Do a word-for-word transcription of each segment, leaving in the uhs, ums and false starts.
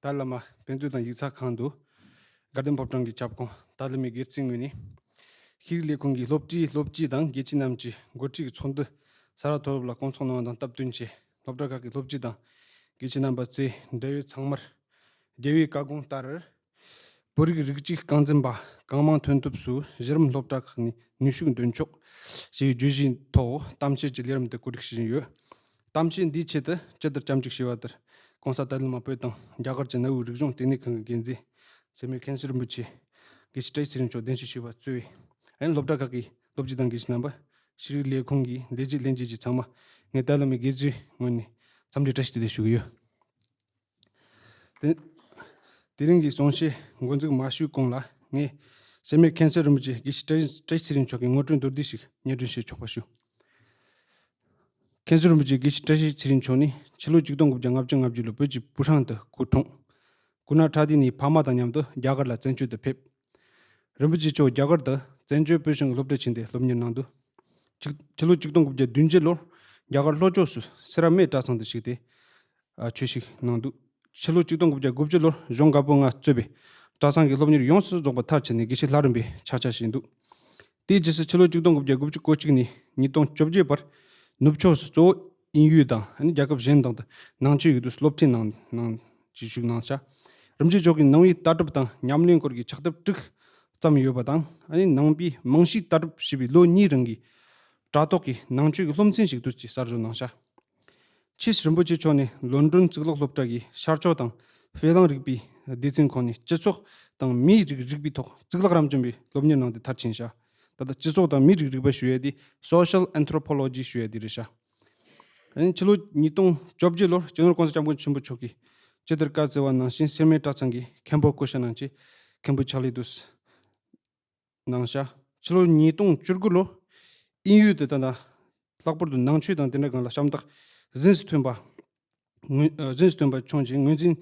ཏཱ་ལའི་བླ་མ་དཔེ་མཛོད་དང་ཡིག་ཚགས་ཁང་དུ། དགའ་ལྡན་ཕོ་བྲང་གི་ཁྱབ་ཁོངས་ཏཱ་ལའི་བླ་མའི་སྒེར་རྩིས་ངོས་ནས། ཤེས་རིག་ལས་ཁུངས་ཀྱི་སློབ་གྲྭའི་སློབ་སྤྱི་དང་དགེ་ཆེ་རྣམས་ཀྱི་འགོ་ཁྲིད་ཀྱི་ཚོགས་འདུ་ས་རཱ་མཐོ་སློབ་ལ་བསྐོང་ཚོགས་གནང་བ་དང་སྟབས་བསྟུན་བྱས། སློབ་གྲྭ་ཁག་གི་སློབ་སྤྱི་དང་དགེ་ཆེ་རྣམ་པ་གཙོས་འབྲེལ་ཡོད་ཚང་མར། རྒྱལ་བའི་བཀའ་དགོངས་ལྟར། བོད་རིགས་རིགས་གཅིག་རྐང་འཛིན་པ་གང་མང་ཐོན་ཐབས་སུ་གཞི་རིམ་སློབ་གྲྭ་ཁག་ནས་ནུས་ཤུགས་འདོན་ཆོག་ཞེས་བརྗོད་གཞིའི་ཐོག་གཏམ་བཤད་ཀྱི་ལས་རིམ་དེ་གོ་སྒྲིག་ཞུ་བཞིན་ཡོད། གཏམ་བཤད་འདིའི་ཆེད་དུ་ཇི་ལྟར་སྐྱབས་འཇུག་ཞུས་པ་ལྟར་༸གོང་ས་ཏཱ་ལའི་བླ་མ་བོད་དང་རྒྱ་གར་གྱི་གནའ་བོའི་རིག་གཞུང་ལྟེ་གནས་ཁང་གི་འགན་འཛིན་སེར་སྨད་མཁན་ཟུར་རིན་པོ་ཆེ་དགེ་བཤེས་བཀྲ་ཤིས་ཚེ་རིང་མཆོག་གདན་ཞུ་ཞུས་པ་གཙོས། ཨ་ནི་སློབ་གྲྭ་ཁག་གི་སློབ་སྤྱི་དང་དགེ་བཤེས་རྣམ་པ། ཤེས་རིག་ལས་ཁུངས་ཀྱི་ལས་བྱེད་ལྷན་རྒྱས་བཅས་ཚང་མ་ངས་ཏཱ་ལའི་བླ་མའི་དགེ་ཚུལ་ངོས་ནས་འཚམས་འདྲི་བཀྲ་ཤིས་བདེ་ལེགས་ཞུ་གི་ཡོད། དེ་དེ་རིང་གི་གསུང་བཤད་འགོ་འཛུགས་མ་ཞུས་གོང་ལ། ངས་སེར་སྨད་མཁན་ཟུར་རིན་པོ་ཆེ་དགེ་བཤེས་བཀྲ་བཀྲ་ཤིས་ཚེ་རིང་མཆོག་གི་ངོ་སྤྲོད་མདོར་བསྡུས་ཤིག་སྙན་སྒྲོན་བྱེད་ཆོག་པ་ཞུ། མཁན་ཟུར་རིན་པོ་ཆེ་དགེ་བཤེས་བཀྲ་ཤིས་ཚེ་རིང་མཆོག་ནི་ཕྱི་ལོ་ཆིག་སྟོང་དགུ་བརྒྱ་ལྔ་བཅུ་ང་བརྒྱད་ལོར་བོད་ཀྱི་པུའུ་ཧྲང་དུ་སྐུ་འཁྲུངས། སྐུ་ན་ཕྲ་དུས་ནས་ཕ་མ་དང་མཉམ་དུ་རྒྱ་གར་ལ་བཙན་བྱོལ་དུ་ཕེབས། རིན་པོ་ཆེ་མཆོག་རྒྱ་གར་དུ་བཙན་བྱོལ་བོད་གཞུང་གི་སློབ་གྲྭར་ཕྱིན་ཏེ་སློབ་གཉེར་གནང་འདུག་ཕྱི་ཕྱི་ལོ་ཆིག་སྟོང་དགུ་བརྒྱ་བདུན་ཅུ་ལོར་རྒྱ་གར་ལྷོ་ཕྱོགས་སུ་སེར་སྨད་གྲྭ་ཚང་དུ་ཞུགས་ཏེ། ཨ་ཆོས་ཞུགས་གནང་འདུག་ཕྱི་ལོ་ཆིག་སྟོང་དགུ་བརྒྱ་དགུ་བཅུ་ལོར་གཞུང་བཀའ་པོད་ལྔ་གཙོས་པའི་གྲྭ་ཚང་གི་སློབ་གཉེར་ཡོངས་སུ་རྫོགས་པ་མཐར་ཕྱིན་ནས་དགེ་བཤེས་ལྷ་རམས་པའི་ཕྱག་ཕྱིད་བཞེས་འདུག་དེའི་རྗེས་སུ་ཕྱི་ལོ་ཆིག་སྟོང་དགུ་བརྒྱ་དགུ་བཅུ་གོ་གཅིག་ནས་ཉིས་སྟོང་བཅོ་བརྒྱད་བར་ནུབ་ཕྱོགས་སུ་གཙོ་བོ་དབྱིན་ཡུལ་དང་རྒྱལ་ཁབ་གཞན་དག་ཏུ་ནང་ཆོས་ཀྱི་དུས་སློབ་ཁྲིད་གནང་གནང་ཞིག་བཞུགས་གནང་བྱ། རིན་པོ་ཆེ་མཆོག་གིས་ནང་པའི་ལྟ་གྲུབ་དང་ཉམས་ལེན་སྐོར་གྱི་ཕྱག་དེབ་དྲུག་བརྩམས་ཡོད་པ་དང་། ཨ་ནི་ནང་པའི་རྨང་གཞིའི་ལྟ་གྲུབ་ཞེས་པའི་ལོ་གཉིས་རིང་གི་དྲ་ཐོག་གི་ནང་ཆོས་ཀྱི་སློབ་ཚན་ཞིག་དུས་ཀྱི་གསར་བཟོ་གནང་བྱ། ཕྱིས་རིན་པོ་ཆེ་མཆོག་ནི་ལོན་ཌོན་གཙུག་ལག་སློབ་གྲྭ་གི་ཤར་ཕྱོགས་དང་ཧྥེ་གླིང་རིག་པའི་སྡེ་ཚན་ཁང་ནས་སྤྱི་ཚོགས་དང་མིའི་རིགས་རིག་པའི་ཐོག་གཙུག་ལག་རབ་འབྱམས་པའི་སློབ་གཉེར་གནང་སྟེ་མཐར་ཕྱིན་བྱ། ད་ལྟ་སྤྱི་ཚོགས་དང་མིའི་རིགས་རིག་པ་ཞུ་ཡས་དེ་Social Anthropology ཞུ་ཡས་དེ་རེད་བྱ། ཨ་ནི་ཕྱི་ལོ་ཉིས་སྟོང་བཅོ་བརྒྱད་ལོར་སྤྱི་ནོར་༸གོང་ས་༸སྐྱབས་མགོན་ཆེན་པོ་མཆོག་གིས་ཇི་ལྟར་བཀའ་སྩལ་བ་ནང་བཞིན་སེར་སྨད་གྲྭ་ཚང་གི་མཁན་པོ་བསྐོ་བཞག་གནང་རྗེས་མཁན་པོའི་ཕྱག་ལས་དུ་གནང་བྱ། ཕྱི་ལོ་ཉིས་སྟོང་བཅུ་དགུ་ལོར་དབྱིན་ཡུལ་དུ་ད་ལྟ་ལྷག་པར་དུ་ནང་ཆོས་དང་དེ་འདྲ་སྒང་ལ་ཤམ་ཐག་གཟེངས་སུ་ཐོན་པ། ངོས་ཨ་གཟེངས་སུ་ཐོན་པ་བྱུང་རྗེས་ངོས་འཛིན་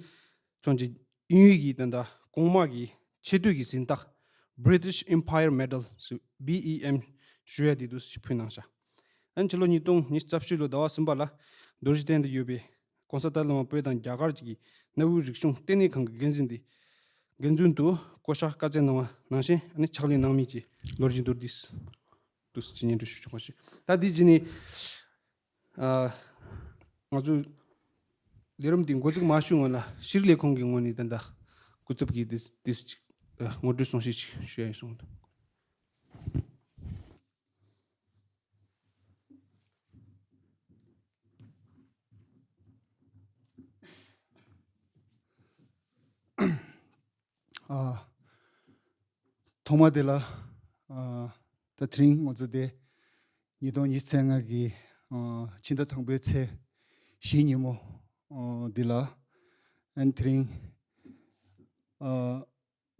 བྱུང་རྗེས་དབྱིན་ཡུལ་གྱི་ད་ལྟ་གོང་དམག་གི་ཆེ་བསྟོད་ཀྱི་གཟེངས་རྟགས་British Empire Medal ཟེར་བི་ཨི་ཨེམ་ཞུ་ཡ་དེ་དུ་ཕུལ་གནང་བྱ། ཨ་ནི་ཕྱི་ལོ་ཉིས་སྟོང་ཉི་ཤུ་རྩ་བཞི་ལོའི་ཟླ་བ་གསུམ་པ་ལ་རྡོ་རྗེ་གདན་དུ་ཡོད་པའི་༸གོང་ས་ཏཱ་ལའི་བླ་མ་བོད་དང་རྒྱ་གར་གྱི་གནའ་བོའི་རིག་གཞུང་ལྟེ་གནས་ཁང་གི་འགན་འཛིན་དེ་འགན་འཛིན་དུ་བསྐོ་བཞག་བཀའ་སྩལ་གནང་བ་ནང་བཞིན་ཨ་ནི་ཕྱག་ལས་གནང་མུས་ཀྱི་ལོ་རྒྱུས་མདོར་བསྡུས་དུ་སྙན་སྒྲོན་ཞུ་ཆོག་པ་ཞུ། ད་འདི་རྗེས་ནས་ཨ་ང་ཚོས་ལས་རིམ་འདི་འགོ་འཛུགས་མ་ཞུས་སྔོན་ལ་ཤེས་རིག་ལས་ཁུངས་ཀྱི་ངོས་ནས་ད་ལྟ་སྐུ་ཚབ་ཀྱིས་དེ་དེ་ཅིག་ཨ་ངོ་སྤྲོད་གསུང་བཤད་ཅིག་ཞུ་ཡ་ཡིན་གསུངས་འདུག་ཨ། ཐོག་མ་དེ་ལ་ཨ་ད་དེ་རིང་ང་ཚོ་དེ་ཉིས་སྟོང་ཉི་ཤུ་རྩ་ལྔ་གི་ཨ་ཕྱི་ཟླ་དང་པོའི་ཚེས་བཞི་ཉིན་མོ་ཨ་འདི་ལ་ཨན་དེ་རིང་ཨ་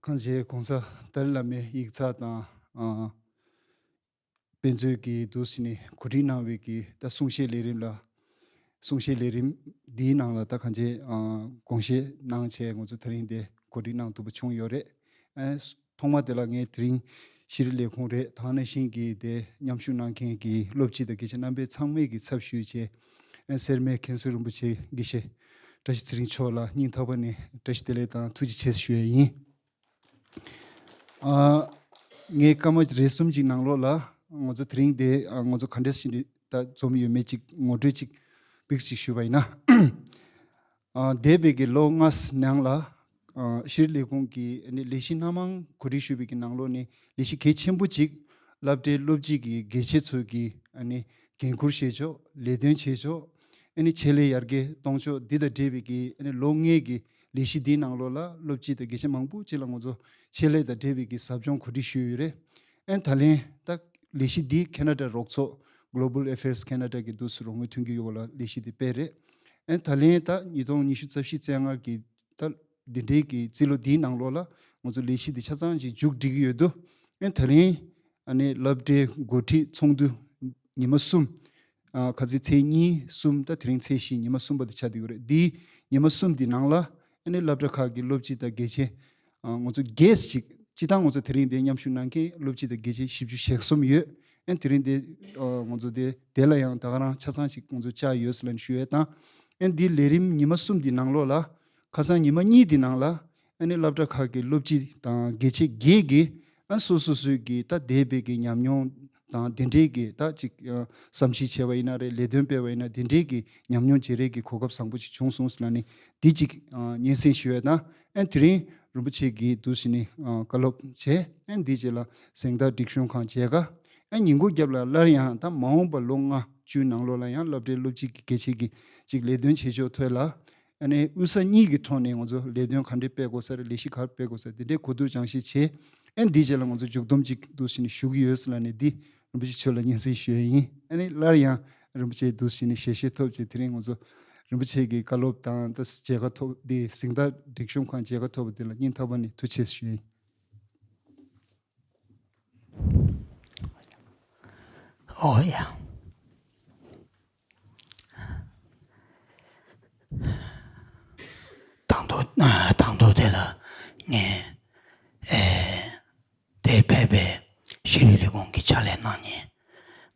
གང་བྱས་༸གོང་ས་ཏཱ་ལའི་བླ་མའི་ཡིག་ཚགས་དང་ཨ་དཔེ་མཛོད་ཀྱི་འདུག་ཟེར་ནས་གོ་སྒྲིག་གནང་བའི་གི་ད་གསུང་བཤད་ལས་རིམ་ལ། གསུང་བཤད་ལས་རིམ་འདིའི་ནང་ལ་ད་གང་ཅི་ཨ་དགོངས་བཞེས་གནང་བྱས་ང་ཚོ་དེ་རིང་འདི་གོ་སྒྲིག་གནང་ཐུབ་པ་བྱུང་ཡོད་རེད། ཨ་ཐོག་མ་དེ་ལ་ངས་དེ་རིང་ཤེས་རིག་ལས་ཁུངས་རེད་དེ་ནང་བཞིན་གྱི་དེ་མཉམ་ཞུགས་གནང་མཁན་གྱི་སློབ་སྤྱི་དང་དགེ་ཆེ་རྣམ་པའི་ཚང་མས་ཀྱི་ཚབ་ཞུས་བྱས། ཨ་སེར་སྨད་མཁན་ཟུར་རིན་པོ་ཆེ་དགེ་བཤེས་བཀྲ་ཤིས་ཚེ་རིང་མཆོག་ལ་སྙིང་ཐག་པ་ནས་བཀྲ་ཤིས་བདེ་ལེགས་དང་ཐུགས་རྗེ་ཆེ་ཞུ་ཡས་ཡིན། ཨ་ངས་སྐར་མ་རེ་གསུམ་ཅིག་ནང་ལོགས་ལ་ང་ཚོ་དེ་རིང་འདི་ཨ་ང་ཚོ་ག་འདྲས་ཞིག་ད་འཛོམས་ཡོད་མེད་ཅིག་ངོ་སྤྲོད་ཅིག་པིག་ཅིག་ཞུས་པ་ཡིན་ན། ཨ་འདས་པའི་གི་ལོ་ལྔ་ནང་ལ་ཨ་ཤེས་རིག་ལས་ཁུངས་ཀྱི་ཨ་ནི་ལས་གཞི་སྣ་མང་གོ་སྒྲིག་ཞུས་པའི་གི་ནང་ལོགས་ནས་ལས་གཞི་གལ་ཆེན་པོ་ཅིག་སློབ་གྲྭའི་སློབ་སྤྱི་གི་དགེ་ཆེ་ཚོས་ཀྱི་ཨ་ནི་འགན་འཁུར་བཞེས་ཕྱོགས་ལས་དོན་བྱེད་ཕྱོགས་ཨ་ནི་ཆེད་ལས་ཡར་རྒྱས་གཏོང་ཕྱོགས་འདི་དང་འབྲེལ་བའི་གི་ཨ་ནི་ལོ་ལྔའི་གི་ལས་གཞི་འདིའི་ནང་ལོགས་ལ་སློབ་སྤྱི་དང་དགེ་ཆེ་མང་པོ་ཅིག་ལ་ང་ཚོ་ཆེད་ལས་དང་འབྲེལ་བའི་གི་ཟབ་སྦྱོང་གོ་སྒྲིག་ཞུས་ཡོད་རེད། ཨན་ད་ལན་ད་ལས་གཞི་འདི་ཁེ་ན་ཌ་རོགས་ཚོགས་Global Affairs Canada གི་འདུག་སུ་རོགས་དངུལ་མཐུན་གྱི་ཡོད་པ་ལ་ལས་གཞི་འདི་སྤེལ་རེད། ཨན་ད་ལན་ད་ཉིས་སྟོང་ཉི་ཤུ་རྩ་བཞི་རྩ་ལྔ་གི་ད་འདི་འདྲའི་གི་རྩིས་ལོ་འདིའི་ནང་ལོགས་ལ་ང་ཚོ་ལས་གཞི་འདི་ཆ་ཚང་ཅིག་མཇུག་སྒྲིལ་གྱི་ཡོད་དུ། ཨན་ད་ལན་ཨ་ནི་སློབ་གྲྭའི་འགོ་ཁྲིད་ཚོགས་འདུ་ཉི་མ་གསུམ། ཨ་ཁ་ཚིག་ཚེས་གཉིས་གསུམ་ད་དེ་རིང་ཚེས་བཞི་ཉི་མ་གསུམ་པ་དེ་ཆགས་བསྡད་ཡོད་རེད། འདིའི་ཉི་མ་གསུམ་དེ་ནང་ལ་ཨ་ནི་སློབ་གྲྭ་ཁག་གི་སློབ་སྤྱི་དང་དགེ་ཆེ་ཨ་ང་ཚོ་རྒྱས་ཅིག་སྤྱི་བཏང་ང་ཚོ་དེ་རིང་འདིར་མཉམ་ཞུགས་གནང་མཁན་སློབ་སྤྱི་དང་དགེ་ཆེ་བཞི་བཅུ་ཞེ་གསུམ་ཡོད། ཨ་དེ་རིང་འདི་ཨ་ང་ཚོ་དེ་དེ་ལ་ཡང་ད་ག་རང་ཆ་ཚང་ཞིག་ང་ཚོ་བཅར་ཡོད་ཟེར་ལབ་ནས་ཞུ་ཡས་དང་། ཨ་འདིའི་ལས་རིམ་ཉི་མ་གསུམ་དེ་ནང་ལོགས་ལ་ ཁ་སང་ཉི་མ་གཉིས་དེ་ནང་ལ་ཨ་ནི་སློབ་གྲྭ་ཁག་གི་སློབ་སྤྱི་དང་དགེ་ཆེ་བརྒྱད་ཀྱིས་ཨ་སོ་སོ་སོའི་གི་ད་འདས་པའི་གི་ཉམས་མྱོང་དང་དེ་འདྲའི་གི་ད་ཅིག་ཨ་བསམ་ཤེས་བྱས་པ་ཡིན་ན་རེད། ལས་དོན་སྤེལ་བ་ཡིན་ན་དེ་འདྲའི་གི་ཉམས་མྱོང་བརྗེ་རེས་ཀྱི་གོ་སྐབས་བཟང་པོ་ཅིག་བྱུང་སོང་ཟེར་ལབ་ནས་འདི་ཅིག་ཨ་སྙན་སེང་ཞུ་ཡས་དང་། ཨ་དེ་རིང་རིན་པོ་ཆེ་གིས་འདུག་སེ་ནི་ཨ་བཀའ་སློབ་བྱས། ཨ་འདིའི་རྗེས་ལ་གཟེངས་རྟགས་སྒྲིག་གཞོང་ཁང་མཇལ་ཁ། ཨ་ཉིན་གུང་རྒྱབ་ལ་སླར་ཡང་ད་མ་འོངས་པ་ལོ་ལྔ་བཅུའི་ནང་ལོགས་ལ་ཡང་སློབ་གྲྭའི་སློབ་སྤྱི་གི་དགེ་ཆེ་གི་ཅིག་ལས་དོན་བྱེད་ཕྱོགས་ཐོག་ལ་ཨ་ནི་དབུས་ས་གཉིས་ཀྱི་ཐོག་ནས་ང་ཚོ་ལས་དོན་ག་འདྲས་སྤེལ་དགོས་ས་རེད། ལས་གཞི་ག་རེ་སྤེལ་དགོས་ས་རེད། དེ་འདྲའི་གོ་བསྡུར་སྦྱང་བཤད་བྱས། ཨ་འདིའི་རྗེས་ལ་ང་ཚོ་མཇུག་བསྡོམས་ཅིག་འདུག་སེ་ནི་ཞུ་གི་ཡོད་ཟེར་ལབ་ནས་འདི་རིན་པོ་ཆེ་མཆོག་ལ་སྙན་སེང་ཞུ་ཡས་ཡིན། ཨ་ནི་སླར་ཡང་རིན་པོ་ཆེ་འདུག་སེ་ནི་ཞལ་བཞེས་ཐོབ་བྱས། དེ་རིང་ང་ཚོ་རིན་པོ་ཆེ་གི་བཀའ་སློབ་དང་ད་མཇལ་ཁ་ཐོབ་འདི་གཟེངས་རྟགས་སྒྲིག་གཞོང་ཁང་མཇལ་ཁ་ཐོབ་པ་འདི་ལ་སྙིང་ཐག་པ་ནས་ཐུགས་རྗེ་ཆེ་ཞུ་ཡས་ཡིན། ཨོ་ཡ། དང་ཐོག་དང་ཐོག་དེ་ལ་ངས་ཨེ་དེ་ཕེབས་པའི་ཤེས་རིག་ལས་ཁུངས་ཀྱི་ཕྱག་ལས་གནང་མཁན་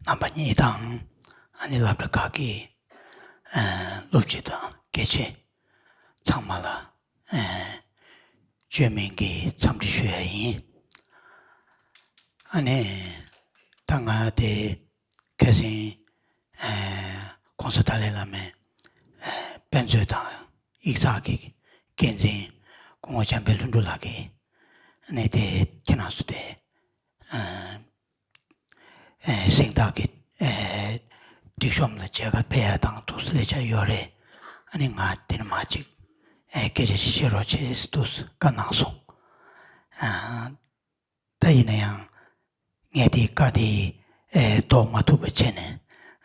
རྣམ་པ་གཉིས་དང་། ཨ་ནི་སློབ་གྲྭ་ཁག་གི་ཨེ་སློབ་སྤྱི་དང་དགེ་ཆེ་ཚང་མ་ལ་ཨེ་བཅོས་མིན་གྱི་འཚམས་འདྲི་ཞུ་ཡ་ཡིན། ཨ་ནི་ད་ང་དེ་ཁ་སང་ཨེ་༸གོང་ས་ཏཱ་ལའི་བླ་མའི་ཨེ་དཔེ་མཛོད་དང་ཡིག་ཚགས་ཀྱི་འགན་འཛིན་སྐུ་ངོ་འཇམ་དཔལ་ལྷུན་གྲུབ་ལགས་ཀྱིས་ཨ་ནི་དེ་ཁྱེད་རང་ཚོ་དེ་ཨེ་ཨེ་གཟེངས་རྟགས་ཀྱི་ཨེ་སྒྲིག་གཞོང་ལ་མཇལ་ཁ་ཕེབས་ཡ་དང་འདུག་སེ་ལས་བྱ་ཡོད་རེད། ཨ་ནི་ང་དེ་ནས་མར་ཅིག་ཨེ་སྐད་ཆ་ཅིག་བཤད་རོགས་བྱེད་ཟེར་འདུག་སེ་བཀའ་གནང་སོང་། ཨ་ད་ཡིན་ན་ཡང་ངས་དེའི་བཀའ་དེ་ཨེ་ཟློག་མ་ཐུབ་པ་བྱས་ནས་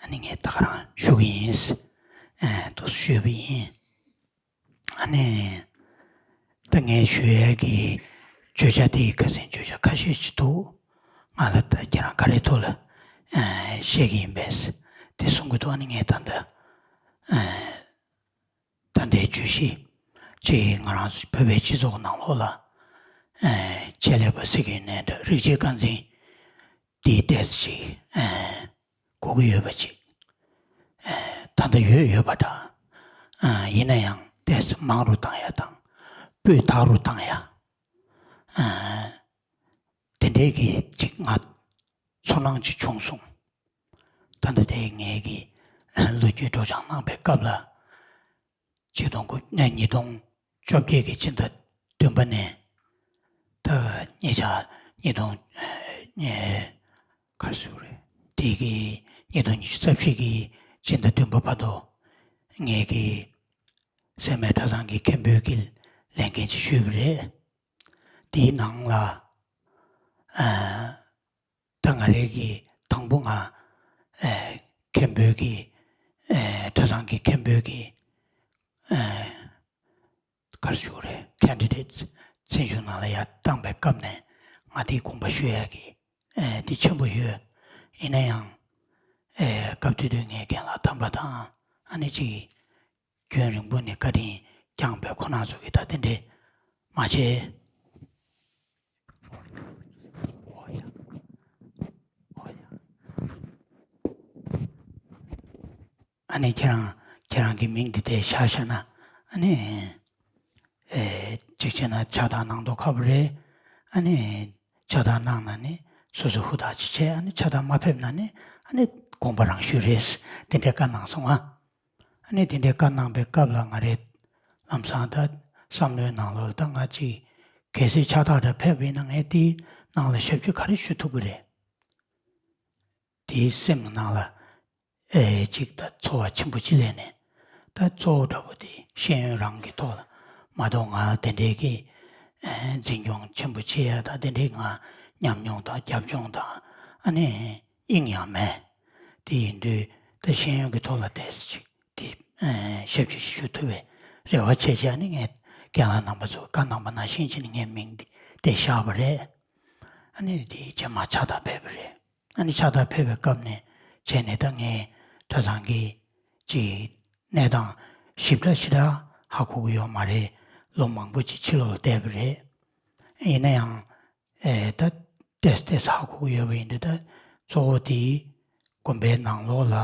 ཨ་ནི་ངས་ད་ག་རང་ཞུ་གི་ཡིན། ཨེ་འདུག་སེ་ཞུས་པ་ཡིན། ཨ་ནི་ད་ངས་ཞུ་ཡས་ཀྱི་བརྗོད་བྱ་དེ་ཁ་སང་བརྗོད་བྱ་ཁ་ཤས་ཤིག་འདུག་ང་ལ་ད་ཁྱེད་རང་ག་རེའི་ཐོག་ལ་ཨེ་བཤད་ཀྱི་ཡིན་པས་དེ་གསུང་གི་འདུག་ཨ་ནི་ངས་ད་ལྟ་ཨེ་ད་ལྟའི་བརྗོད་གཞི་ཅིག་ང་རང་ཚོ་བོད་པའི་སྤྱི་ཚོགས་ནང་ལོགས་ལ་ཨེ་ཆེད་ལས་པ་ཟེར་གྱི་ཡོད་ནའི་འདྲ། རིགས་གཅིག་རྐང་འཛིན་དེའི་ཏོག་ཙམ་ཅིག་ཨེ་དགོས་ཀྱི་ཡོད་པ་ཅིག་ཨེ་ད་ལྟ་ཡོད་ཡོད་པ་འདྲ། ཨེ་ཡིན་ན་ཡང་ཏོག་ཙམ་མང་རུ་བཏང་ཡ་དང་སྤུས་དག་རུ་བཏང་ཡ་ཨེ་དེ་འདྲའི་གི་ཅིག་ང་ཚོར་སྣང་ཅིག་བྱུང་སོང་། ད་ལྟ་དེ་ངེད་ཀྱི་ལོ་རྒྱུས་སྒྲོག་སྦྱང་གནང་པའི་སྐབས་ལ་ཆིག་སྟོང་དགུ་ཨེ་ཉིས་སྟོང་བཅོ་བརྒྱད་ཀྱི་ཕྱི་ཟླ་བདུན་པ་ནས་ད་ཉེ་ཆར་ཉིས་སྟོང་ཨེ་ག་རེ་ཟེར་དགོས་རེད། དེ་གི་ཉིས་སྟོང་ཉི་ཤུ་རྩ་བཞི་གི་ཕྱི་ཟླ་བདུན་པ་བར་དུ་ངེད་ཀྱི་སེར་སྨད་གྲྭ་ཚང་གི་མཁན་པོའི་གི་ལས་འགན་ཅིག་ཞུས་པ་རེད། དེའི་ནང་ལ་ཨ་ད་ང་རའི་གི་དང་པོ་ང་ཨེ་མཁན་པོའི་གི་ཨེ་གྲྭ་ཚང་གི་མཁན་པོའི་གི་ཨེ་ག་རེ་ཞུ་དགོས་རེད། ཁེན་ཌི་ཌེ་ཊི་ཚན་ཞུགས་ནང་ལ་ཡར་བཏང་པའི་སྐབས་ནས་ང་དེའི་དགོངས་པ་ཞུ་ཡག་གི་ཨེ་དེ་ཆེན་པོ་ཡོད། ཡིན་ན་ཡང་ཨེ་སྐབས་དེ་དུས་ངའི་རྒན་ལགས་དམ་པ་དང་ཨ་ནི་ཅིག་རྒྱུན་རིང་པོ་ནས་བཀའ་དྲིན་བསྐྱངས་པའི་ཁོ་རང་ཚོ་གིས་ད་དེ་འདྲས་མ་བྱས། ཨ་ནི་ཁྱེད་རང་ཁྱེད་རང་གི་མིང་འདི་དེ་བཞག་བཞག་ན་ཨ་ནི་ཨེ་གཅིག་བྱས་ན་ཕྱག་རྟགས་གནང་མདོག་ཁ་པོ་རེད། ཨ་ནི་ཕྱག་རྟགས་གནང་ན་ནི་སོ་སོ་ཧུར་ཐག་ཅིག་བྱས། ཨ་ནི་ཕྱག་རྟགས་མ་ཕེབས་ན་ནི་ཨ་ནི་དགོངས་པ་རང་ཞུ་རེད། དེ་འདྲའི་བཀའ་གནང་སོང་ང་། ཨ་ནི་དེ་འདྲའི་བཀའ་གནང་པའི་སྐབས་ལ་ང་རེ་ལམ་སང་ད་བསམ་བློའི་ནང་ལོགས་ལ་ད་ང་ཅིག་གལ་སྲིད་ཕྱག་རྟགས་འདྲ་ཕེབས་པ་ཡིན་ན་ངས་དེའི་ནང་ལ་ཞབས་ཕྱི་ག་རེ་ཞུ་ཐུབ་ཀྱི་རེད། དེའི་སེམས་ནང་ལ་ཨེ་ཅིག་ད་ཚོར་བ་ཆེན་པོ་ཅིག་སླེབས་ནས། ད་གཙོ་བོ་འདྲ་པོ་དེ་ཤེས་ཡོན་རང་གི་ཐོག་ལ་མ་གཏོགས་ང་དེ་འདྲའི་གི་ཨེ་འཛིན་སྐྱོང་ཆེན་པོ་བྱེད་ཡ་ད་དེ་འདྲའི་ང་ཉམས་མྱོང་དང་རྒྱབ་ལྗོངས་དང་ཨ་ནི་དབྱིངས་ཡང་མེད། དེ་ཡིན་དུས་ད་ཤེས་ཡོན་གྱི་ཐོག་ལ་ཏོག་ཙམ་ཅིག་དེ་ཨེ་ཞབས་ཕྱི་ཞུ་ཐུབ་པའི་རེ་བ་བྱས་བྱས་ཨ་ནི་ངས་རྒན་ལགས་རྣམ་པ་ཚོ་བཀའ་གནང་པ་ནང་བཞིན་བྱས་ནས་ངས་མིང་དེ་དེ་བཞག་པ་རེད། ཨ་ནི་དེ་རྗེས་མ་ཕྱག་རྟགས་ཕེབས་པ་རེད། ཨ་ནི་ཕྱག་རྟགས་ཕེབས་པའི་སྐབས་ནས་བྱས་ནས་ད་ངས་གྲྭ་ཚང་གི་ཅིག་གནས་སྟངས་ཞིབ་ཕྲ་ཞེ་དྲག་ཧ་གོ་གི་ཡོད་མ་རེད། ལོ་མང་པོ་ཅིག་ཕྱི་ལོགས་ལ་བསྡད་པ་རེད། ཡིན་ན་ཡང་ཨེ་ད་ཏོག་ཙམ་ཏོག་ཙམ་ཧ་གོ་གི་ཡོད་པ་ཡིན་དུས། ད་གཙོ་བོ་དེ་དགོན་པའི་ནང་ལོགས་ལ་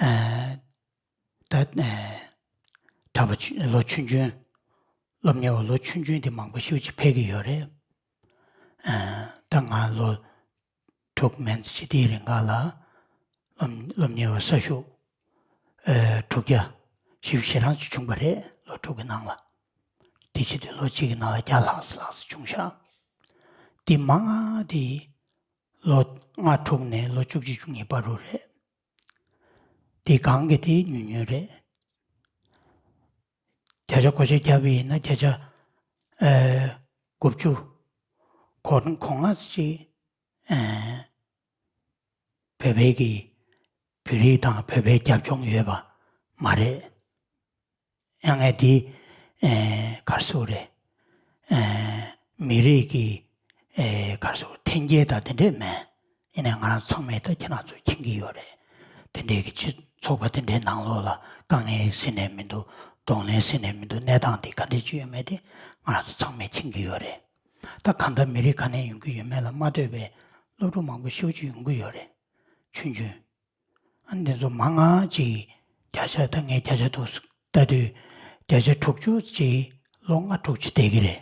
ཨེ་ད་ཨེ་གྲྭ་པ་ཆུ་ལོ་ཆུང་ཆུང་ སློབ་གཉེར་བ་ལོ་ཆུང་ཆུང་དེ་མང་པོ་ཞེ་པོ་ཅིག་ཕེབས་ཀྱི་ཡོད་རེད། ཨ། ད་ང་ལོ་དྲུག་མན་ཙམ་ཅིག་དེའི་རིང་ག་ལ་སློབ་སློབ་གཉེར་བ་ས་ཞུགས་ཨ་དྲུག་བརྒྱ་བཞི་བཅུ་ཞེ་གྲངས་ཅིག་བྱུང་བ་རེད། ལོ་དྲུག་གི་ནང་ལ། དེ་བྱེད་དུས་ལོ་གཅིག་གི་ནང་ལ་བརྒྱ་ལྷག་ཙམ་ལྷག་ཙམ་བྱུང་ཤག་དེ་མང་ང་དེ་ལོ་ལྔ་དྲུག་ནས་ལོ་བཅུ་གཅིག་བཅུ་གཉིས་བར་དུ་རེད། དེ་གང་གི་དེ་ཉུང་ཉུང་རེད། བརྒྱ་ཆ་བགོ་བཤའ་བརྒྱབ་པ་ཡིན་ན་བརྒྱ་ཆ་ཨ་དགུ་བཅུ་གོ་གོ་ལྔ་ཙམ་ཅིག་ཨ་བོད་པའི་གི་བོད་རིགས་དང་བོད་པའི་རྒྱབ་ལྗོངས་ཡོད་པ་མ་རེད། ཡང་ངས་འདི་ཨེ་ག་རེ་ཟེར་དགོས་རེད། ཨེ་མི་རིགས་ཀྱི་ཨེ་ག་རེ་ཟེར་དགོས་འཐེན་འཁྱེར་དང་དེ་འདྲས་མེད། ཡིན་ནའི་ང་རང་ཚང་མས་ད་ཁྱེད་རང་ཚོས་མཁྱེན་གྱི་ཡོད་རེད། དེ་འདྲས་ཀྱི་སྤྱི་ཚོགས་པ་དེ་འདྲའི་ནང་ལོགས་ལ་དཀའ་ངལ་ཟེར་ནས་མི་འདུག་གདོང་ལེན་ཟེར་ནས་མི་འདུག་གནས་སྟངས་འདི་ག་འདྲས་ཅིག་ཡོད་མེད་དེ་ང་རང་ཚོ་ཚང་མས་མཁྱེན་གྱི་ཡོད་རེད། ད་གང་ལྟར་མི་རིགས་ག་ནས་ཡོང་གི་ཡོད་མེད་ལ་མ་ལྟོས་པའི་སློབ་ཕྲུག་མང་པོ་ཤོས་ཅིག་ཡོང་གི་ཡོད་རེད། ཆུང་ཆུང་། ཨ་འདི་ཚོ་མང་ང་ཅིག་བརྒྱ་ཆ་ད་ངས་བརྒྱ་ཆ་ཐུག་ལྟ་དུས་བརྒྱ་ཆ་དྲུག་ཅུ་ཅིག་ལོ་ལྔ་དྲུག་ཅིག་བསྡད་ཀྱི་རེད།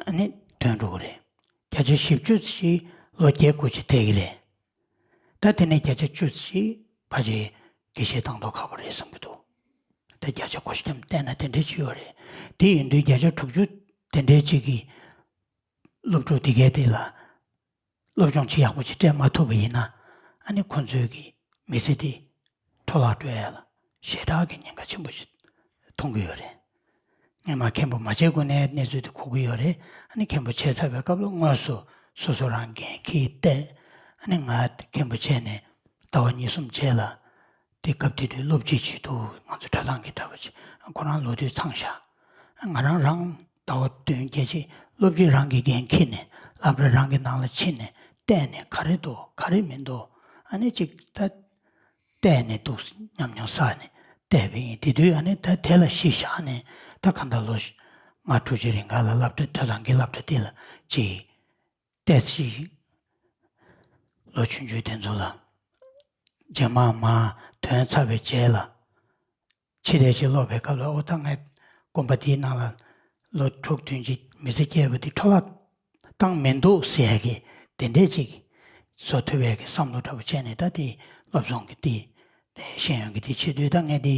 ཨ་ནི་ཐོན་འགྲོ་གི་རེད། བརྒྱ་ཆ་བཞི་བཅུ་ཅིག་ལོ་བརྒྱད་དགུ་ཅིག་བསྡད་ཀྱི་རེད། ད་དེ་ནས་བརྒྱ་ཆ་བཅུ་ཅིག་ཕལ་ཆེར་དགེ་བཤེས་བཏང་མདོག་ཁ་པོ་རེད་བསམ་གྱི་འདུག་ད་བརྒྱ་ཆ་དགུ་བཅུ་ཙམ་བལྟས་ན་དེ་འདྲ་ཅིག་ཡོད་རེད། དེ་ཡིན་དུས་བརྒྱ་ཆ་དྲུག་ཅུ་དེ་འདྲའི་ཅིག་གི་སློབ་ཕྲུག་དེ་གའི་དེ་ལ་སློབ་སྦྱོང་ཅིག་ཡག་པོ་ཅིག་སྤྲད་མ་ཐུབ་པ་ཡིན་ན། ཨ་ནི་ཁོང་ཚོའི་གི་མི་ཚེ་དེ་འཕྲོ་བརླག་འགྲོ་ཡ་ལ་ཞེ་དྲག་གི་ཉེན་ཁ་ཆེན་པོ་ཞིག་མཐོང་གི་ཡོད་རེད། སྔོན་མ་མཁན་པོ་མ་བྱས་གོང་ནས་གནས་ཚུལ་དེ་གོ་གི་ཡོད་རེད། ཨ་ནི་མཁན་པོ་བྱས་ཚར་བའི་སྐབས་ལ་དངོས་སུ་སོ་སོ་རང་འགན་འཁྱེར་བལྟས། ཨ་ནི་ང་མཁན་པོ་བྱས་ནས་ཟླ་བ་གཉིས་གསུམ་རྗེས་ལ། དེ་སྐབས་དེ་དུས་སློབ་སྤྱི་ཅིག་འདུག་ང་ཚོ་གྲྭ་ཚང་གི་གྲྭ་པ་ཅིག་ཁོ་རང་ལོ་དུས་ཚང་ཤག་ང་རང་རང་ཟླ་བ་བདུན་བརྒྱད་ཅིག་སློབ་སྤྱི་རང་གི་འགན་འཁྱེར་ནས་སློབ་གྲྭ་རང་གི་ནང་ལ་ཕྱིན་ནས་བལྟས་ནས་ག་རེ་འདུག་ག་རེ་མི་འདུག་ཨ་ནི་ཅིག་ད་བལྟས་ནས་འདུག་ཉམས་མྱོང་བསགས་ནས་བལྟས་པ་ཡིན། དེ་དུས་ཨ་ནི་ད་དེ་ལ་གཞི་བཞག་ནས་ད་གང་ལྟར་ལོ་ལྔ་དྲུག་ཅིག་རིང་ག་ལ་སློབ་གྲྭ་གྲྭ་ཚང་གི་སློབ་གྲྭ་དེ་ལ་ཅིག་ཏོག་ཙམ་ལོ་ཆུང་ཆུང་དེ་ཚོ་ལ་རྗེས་མ་མར་ཐོན་ཚར་བའི་རྗེས་ལ་ཕྱི་རྒྱལ་ཅིག་ལོག་པའི་སྐབས་ལ་ཨོ་ད་ངས་དགོན་པ་འདིའི་ནང་ལ་ལོ་དྲུག་བདུན་ཅིག་མི་ཚེ་སྐྱེལ་བ་འདི་འཕྲོ་བརླག་བཏང་མི་འདུག་ཟེར་ཡ་གི་དེ་འདྲས་ཅིག་བཟོ་ཐུབ་པའི་གི་བསམ་བློ་འདྲ་པོ་བྱས་ནས་ད་དེ་སློབ་སྦྱོང་གི་དེ་དེ་ཤེས་ཡོན་གི་དེ་བྱེད་དུས་ད་ངས་དེ་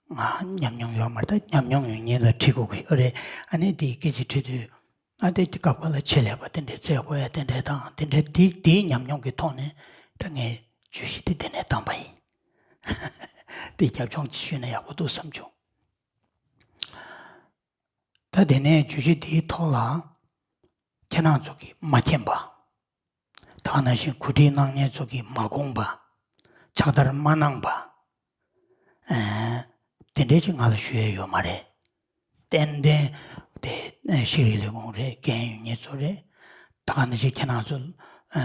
ང་ཉམས་མྱོང་ཡོད་མ་རེད། ད་ཉམས་མྱོང་ཡོད་མཁན་ལ་དྲི་དགོས་ཀྱི་ཡོད་རེད། ཨ་ནི་དེ་སྐད་ཆ་དྲི་དུས། ཨ་དེ་སྐབས་ཁ་ལ་ཆེད་ལས་པ་དེ་འདྲའི་བཙལ་དགོས་ཡ་དེ་འདྲའི་དང་དེ་འདྲའི་དེ་དེའི་ཉམས་མྱོང་གི་ཐོག་ནས་ད་ངས་བརྗོད་གཞི་དེ་དེ་ནས་བཏང་པ་ཡིན། དེ་རྒྱབ་ལྗོངས་ཅིག་ཞུས་ན་ཡག་པོ་འདུག་བསམ་བྱུང་། ད་དེ་ནས་བརྗོད་གཞི་དེའི་ཐོག་ལ་ཁྱེད་རང་ཚོ་གིས་མ་མཁྱེན་པ། ད་ག་ནང་བཞིན་གོ་སྒྲིག་གནང་མཁན་ཚོ་གིས་མ་དགོངས་པ། ཕྱག་བསྟར་མ་གནང་པ། ཨ་དེ་འདྲའི་ཅིག་ང་ལ་ཞུ་ཡས་ཡོད་མ་རེད། ཏན་ཏན་དེ་ཤེས་རིག་ལས་ཁུངས་རེད། འགན་ཡོད་མཁན་ཚོ་རེད། ད་ག་ནང་བཞིན་ཁྱེད་རང་ཚོ་ཨ་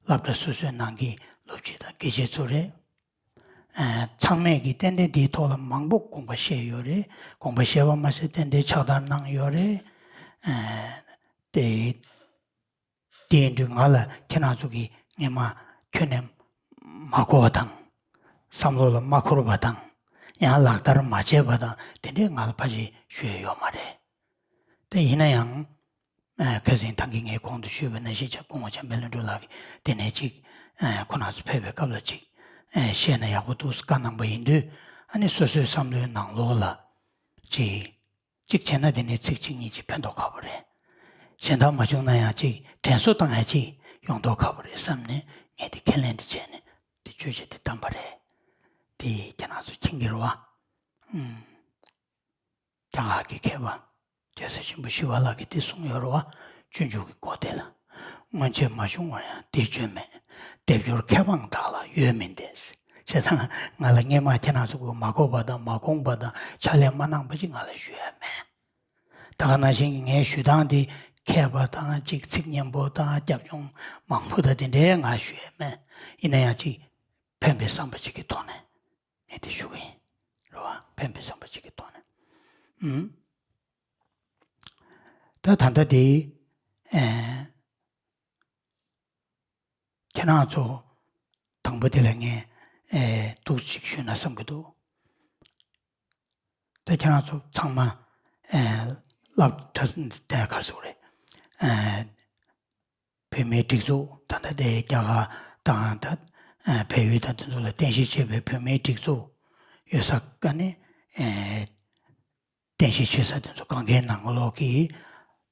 སློབ་གྲྭ་སོ་སོའི་ནང་གི་སློབ་སྤྱི་དང་དགེ་ཆེ་ཚོ་རེད། ཨ་ཚང་མས་ཀྱིས་ཏན་ཏན་དེའི་ཐོག་ལ་མང་པོ་དགོངས་པ་བཞེས་ཡོད་རེད། དགོངས་པ་བཞེས་པ་མ་ཟད་ཏན་ཏན་ཕྱག་བསྟར་གནང་ཡོད་རེད། ཨ་དེ། དེ་ཡིན་དུས་ང་ལ་ཁྱེད་རང་ཚོ་གིས་སྔོན་མ་ཁྱོན་ནས་མ་གོ་བ་དང་། བསམ་བློ་ལ་མ་འཁོར་བ་དང་། ཡང་ལག་བསྟར་མ་བྱས་པ་དང་དེ་འདྲས་ང་ལ་ཕལ་ཆེར་ཞུ་ཡས་ཡོད་མ་རེད། དེ་ཡིན་ན་ཡང་། ཨ་ཁ་སང་ད་གིན་ངས་གོང་དུ་ཞུས་པ་ནང་བཞིན་བྱས་སྐུ་ངོ་བྱམས་པ་ལྷུན་གྲུབ་ལགས་ཀྱིས་དེ་ནས་ཅིག་ཨ་ཁོ་རང་ཚོ་ཕེབས་པའི་སྐབས་ལ་ཅིག་ཨ་བཤད་ན་ཡག་པོ་འདུག་བཀའ་གནང་པ་ཡིན་དུས། ཨ་ནི་སོ་སོའི་བསམ་བློའི་ནང་ལོགས་ལ་ཅིག་གཅིག་བྱས་ན་དེ་ནས་ཚིག་གཅིག་གཉིས་ཅིག་ཕན་ཐོགས་ཁག་པོ་རེད། གཞན་དག་མ་བྱུང་ན་ཡང་ཅིག་དྲན་གསོ་བཏང་ཡ་ཅིག་ཡོང་མདོག་ཁག་པོ་རེད་བསམ་ནས་ངས་དེ་ཁས་ལེན་དེ་བྱས་ནས་དེ་བརྗོད་བྱ་དེ་བཏང་པ་རེད། དེ་ཁྱེད་རང་ཚོ་མཁྱེན་གྱི་རེད་བ། ཨུམ། རྒྱ་གར་གྱི་མཁས་པ་རྒྱལ་སྲས་ཆེན་པོ་ཞི་བ་ལྷ་གིས་དེ་གསུངས་ཡོད་རེད་བ། སྤྱོད་འཇུག་གི་སྐོར་དེ་ལ། སྔོན་ཆད་མ་བྱུང་བར་ཡང་དེ་བརྗོད་མེད། སྡེབ་སྦྱོར་མཁས་པའང་བདག་ལ་ཡོད་མིན་ཏེ། བྱས་ཙང་ང་ལ་སྔས་མ་ཁྱེད་རང་ཚོ་གིས་མ་གོ་བ་དང་མ་དགོངས་པ་དང་ཕྱག་ལས་མ་གནང་པ་ཅིག་ང་ལ་ཞུ་ཡ་མེད། ད་ག་ནང་བཞིན་ངའི་ཞུ་སྟངས་འདི་མཁས་པ་དང་ཅིག་ཚིག་སྙན་པོ་དང་རྒྱབ་ལྗོངས་མང་པོ་དང་དེ་འདྲའི་ང་ཞུ་ཡ་མེད། ཡིན་ན་ཡང་ཅིག་ཕན་པའི་བསམ་པ་ཅིག་གི་ཐོག་ནས་ངས་དེ་ཞུ་གི་ཡིན། རེད་བ། ཕན་པའི་བསམ་པ་ཅིག་གི་ཐོག་ནས། ཨུམ། ད་ད་ལྟ་དེ་ཨེ། ཁྱེད་རང་ཚོ་དང་པོ་དེ་ལ་ངས་ཨེ་ཐུགས་གཅིག་ཞུས་ན་བསམ་གྱི་འདུག་ད་ཁྱེད་རང་ཚོ་ཚང་མ་ ཨེ་སློབ་གྲྭ་དེ་ག་རེ་ཟེར་དགོས་རེད། ཨེ་བོད་མིའི་སྒྲིག་འཛུགས་ད་ལྟ་དེ་རྒྱ་གར་དང་ད་ཨེ་བལ་ཡུལ་དང་དེ་ཚོ་ལ་རྟེན་གཞི་བྱས་པའི་བོད་མིའི་སྒྲིག་འཛུགས་ཡོད་ས་ག་ནས་ཨེ་རྟེན་གཞི་བྱེད་ས་དེ་ཚོ་གང་གའི་ནང་ལོགས་ཀྱི་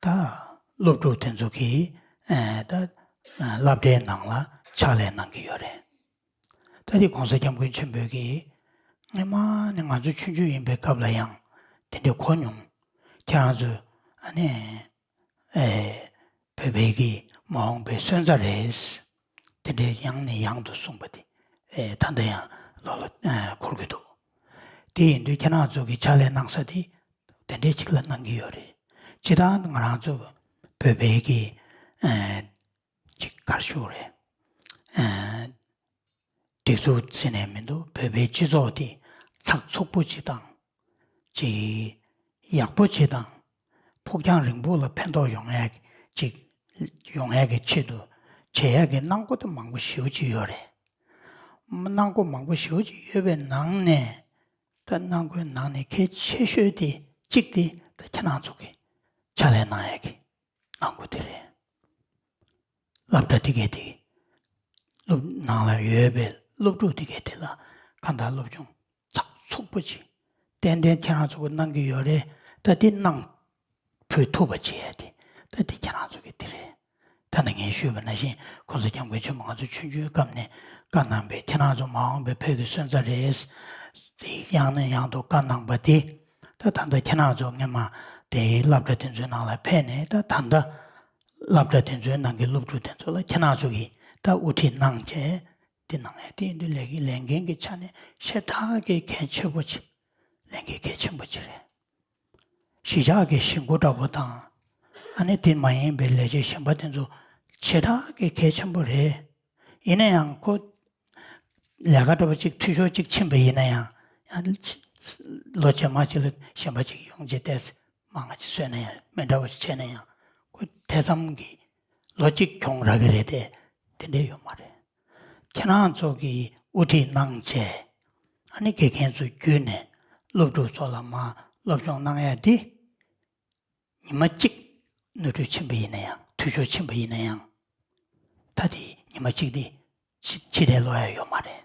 ད་སློབ་ཕྲུག་དེ་ཚོ་གིས་ཨེ་ད་སློབ་གྲྭའི་ནང་ལ་ཕྱག་ལས་གནང་གི་ཡོད་རེད། ད་དེ་༸གོང་ས་༸སྐྱབས་མགོན་ཆེན་པོས་ཀྱིས་སྔོན་མ་ནས་ང་ཚོ་ཆུང་ཆུང་ཡིན་པའི་སྐབས་ལ་ཡང་དེ་འདྲ་གོ་མྱོང་། ཁྱེད་རང་ཚོ་ཨ་ནི་ཨེ་བོད་པའི་གི་མ་འོངས་པའི་སོན་རྩ་རེད། དེ་འདྲའི་ཡང་ནས་ཡང་དུ་གསུངས་པ་དེ་ཨེ་ད་ལྟ་ཡང་ལོ་ལ་ཨེ་འཁོར་གྱི་འདུག་དེ་ཡིན་དུས་ཁྱེད་རང་ཚོ་གི་ཕྱག་ལས་གནང་ས་དེ་དེ་འདྲའི་ཅིག་ལ་གནང་གི་ཡོད་རེད། སྤྱིར་བཏང་ང་རང་ཚོ་བོད་པའི་གི་ཨེ་ཅིག་ག་རེ་ཞུ་དགོས་རེད། ཨེ་སྒྲིག་འཛུགས་ཟེར་ནས་མི་འདུག་བོད་པའི་སྤྱི་ཚོགས་དེ་ཚགས་ཚུད་པོ་ཅིག་དང་། ཅིག་ཡག་པོ་ཅིག་དང་། ཕུགས་རྒྱང་རིང་པོ་ལ་ཕན་ཐོགས་ཡོང་ཡག་ཅིག་ཡོང་ཡག་གི་ཆེད་དུ་བྱེད་ཡག་གི་གནང་སྒོ་དེ་མང་པོ་ཞེ་པོ་ཅིག་ཡོད་རེད། གནང་སྒོ་མང་པོ་ཞེ་པོ་ཅིག་ཡོད་པའི་ནང་ནས། ད་གནང་སྒོའི་ནང་ནས་གལ་ཆེ་ཤོས་དེ་གཅིག་དེ་ད་ཁྱེད་རང་ཚོ་གི་ཕྱག་ལས་གནང་ཡག་གི་གནང་སྒོ་དེ་རེད། སློབ་གྲྭ་དེ་གའི་དེ། སློབ་ནང་ལ་ཡོད་པའི་སློབ་ཕྲུག་དེ་གའི་དེ་ལ་གང་ལྟར་སློབ་སྦྱོང་ཚགས་ཚུད་པོ་ཅིག་ཏན་ཏན་ཁྱེད་རང་ཚོ་གིས་གནང་གི་ཡོད་རེད། ད་དེ་གནང་ཕུལ་ཐུབ་པ་བྱེད་ཡ་དེ་ད་དེ་ཁྱེད་རང་ཚོ་གི་དེ་རེད། ད་ནི་ངས་ཞུས་པ་ནང་བཞིན་༸གོང་ས་༸སྐྱབས་མགོན་ཆེན་པོ་ང་ཚོ་ཆུང་ཆུང་སྐབས་ནས་བཀའ་གནང་པའི་ཁྱེད་རང་ཚོ་མ་འོངས་པའི་བོད་ཀྱི་སོན་རྩ་རེད། དེ་ཡང་ནས་ཡང་དུ་བཀའ་གནང་པ་དེ་ད་ད་ལྟ་ཁྱེད་རང་ཚོ་སྔོན་མ་དེའི་སློབ་གྲྭ་དེ་ཚོའི་ནང་ལ་ཕེབས་ནས་ད་ད་ལྟ་སློབ་གྲྭ་དེ་ཚོའི་ནང་གི་སློབ་ཕྲུག་དེ་ཚོ་ལ་ཁྱེད་རང་ཚོ་གིས་ད་དབུ་ཁྲིད་གནང་བྱས་དེ་གནང་ཡ་དེ་ཡིན་དུས་ལས་ཀའི་ལས་འགན་གྱི་ཆ་ནས་ཞེ་དྲག་གི་གལ་ཆེ་པོ་ཆེ། ལས་འགན་གལ་ཆེན་པོ་ཅིག་རེད། གཞིས་ཆགས་ཀྱི་གཞིས་འགོ་འདྲ་པོ་དང་། ཨ་ནི་དེ་མ་ཡིན་པའི་ལས་བྱེད་གཞན་པ་དེ་ཚོ་ཞེ་དྲག་གི་གལ་ཆེན་པོ་རེད། ཡིན་ན་ཡང་ཁོ་ལས་ཀ་འདྲ་པོ་ཅིག་འཐུས་ཤོར་ཅིག་ཕྱིན་པ་ཡིན་ན་ཡང་། ཡང་ལོ་རྗེས་མ་ཅིག་ལ་གཞན་པ་ཅིག་ཡོང་རྗེས་ཏོག་ཙམ་མང་ང་ཅིག་བཟོས་ན་ཡང་མི་འདྲ་བ་ཅིག་བྱས་ན་ཡང་། ཁོ་དེ་ཙམ་གྱི་ལོ་གཅིག་གྱོང་རག་གི་རེད་དེ། དེ་འདྲ་ཡོད་མ་རེད། ཁྱེད་རང་ཚོ་གིས་དབུ་ཁྲིད་གནང་བྱས། ཨ་ནི་དགེ་རྒན་ཚོ་བརྒྱུད་ནས་སློབ་ཕྲུག་ཚོ་ལ་མར་སློབ་སྦྱོང་གནང་ཡ་འདི། ཉི་མ་གཅིག་ནོར་འཁྲུལ་ཕྱིན་པ་ཡིན་ན་ཡང་། འཐུས་ཤོར་ཕྱིན་པ་ཡིན་ན་ཡང་། ད་དེ་ཉི་མ་གཅིག་དེ་ཕྱི་ཕྱི་བལྟས་ལོག་ཡ་ཡོད་མ་རེད།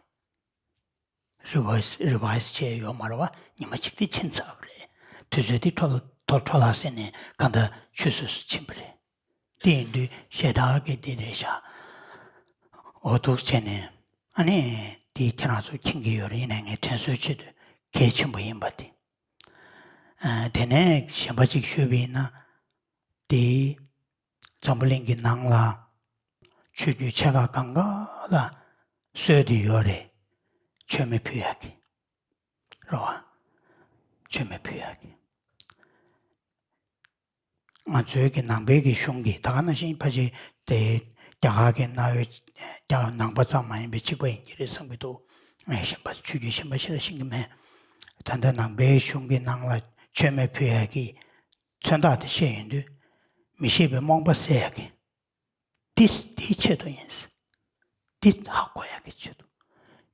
རི་ཝའི་སི་རི་ཝའི་སི་བྱས་ཡོད་མ་རེད་པ། ཉི་མ་གཅིག་དེ་ཕྱིན་ཚར་བ་རེད། དུས་ཚོད་དེ་འཕྲོ་བརླག་འཕྲོ་བརླག་ཟེར་ནས་གང་ལྟར་ཆུད་ཟོས་སུ་ཕྱིན་པ་རེད། དེ་ཡིན་དུས་ཞེ་དྲག་གི་འདི་རེད་ཤག་འོ་འདུག་བྱས་ནས་ཨ་ནི་དེ་ཁྱེད་རང་ཚོ་མཁྱེན་གྱི་ཡོད་རེད། ཡིན་ནའི་ངས་དྲན་གསོའི་ཆེད་དུ་གལ་ཆེན་པོ་ཡིན་པ་དེ། ཨ་དེ་ནས་གཞན་པ་ཅིག་ཞུས་པ་ཡིན་ན། དེ་འཛམ་བུ་གླིང་གི་ནང་ལ་ཆོས་བརྒྱུད་ཆེ་ཁག་གང་ག་ལ་སྲོལ་དེ་ཡོད་རེད། མཆོད་མེ་ཕུལ་ཡག་གི། རེད་བ། མཆོད་མེ་ཕུལ་ཡག་གི། ང་ཚོའི་གི་ནང་པའི་གི་གཞུང་གི་ད་ག་ནང་བཞིན་ཕལ་ཆེར་དེ་རྒྱ་གར་གི་གནའ་བོའི་རྒྱ་ནང་པ་ཙམ་མ་ཡིན་པའི་གཅིག་པ་ཡིན་གྱི་རེད་བསམ་གྱི་འདུག་ངས་གཞན་པ་ཆོས་བརྒྱུད་གཞན་པ་ཞིག་ལ་ཤེས་ཀྱི་མེད། ད་ལྟ་ནང་པའི་གཞུང་གི་ནང་ལ་མཆོད་མེ་ཕུལ་ཡག་གི་མཚོན་རྟགས་དེ་བཤད་ཡོང་དུས། མི་ཤེས་པའི་རྨོངས་པ་སེལ་ཡག་གི། འདི་འདིའི་ཆེད་དུ་ཡིན། འདི་ཧ་གོ་ཡག་གི་ཆེད་དུ།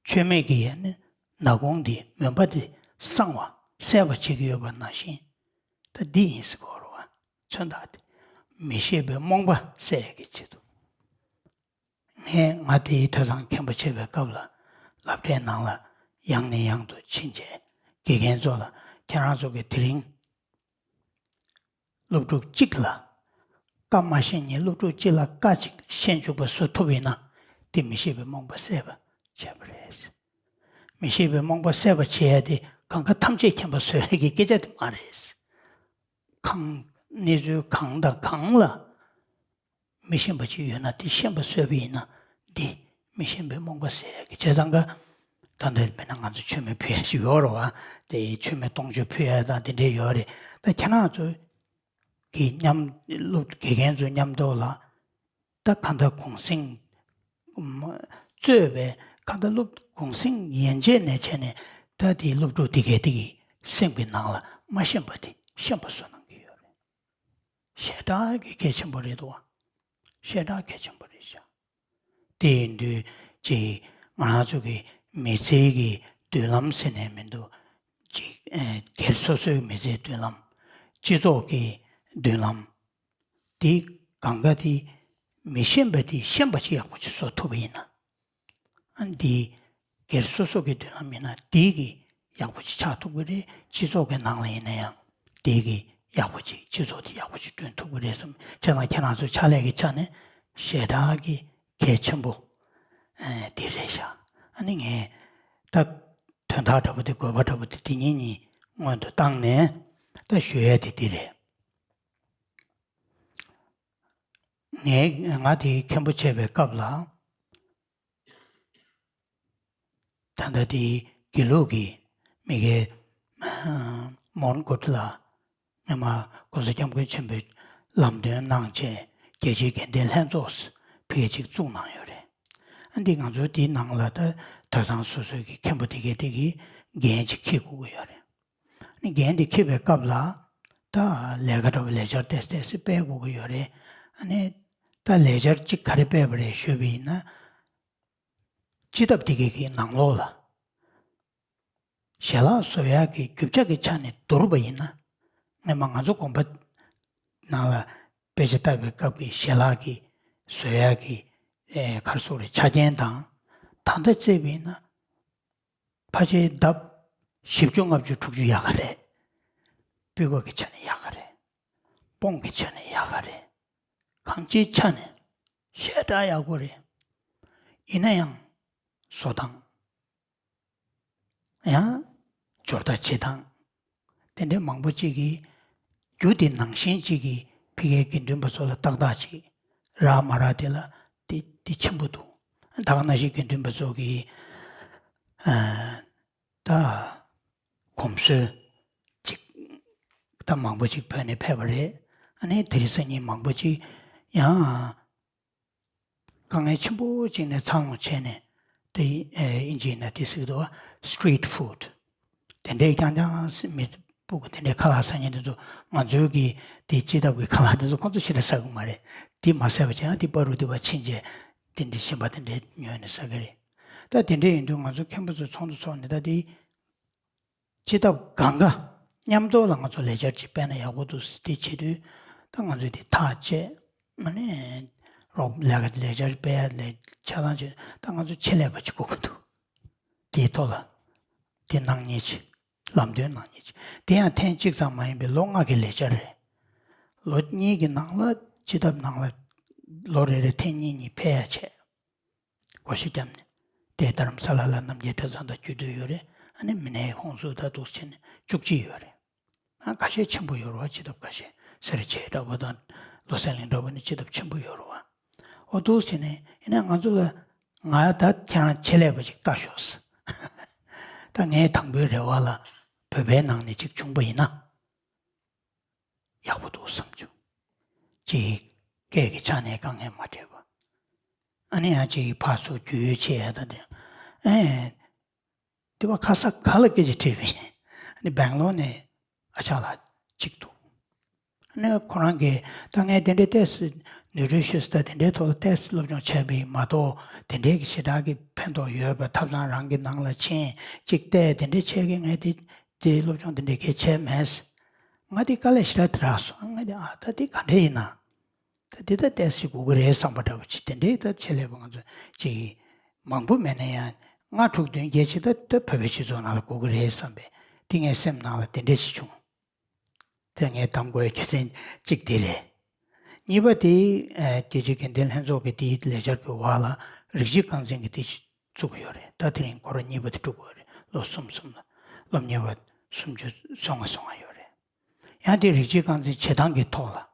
མཆོད་མེ་གི་ཡ་ནི་ནག་ཁུང་འདི་མུན་པ་འདི་སངས་པ་སེལ་བ་བྱེད་ཀྱི་ཡོད་པ་ནང་བཞིན། ད་འདི་ཡིན་ཟེར་གོ་རེད་བ། མཚོན་རྟགས་དེ། མི་ཤེས་པའི་རྨོངས་པ་སེལ་ཡག་གི་ཆེད་དུ། ངས་ང་དེའི་ཐོས་བསམ་མཁན་པོ་བྱེད་པའི་སྐབས་ལ། སློབ་གྲྭའི་ནང་ལ་ཡང་ནས་ཡང་དུ་ཕྱིན་བྱས་དགེ་རྒན་ཚོ་ལ། ཁྱེད་རང་ཚོ་གིས་དེ་རིང་སློབ་ཕྲུག་གཅིག་ལ་བཀའ་མ་བཤད་ཉིན། སློབ་ཕྲུག་གཅིག་ལ་བཀའ་གཅིག་བཤད་འཇུག་པ་བཟོ་ཐུབ་ཡིན་ན། དེ་མི་ཤེས་པའི་རྨོངས་པ་སེལ་བ་བྱས་པ་རེད། མི་ཤེས་པའི་རྨོངས་པ་སེལ་བ་བྱེད་ཡ་དེ་གང་ག་ཐམས་ཅད་མཁྱེན་པ་བཟོ་ཡ་གི་སྐད་ཆ་དེ་མ་རེད། གང་གནས་ཚུལ་གང་དང་གང་ལ་མི་ཤེས་པ་ཅིག་ཡོད་ན་དེ་ཤེས་པ་བཟོས་པ་ཡིན་ན། འདི་མི་ཤེས་པའི་རྨོངས་པ་སེལ་ཡ་གི་བྱས་ཙང་ཀ། ད་ལྟ་དཔེར་ན་ང་ཚོ་མཆོད་མེ་ཕུལ་ཡ་ཞིག་ཡོད་རེད་བ། དེ་མཆོད་མེ་སྟོང་མཆོད་ཕུལ་ཡ་དང་དེ་འདྲས་ཡོད་རེད། ད་ཁྱེད་རང་ཚོ་གི་མཉམ་སློབ་དགེ་རྒན་ཚོ་མཉམ་དུ་ལ། ད་གང་ལྟར་གུང་སེང་གཙོས་པའི་གང་ལྟར་སློབ་གུང་སེང་ཡན་ཆད་ནས་བྱས་ནས། ད་དེའི་སློབ་ཕྲུག་དེ་གས་དེ་གི་སེམས་ཀྱི་ནང་ལ་མ་ཤེས་པ་དེ་ཤེས་པ་བཟོ་གནང་གི་ཡོད་རེད། ཞེ་དྲག་གི་གལ་ཆེན་པོ་རེད་འདུག་བ། ཞེ་དྲག་གལ་ཆེན་པོ་རེད་ཤག་དེ་ཡིན་དུས་ཅིག་ང་རང་ཚོ་གི་མི་ཚེ་གི་མདུན་ལམ་ཟེར་ནས་མི་འདུག་ཅིག་ཨེ་སྒེར་སོ་སོའི་མི་ཚེའི་མདུན་ལམ། སྤྱི་ཚོགས་ཀྱི་མདུན་ལམ་འདི་གང་ག་དེ་མི་ཤེས་པ་དེ་ཤེས་པ་ཅིག་ཡག་པོ་ཅིག་བཟོ་ཐུབ་པ་ཡིན་ན། ཨ་འདི་སྒེར་སོ་སོ་གི་མདུན་ལམ་ཡིན་ན་འདི་གི་ཡག་པོ་ཅིག་ཆགས་ཐུབ་ཀྱི་རེད། སྤྱི་ཚོགས་ཀྱི་ནང་ལ་ཡིན་ན་ཡང་འདི་གི་ཡག་པོ་ཅིག་སྤྱི་ཚོགས་དེ་ཡག་པོ་ཅིག་བསྐྲུན་ཐུབ་ཀྱི་རེད་བསམ། བྱས་ཙང་ཁྱེད་རང་ཚོ་ཕྱག་ལས་ཀྱི་ཆ་ནས་ཞེ་དྲག་གི་གལ་ཆེན་པོ་ཨ་འདི་རེད་ཤག་ཨ་ནི་ངས་ད་དོན་དག་འདྲ་པོ་དེ་དགོས་པ་འདྲ་པོ་དེ་འདི་གཉིས་གཉིས་སྔོན་དུ་བཏང་ནས་ད་ཞུ་ཡས་དེ་འདི་རེད། ངས་ང་དེ་མཁན་པོ་བྱས་པའི་སྐབས་ལ། ད་ལྟ་དེའི་དགེ་ལུགས་ཀྱི་མི་སྒེར་མོན་གྷོ་ལ་སྔོན་མ་༸གོང་ས་༸སྐྱབས་མགོན་ཆེན་པོས་ལམ་སྟོན་གནང་བྱས་རྒྱལ་སྤྱིའི་དགེ་ལྡན་ལྷན་ཚོགས་ཕ་གི་ཅིག་བཙུགས་གནང་ཡོད་རེད། ཨ་འདི་ང་ཚོ་དེའི་ནང་ལ་ད་གྲྭ་ཚང་སོ་སོའི་གི་མཁན་པོ་དེ་གའི་དེ་གི་འགན་ཅིག་འཁྱེར་དགོས་ཀྱི་ཡོད་རེད། ཨ་ནི་འགན་དེ་འཁྱེར་བའི་སྐབས་ལ་ད་ལས་ཀ་འདྲ་བོ་ལས་འཆར་ཏོག་ཙམ་ཏོག་ཙམ་སྤེལ་དགོས་ཀྱི་ཡོད་རེད། ཨ་ནི་ད་ལས་འཆར་གཅིག་ག་རེ་སྤེལ་བ་རེད་ཞུས་པ་ཡིན་ན། སྤྱི་ཟླ་འདི་གའི་གི་ནང་ལོགས་ལ་ཞལ་ལག་བཟོ་ཡག་གི་རྒྱུ་ཆ་གི་ཆ་ནས་བསྡུར་བ་ཡིན་ན། སྔོན་མ་ང་ཚོ་དགོན་པ་ནང་ལ་དཔེ་ཆ་ལྟ་བའི་སྐབས་ཀྱི་ཞལ་ལག་གི་བཟོ་ཡག་གི་ཨེ་ག་རེ་ཟེར་དགོས་རེད། ཆ་རྐྱེན་དང་ད་ལྟ་བརྩིས་པ་ཡིན་ན། ཕལ་ཆེར་ལྡབ་བཞི་བཅུ་ལྔ་བཅུ་དྲུག་ཅུ་ཡག་ག་རེད། སྤུས་ཀ་གི་ཆ་ནས་ཡག་ག་རེད། སྤོང་གི་ཆ་ནས་ཡག་ག་རེད། གང་ཅིའི་ཆ་ནས་ཞེ་དྲག་ཡག་པོ་རེད། ཡིན་ན་ཡང་བཟོ་སྟངས་ཡང་སྦྱོར་རྟ་བྱེད་སྟངས་དེ་འདྲའི་མང་པོ་ཅིག་གིས་རྒྱུ་དེ་ནང་བཞིན་ཅིག་གིས་ཕ་གིའི་དགེ་འདུན་པ་ཚོ་ལ་ཏག་ཏག་ཅིག་རག་མ་རག་དེ་ལ་དེ་དེ་ཆེན་པོ་འདུག་ད་ག་ནང་བཞིན་དགེ་འདུན་པ་ཚོ་གིས་ཨ་ད་གོམས་སྲོལ་ཅིག་ད་མང་པོ་ཅིག་བོད་ནས་ཕེབས་པ་རེད། ཨ་ནི་དེ་རིང་སང་ཉིན་མང་པོ་ཅིག་ཡང་དཀའ་ངལ་ཆེན་པོ་ཅིག་ནས་འཚར་ལོངས་བྱས་ནས་དེ་ཨེ་དབྱིན་ཇིའི་ནང་དེ་ཟེར་གི་འདུག་བ། street food། དེ་འདྲའི་རྐྱང་རྐྱང་མི་སྤུ་གུ་དེ་འདྲའི་ཁ་ལག་ཟ་མཁན་དེ་ཚོ་ང་ཚོའི་གི་དེ་སྤྱི་ཟླ་བའི་ཁ་ལག་དེ་ཚོ་ཁོང་ཚོ་ཞེ་དྲག་ཟ་གི་མ་རེད། དེ་མ་ཟ་བ་བྱས་ན་དེ་པ་རུ་དེ་བ་ཕྱིན་བྱས་དེ་འདྲའི་ཞིམ་པ་དེ་འདྲའི་ཉོས་ནས་ཟ་གི་རེད། ད་དེ་འདྲའི་ཡིན་དུས་ང་ཚོ་མཁན་པོ་ཚོ་ཚོགས་འདུ་ཚོགས་ནས་ད་དེ། སྤྱི་ཟླ་གང་ག་མཉམ་དུ་ལ་ང་ཚོ་ལས་འཆར་ཅིག་སྤེལ་ན་ཡག་པོ་འདུག་ཟེར་དེ་བྱེད་དུས་ད་ང་ཚོས་དེ་ཐག་བཅད། ཨ་ནི་རོགས་ལས་ཀ་ལས་འཆར་སྤེལ་ཡ་ལས་ཆ་ཚང་བྱེད་ད་ང་ཚོ་ཆེད་ལས་པ་ཅིག་དགོས་ཀྱི་འདུག་དེའི་ཐོག་ལ་དེ་གནང་མཁན་ཅིག་ལམ་སྟོན་གནང་མཁན་ཅིག་དེ་ཡང་ཐེངས་གཅིག་ཙམ་མ་ཡིན་པའི་ལོ་ལྔ་གི་ལས་འཆར་རེད། ལོ་གཉིས་ཀྱི་ནང་ལ་སྤྱི་ཟླ་ནང་ལ་ལོ་རེ་རེ་ཐེངས་གཉིས་གཉིས་ཕེབས་ཡ་བྱས། སྒོར་གཞས་བརྒྱབ་ནས། དེ་རྡ་རམ་ས་ལ་ལ་རྣམ་རྒྱལ་གྲྭ་ཚང་དང་རྒྱུད་སྟོད་ཡོད་རེད། ཨ་ནི་མི་སྣའི་ཧོན་སུར་ད་འདུག་སེ་བྱས་ནས་བཅུ་གཅིག་ཡོད་རེད། ཨ་ཁ་ཤས་ཆེན་པོ་ཡོད་རེད་བ། སྤྱི་ཐབ་ཁ་ཤས་སེར་བྱེས་འདྲ་པོ་དང་ལོ་གསལ་གླིང་འདྲ་པོ་ནི་སྤྱི་ཐབ་ཆེན་པོ་ཡོད་རེད་བ། ཨོ་འདུག་སེ་བྱས་ནས་ཡིན་ན་ང་ཚོ་ལ་ང་ད་ཁྱེད་རང་ཆེད་ལས་པ་ཅིག་ལྟ་ཤོག་ཟེར། ད་ངའི་དང་པོའི་རེ་བ་ལ་བོད་པའི་ནང་ནས་ཅིག་བྱུང་པ་ཡིན་ན། ཡག་པོ་འདུག་བསམ་བྱུང་། གཅིག་སྐད་ཀྱི་ཆ་ནས་དཀའ་ངལ་མ་འཕྲད་པ། ཨ་ནི་ཡང་གཅིག་ཕར་ཚུར་རྒྱུས་ཡོད་བྱེད་ཡ་ད་དེ། ཨེ། དེ་བ་ཁ་ས་ག་ལ་སྐད་ཆ་དྲིས་པ་ཡིན། ཨ་ནི་སྦེང་ལོར་ནས་ཨ་ཅག་ལགས་གཅིག་འདུག་ཨ་ནི་ཁོ་རང་གིས་ད་ངས་དེ་འདྲའི་ཏོག་ཙམ་ནུས་ཤུགས་ད་དེ་འདྲའི་ཐོག་ལ་ཏོག་ཙམ་སློབ་སྦྱོང་བྱས་པ་ཡིན་མ་གཏོགས་དེ་འདྲའི་གི་ཞེ་དྲག་གི་ཕན་ཐོགས་ཡོད་པ་ཐབ་ཚང་རང་གི་ནང་ལ་ཕྱིན་གཅིག་བལྟས་དེ་འདྲའི་བྱས་གི་ངས་དེ། དེའི་སློབ་སྦྱོང་དེ་འདྲའི་གལ་ཆེ་མེད། ང་དེ་དཀའ་ལས་ཞེ་དྲག་དེ་རག་སོང་། ང་དེ་ཨ་ད་དེ་ག་འདྲ་ཡིན་ན། ད་དེ་ད་ཏོག་ཙམ་དགོས་ཀྱི་རེད་བསམ་པ་འདྲ་བོ་ཅིག་དེ་འདྲའི་ད་ཆེད་ལས་པ་ང་ཚོ་ཅིག་མང་པོ་མེད་ན་ཡང་ལྔ་དྲུག་བདུན་བརྒྱད་ཅིག་ད་ད་བོད་པའི་སྤྱི་ཚོགས་ནང་ལ་དགོས་ཀྱི་རེད་བསམ་པས་དེ་ངའི་སེམས་ནང་ལ་དེ་འདྲ་ཞིག་བྱུང་། དེ་ངས་གདམ་དགོས་རྒྱུ་མཚན་གཅིག་དེ་རེད། གཉིས་པ་དེ་ཨ་རྒྱལ་སྤྱིའི་དགེ་ལྡན་ལྷན་ཚོགས་ཀྱི་དེའི་ལས་འཆར་གྱི་འོག་ལ་རིགས་གཅིག་རྐང་འཛིན་གྱི་དེ་བཙུགས་ཡོད་རེད། ད་དེ་རིང་སྐོར་གཉིས་པ་དེ་འགྲོ་གི་ཡོད་རེད། ལོ་གསུམ་གསུམ་ལ་སློབ་གཉེར་བ་སུམ་ཅུ་སོ་ལྔ་སོ་ལྔ་ཡོད་རེད། ཡང་དེ་རིགས་གཅིག་རྐང་འཛིན་བྱེད་སྟངས་ཀྱི་ཐོག་ལ་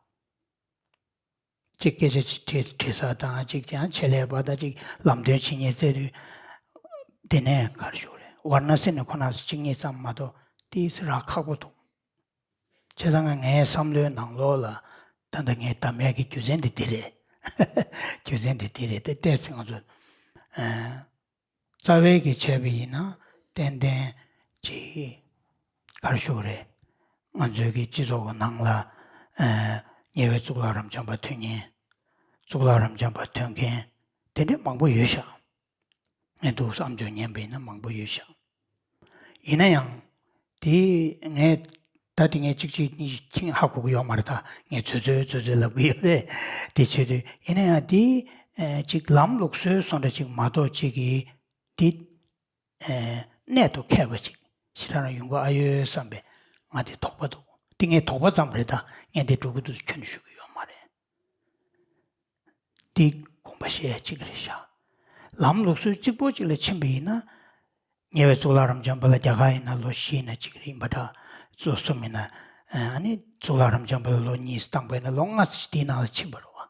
གཅིག་སྐད་ཆ་ཅིག་དྲི་དྲི་ས་དང་གཅིག་ཀྱང་ཆེད་ལས་པ་དང་གཅིག་ལམ་སྟོན་བྱེད་མཁན་བཙལ་དུས་དེ་ནས་ག་རེ་ཞུ་དགོས་རེད། ཝཱ་ར་ཎ་སི་ནས་ཁོ་ན་སུ་གཅིག་གཉིས་ཙམ་མ་གཏོགས་དེ་རག་ཁག་པོ་འདུག་བྱས་ཙང་ངའི་བསམ་བློའི་ནང་ལོགས་ལ་ད་ལྟ་ངས་གདམ་ཡག་གི་རྒྱུ་མཚན་དེ་འདི་རེད། རྒྱུ་མཚན་དེ་འདི་རེད་དེ་ཏོག་ཙམ་ང་ཚོ་ཨ་རྩ་བའི་གི་བྱས་པ་ཡིན་ན་ཏན་ཏན་ཅིག་ག་རེ་ཞུ་དགོས་རེད། ང་ཚོའི་གི་སྤྱི་ཚོགས་ཀྱི་ནང་ལ་ཨ་ཉེ་བའི་གཙུག་ལག་རབ་འབྱམས་པ་ཐོན་མཁན། གཙུག་ལག་རབ་འབྱམས་པ་ཐོན་མཁན་དེ་འདྲ་མང་པོ་ཡོད་ཤག་ངས་འདུག་བསམ་བྱུང་ཉན་པ་ཡིན་ན་མང་པོ་ཡོད་ཤག་ཡིན་ན་ཡང་དེ་ངས་ ད་དེ་ངས་གཅིག་གཅིག་གཉིས་གཉིས་ཁྱེད་ཧ་གོ་གི་ཡོད་མ་རེད། ད་ངས་ཚོད་ཚོད་ཚོད་ཚོད་ལབ་གི་ཡོད་རེད། དེ་བྱེད་དུས་ཡིན་ན་ཡང་དེ་ཨེ་ཅིག་ལམ་ལུགས་སྲོལ་སོང་འདྲ་ཅིག་མ་གཏོགས་ཅིག་གི་དེ་ཨེ་གནད་དུ་འཁེལ་བ་ཅིག་ཞེ་དྲག་རང་ཡོང་གི་ཨ་ཡོད་བསམ་པའི་ང་དེ་དོགས་པ་འདུག་དེ་ངས་དོགས་པ་ཙམ་རེད། ད་ངས་དེ་འགྲོ་གི་འདུག་ཁྱོན་ནས་ཞུ་གི་ཡོད་མ་རེད། འདི་དགོངས་པ་བཞེས་ཡ་གཅིག་རེད་ཤག་ལམ་ལུགས་སྲོལ་གཅིག་པོ་གཅིག་ལ་ཕྱིན་པ་ཡིན་ན། ཉེ་བའི་གཙུག་ལག་རབ་འབྱམས་པ་ལ་རྒྱ་གར་ཡིན་ན་ལོ་བཞི་ཡིན་ན་གཅིག་རེད་ཡིན་པ་འདྲ། ལོ་གསུམ་ཡིན་ན། ཨ་ནི་གཙུག་ལག་རབ་འབྱམས་པ་ལ་ལོ་གཉིས་བཏང་པ་ཡིན་ན་ལོ་ལྔ་ཙམ་དེའི་ནང་ལ་ཕྱིན་པ་རེད་བ།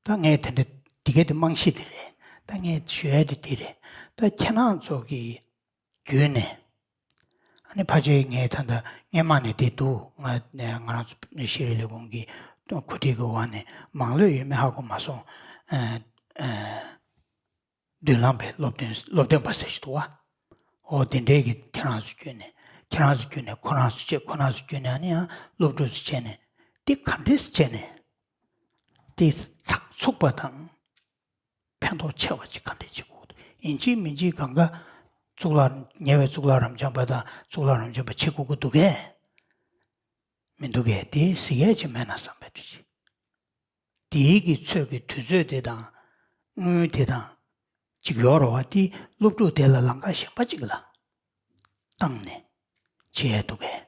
ད་ངས་དེ་འདྲ་འདི་ག་དེ་རྨང་གཞི་དེ་རེད། ད་ངས་ཞུ་ཡ་དེ་དེ་རེད། ད་ཁྱེད་རང་ཚོ་གི་བརྒྱུད་ནས། ཨ་ནི་ཕལ་ཆེར་ངས་ད་ལྟ་སྔས་མ་ནས་དེ་འདུག་ང་ང་རང་ཚོ་ཤེས་རིག་ལས་ཁུངས་ཀྱི་གོ་སྒྲིག་གི་འོག་ནས་མང་ལོས་ཡོད་མེད་ཧ་གོ་མ་སོང་། ཨ་ཨ་མདུན་ལམ་པའི་སློབ་སྟོན་སློབ་སྟོན་པ་ཟེར་ཞིག་འདུག་བ། ཨོ་དེ་འདྲའི་གི་ཁྱེད་རང་ཚོ་བརྒྱུད་ནས་ཁྱེད་རང་ཚོ་བརྒྱུད་ནས་ཁོ་རང་ཚོ་བྱས་ཁོ་རང་ཚོ་བརྒྱུད་ནས་ཨ་ནི་ཡང་སློབ་ཕྲུག་ཚོ་བྱས་ནས་དེ་ག་འདྲས་བྱས་ནས་དེ་ཚགས་ཚུགས་པ་དང་། ཕན་ཐོགས་ཆེ་བ་ཅིག་ག་འདྲས་བྱེད་དགོས་འདུག་ཡིན་གཅིག་མིན་གཅིག་གང་ག་གཙུག་ལག་ཉེ་བའི་གཙུག་ལག་རབ་འབྱམས་པ་དང་གཙུག་ལག་རབ་འབྱམས་པ་བྱེད་དགོས་ཀྱི་འདུག་གས། མི་འདུག་གས་དེ་གཟིགས་ཡས་ཅིག་མེད་ན་བསམ་པའི་འདྲ་ཅིག་དེའི་གི་ཚོད་ཀྱི་དུས་ཚོད་དེ་དང་དངུལ་དེ་དང་ཅིག་ཡོད་རེད་བ། དེ་སློབ་ཕྲུག་དེ་ལ་ལམ་ཁ་གཞན་པ་ཅིག་ལ་བཏང་ནས་བྱེད་ཡས་འདུག་གས།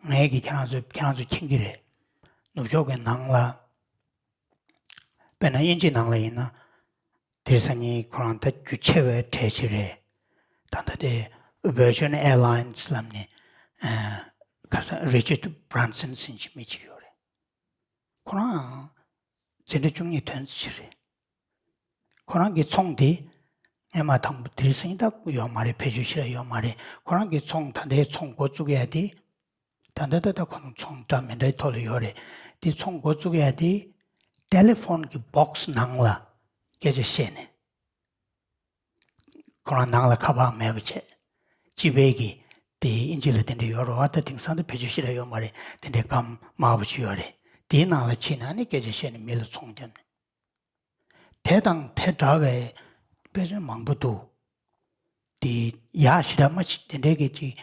ངས་ཀྱིས་ཁྱེད་རང་ཚོ་ཁྱེད་རང་ཚོ་མཁྱེན་གྱི་རེད། ནུབ་ཕྱོགས་ཀྱི་ནང་ལ། དཔེར་ན་དབྱིན་ཇི་ནང་ལ་ཡིན་ན། དེ་སང་ཉིན་ཁོ་རང་ད་རྒྱུ་ཆེ་བའི་གྲས་ཅིག་རེད། ད་ལྟ་དེ་Virgin Airlines་ལབ་ནས་ཁ་སང་Richard Branson་ཟེར་གྱི་མི་ཅིག་ཡོད་རེད། ཁོ་རང་འཛིན་གྲྭ་བཅུ་གཉིས་ཐོན་ཅིག་རེད། ཁོ་རང་གི་ཚོང་དེ་སྔས་མ་དང་པོ་དེ་རིང་སང་ཉིན་ད་ཡོད་མ་རེད། བེད་སྤྱོད་ཞེ་དྲག་ཡོད་མ་རེད། ཁོ་རང་གི་ཚོང་ད་ལྟའི་ཚོང་འགོ་བཙུགས་ཡ་དེ། ད་ལྟ་ད་ལྟ་ཁོ་རང་ཚོང་འདྲ་མི་འདྲའི་ཐོག་ལ་ཡོད་རེད། དེ་ཚོང་འགོ་བཙུགས་ཡ་དེ་ཏེ་ལེ་ཕོན་གྱི་བོག་སི་ནང་ལ་སྐད་ཆ་བཤད་ནས། ཁོ་རང་ནང་ལ་ཁ་པར་མེད་པ་བྱས། སྤྱི་པའི་གི་དེ་དབྱིན་ཇི་ལ་དེ་འདྲ་ཡོད་རེད་བ། ད་དེང་སང་དུ་བེད་སྤྱོད་ཞེ་དྲག་ཡོད་མ་རེད། དེ་འདྲའི་སྒམ་དམར་པོ་ཅིག་ཡོད་རེད། དེའི་ནང་ལ་ཕྱིན་ནས་ཨ་ནི་སྐད་ཆ་བཤད་ནས་མི་ལ་ཚོང་བརྒྱབ་ནས། དེ་དང་དེ་འདྲ་བའི་དཔེ་མཚོན་མང་པོ་འདུག་དེ་ཡག་ཞེ་དྲག་མ་ཅིག་དེ་འདྲའི་གི་ཅིག་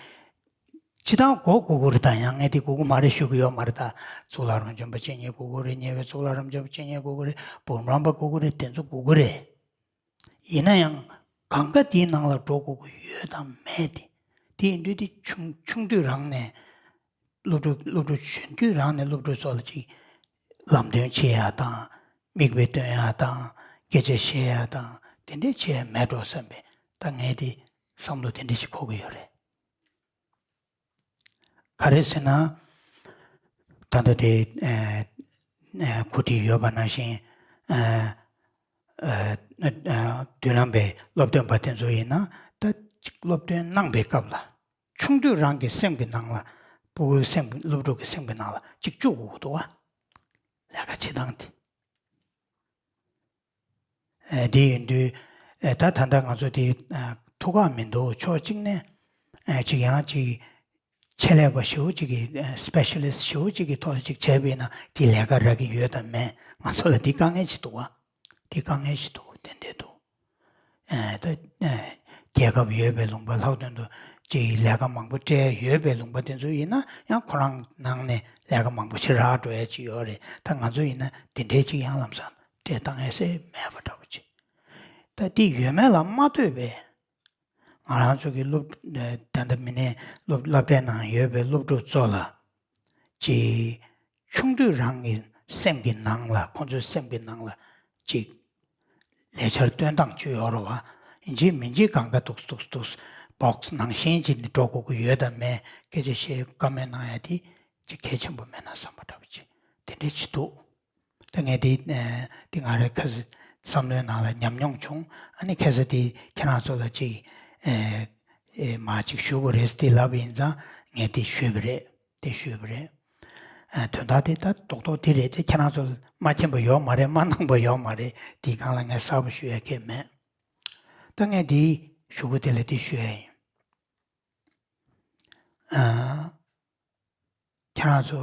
སྤྱི་བཏང་དགོས་དགོས་ཀྱི་རེད། ད་ཡང་ངས་དེ་དགོས་ཀྱི་མ་རེད་ཞུ་གི་ཡོད་མ་རེད། ད་གཙུག་ལག་རབ་འབྱམས་པ་བྱེད་མཁན་དགོས་ཀྱི་རེད། ཉེ་བའི་གཙུག་ལག་རབ་འབྱམས་པ་བྱེད་མཁན་དགོས་ཀྱི་རེད། འབུམ་རམས་པ་དགོས་ཀྱི་རེད། དེ་ཚོ་དགོས་ཀྱི་རེད། ཡིན་ན་ཡང་གང་ག་དེའི་ནང་ལ་འགྲོ་དགོས་ཀྱི་ཡོད་དམ་མེད་དེ། དེ་ཡིན་དུས་དེ་ཆུང་ཆུང་དུས་རང་ནས་སློབ་ཕྲུག་སློབ་ཕྲུག་གཞོན་དུས་རང་ནས་སློབ་ཕྲུག་ཚོ་ལ་ཅིག་ལམ་སྟོན་བྱེད་ཡ་དང་། མིག་དཔེ་སྟོན་ཡ་དང་། སྐད་ཆ་བཤད་ཡ་དང་། དེ་འདྲས་བྱེད་ཡ་མེད་འགྲོ་བསམ་པའི་ད་ངས་དེ་བསམ་བློ་དེ་འདྲས་ཞིག་འཁོར་གྱི་ཡོད་རེད། ག་རེ་ཟེར་ན། ད་ལྟ་དེ་ཨ་ཨ་གོ་སྒྲིག་ཡོད་པ་ནང་བཞིན་ཨ་ཨ་ཨ་མདུན་ལམ་པའི་སློབ་སྟོན་པ་དེ་ཚོ་ཡིན་ན་ད་ཅིག་སློབ་སྟོན་གནང་པའི་སྐབས་ལ་ཆུང་དུས་རང་གི་སེམས་ཀྱི་ནང་ལ་སྤུ་གུའི་སེམས་ཀྱི་སློབ་ཕྲུག་གི་སེམས་ཀྱི་ནང་ལ་ཅིག་བཅུག་དགོས་ཀྱི་འདུག་བ། ལས་ཀ་བྱེད་སྟངས་དེ། ཨ་དེ་ཡིན་དུས་ཨ་ད་ད་ལྟ་ང་ཚོ་དེ་ཨ་ཐུགས་ཁག་མི་འདུག་ཕྱོགས་གཅིག་ནས་ཨ་ཅིག་ཡང་ཅིག་ཆེད་ལས་པ་ཞེ་པོ་ཅིག་གི་ཨ་སི་པེ་ཤ་ལི་སི་ཊི་ཞེ་པོ་ཅིག་གི་ཐོག་ལ་ཅིག་བྱས་པ་ཡིན་ན་དེ་ལས་ཀ་རག་གི་ཡོད་དམ་མེད། ང་ཚོ་ལ་དེ་དཀའ་ངལ་ཅིག་འདུག་བ། དེ་དཀའ་ངལ་ཞིག་འདུག་ཏན་ཏན་འདུག་ཨ་ད་ཨ་རྒྱལ་ཁབ་ཡོད་པའི་ལུང་པ་ལྷག་དོན་དུ་ཅིག་ལས་ཀ་མང་པོ་སྤྲད་ཡོད་པའི་ལུང་པ་དེ་ཚོ་ཡིན་ན་ཡང་ཁོ་རང་ནང་ནས་ལས་ཀ་མང་པོ་ཞིག་རག་འགྲོ་ཡ་ཅིག་ཡོད་རེད། ད་ང་ཚོ་ཡིན་ན་དེ་འདྲའི་ཅིག་ཡང་ལམ་སང་སྤྲད་བཏང་ཡ་སེ་མེད་པ་འདྲ་པོ་ཅིག་ད་དེ་ཡོད་མེད་ལ་མ་ལྟོས་པའི་ང་རང་ཚོ་གི་སློབ་ད་ལྟ་མི་སྣའི་སློབ་སློབ་གྲྭའི་ནང་ཡོད་པའི་སློབ་ཕྲུག་ཚོ་ལ་ཅིག་ཆུང་དུས་རང་གི་སེམས་ཀྱི་ནང་ལ་ཁོང་ཚོའི་སེམས་ཀྱི་ནང་ལ་ཅིག་ལས་འཆར་སྟོན་སྟངས་ཅིག་ཡོད་རེད་བ། ཡིན་གཅིག་མིན་གཅིག་གང་ག་འདུག་འདུག་འདུག་བོག་སི་ནང་བཞིན་ཅིག་ནས་འགྲོ་དགོས་ཀྱི་ཡོད་དམ་མེད་སྐད་ཆ་བཤད་བཀའ་མོལ་གནང་ཡ་དེ་ཅིག་གལ་ཆེན་པོ་མེད་ན་བསམ་པ་འདྲ་པོ་ཅིག་དེ་འདྲ་ཅིག་འདུག་ད་ངས་དེ་ཨ་དེ་ང་རའི་ཁ་སང་བསམ་བློའི་ནང་ལ་ཉམས་མྱོང་བྱུང་། ཨ་ནི་ཁ་སང་དེ་ཁྱེད་རང་ཚོ་ལ་ཅིག་ཨ་ཨེ་མ་ཅིག་ཞུ་དགོས་རེད་དེ་ལབ་ཡིན་ཙང་ངས་དེ་ཞུས་པ་རེད། དེ་ཞུས་པ་རེད། ཨ་དོན་དག་དེ་ད་རྡོག་རྡོག་དེ་རེད་དེ་ཁྱེད་རང་ཚོ་མ་མཁྱེན་པ་ཡོད་མ་རེད། མ་གནང་པ་ཡོད་མ་རེད། དེའི་སྒང་ལ་ངས་གསལ་པོ་ཞུ་ཡ་གང་ཡང་མེད། ད་ངས་དེ་ཞུ་དགོས་དེ་ལ་དེ་ཞུ་ཡ་ཡིན། ཨ་ཁྱེད་རང་ཚོ་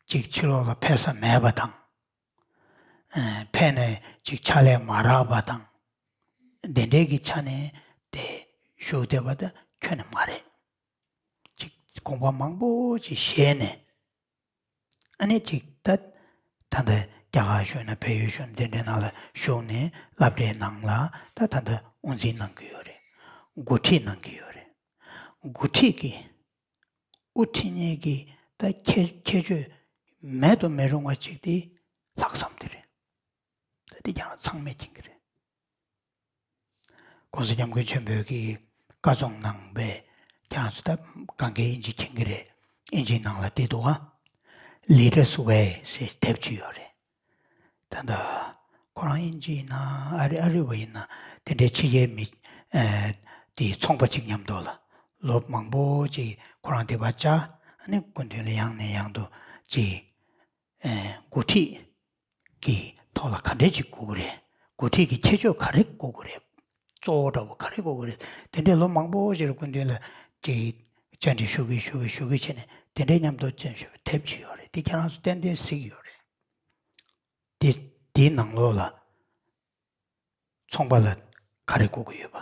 ཅིག་ཕྱི་ལོགས་ལ་ཕེབས་ས་མེད་པ་དང་། ཨ་ཕེབས་ནས་ཅིག་ཕྱག་ལས་མ་རག་པ་དང་། དེ་འདྲའི་གི་ཆ་ནས་དེ་ཞུ་བདེ་བ་དེ་ཁྱོན་ནས་མ་རེད། དགོངས་པ་མང་པོ་ཅིག་བཞེས་ནས། ཨ་ནི་ཅིག་ད་ད་ལྟ་རྒྱ་གར་ཞུགས་ན་བལ་ཡུལ་ཞུགས་ན་དེ་འདྲའི་ནང་ལ་ཞུགས་ནས་སློབ་གྲྭའི་ནང་ལ་ད་ད་ལྟ་དབུ་འཛིན་གནང་གི་ཡོད་རེད། འགོ་ཁྲིད་གནང་གི་ཡོད་རེད། འགོ་ཁྲིད་ཀྱི་དབུ་ཁྲིད་མཁན་གྱི་ད་ཁྱད་ཁྱད་ཆོས་མེད་དུ་མི་རུང་བ་ཅིག་དེ་ལྷག་བསམ་དེ་རེད། ད་དེ་ཀྱང་ཚང་མས་མཁྱེན་གྱི་རེད། ༸གོང་ས་༸སྐྱབས་མགོན་ཆེན་པོས་ཀྱི་བཀའ་རྩོམ་གནང་བའི་ཁྱེད་རང་ཚོ་ད་གང་གའི་ཨིན་ཇི་མཁྱེན་གྱི་རེད། ཨིན་ཇིའི་ནང་ལ་དེ་འདུག་ག Leaders Way ཟེར་དེབ་ཅིག་ཡོད་རེད། ད་ལྟ་ཁོ་རང་ཨིན་ཇི་ཡིན་ན་ཨ་རི་ཨ་རི་བ་ཡིན་ན་དེ་འདྲའི་ཕྱི་རྒྱལ་མི་ཨེ་དེ་ཚོང་པ་ཅིག་མཉམ་དུ་ལ་ལོ་མང་པོ་ཅིག་ཁོ་རང་དེ་བ་བཅར། ཨ་ནི་སྐུ་མདུན་ལ་ཡང་ནས་ཡང་དུ་ཅིག་ཨེ་འགོ་ཁྲིད་ཀྱི་ཐོག་ལ་ག་འདྲས་ཅིག་དགོས་ཀྱི་རེད། འགོ་ཁྲིད་ཀྱི་ཁྱད་ཆོས་ག་རེ་དགོས་ཀྱི་རེད། གཙོ་བོ་འདྲ་བོ་ག་རེ་དགོས་ཀྱི་རེད། དེ་འདྲས་ལོ་མང་པོ་ཞིག་ལ་སྐུ་མདུན་ལ་ཅིག་བཅར་འདྲི་ཞུ་གི་ཞུ་གི་ཞུ་གི་བྱས་ནས་དེ་འདྲས་མཉམ་དུ་བཙན་ཞུ་བའི་དེབ་ཅིག་ཡོད་རེད། དེ་ཁྱེད་རང་ཚོ་ཏན་ཏན་གཟིགས་ཡོད་རེད། དེ་དེའི་ནང་ལོགས་ལ་ཚོང་པ་ལ་ག་རེ་དགོས་ཀྱི་ཡོད་པ།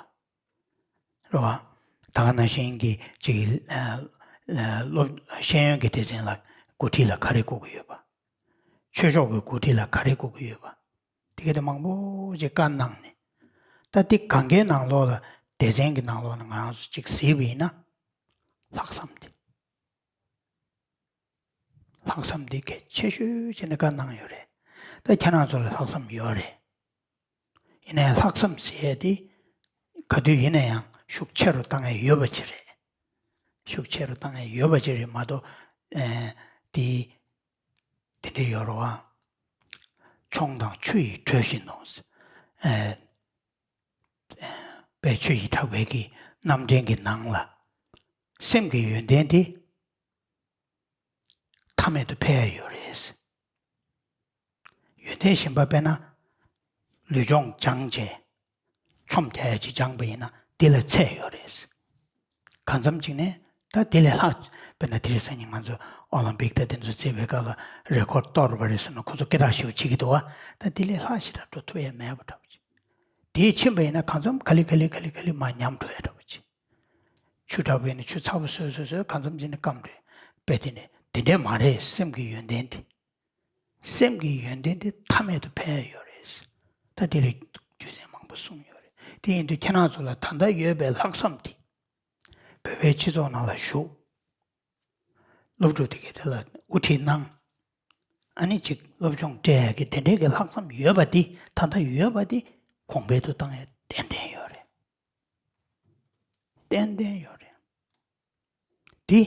རེད་བ། ད་ག་ནང་བཞིན་གྱི་ཅིག་ཨ་ཨ་སློབ་ཤེས་ཡོན་གྱི་སྡེ་ཚན་ལ་འགོ་ཁྲིད་ལ་ག་རེ་དགོས་ཀྱི་ཡོད་པ། ཆོས་ཕྱོགས་ཀྱི་འགོ་ཁྲིད་ལ་ག་རེ་དགོས་ཀྱི་ཡོད་པ། དེ་ག་དེ་མང་པོ་ཅིག་བཀའ་གནང་ནས། ད་དེ་གང་གའི་ནང་ལོགས་ལ་སྡེ་ཚན་གྱི་ནང་ལོགས་ལ་ང་རང་ཚོ་ཅིག་གཟིགས་པ་ཡིན་ན། ལྷག་བསམ་དེ། ལྷག་བསམ་འདི་གལ་ཆེ་ཤོས་བྱས་ནས་བཀའ་གནང་ཡོད་རེད། ད་ཁྱེད་རང་ཚོ་ལ་ལྷག་བསམ་ཡོད་རེད། ཡིན་ནའི་ལྷག་བསམ་ཟེར་ཡས་དེ་ག་དུས་ཡིན་ན་ཡང་ཤུགས་ཆེ་རུ་བཏང་ཡས་ཡོད་པ་ཅིག་རེད། ཤུགས་ཆེ་རུ་བཏང་ཡས་ཡོད་པ་ཅིག་རེད་མ་གཏོགས། ཨེ་དེ་དེ་འདྲ་ཡོད་རེད་བ། མཆོང་དང་ཆུ་ཡིས་དྲོས་བཞིན་དུ། ཨེ་དཔལ་ཆུ་ཡིས་དྲངས་པའི་གི་རྣམ་འདྲེན་གྱི་ནང་ལ་སེམས་ཀྱི་ཡོན་ཏན་དེ་མཐའ་མེད་དུ་འཕེལ་ཡ་ཡོད་རེད། ཡོན་ཏན་གཞན་པ་དཔེར་ན་ལུས་སྦྱོང་སྦྱངས་བྱས་ཆོམ་རྒྱག་ཡ་ཅིག་སྦྱངས་པ་ཡིན་ན་དེ་ལ་ཚད་ཡོད་རེད། གང་འཚམ་ཅིག་ནས་ད་དེ་ལས་ལྷག་དཔེར་ན་དེ་རིང་སང་ཉིན་ང་ཚོ་ཨོ་ལིམ་པིག་ད་དེ་ཚོ་རྩེད་པའི་སྐབས་ལ་རེ་ཀོར་གཏོར་བ་རེད་ཟེར་ན་ཁོ་ཚོ་སྐད་གྲགས་ཞེ་པོ་བྱེད་ཀྱི་འདུག་བ། ད་དེ་ལས་ལྷག་ཞེ་དྲག་འགྲོ་ཐུབ་ཡ་མེད་པ་འདྲ་པོ་ཅིག་དེ་ཕྱིན་པ་ཡིན་ན་གང་འཚམ་ག་ལེ་ག་ལེ་ག་ལེ་ག་ལེ་མར་ཉམས་འགྲོ་ཡ་འདྲ་པོ་ཅིག་ཆུ་འདྲ་པོ་ཡིན་ན་ཆུ་ཚ་པོ་བཟོས་བཟོས་བཟོས་གང་འཚམ་ཅིག་ནས་སྐམ་འགྲོ་ཡ། དཔེ་དེ་ནས་དེ་འདྲས་མ་རེད། སེམས་ཀྱི་ཡོན་ཏན་དེ། སེམས་ཀྱི་ཡོན་ཏན་དེ་མཐའ་མེད་དུ་འཕེལ་ཡོད་རེད། ད་དེ་ལས་རྒྱུ་མཚན་མང་པོ་གསུངས་ཡོད་རེད། དེ་ཡིན་དུས་ཁྱེད་རང་ཚོ་ལ་ད་ལྟ་ཡོད་པའི་ལྷག་བསམ་དེ། བོད་པའི་སྤྱི་ཚོགས་ནང་ལ་ཞུགས། སློབ་ཕྲུག་དེ་གས་དེ་ལ་དབུ་ཁྲིད་གནང་། ཨ་ནི་ཅིག་སློབ་སྦྱོང་སྤྲད་ཡ་གི་དེ་འདྲའི་གི་ལྷག་བསམ་ཡོད་པ་དེ་ད་ལྟ་ཡོད་པ་དེ་གོང་འཕེལ་དུ་བཏང་ཡ་ཏན་ཏན་ཡོད་རེད། ཏན་ཏན་ཡོད་རེད། འདི་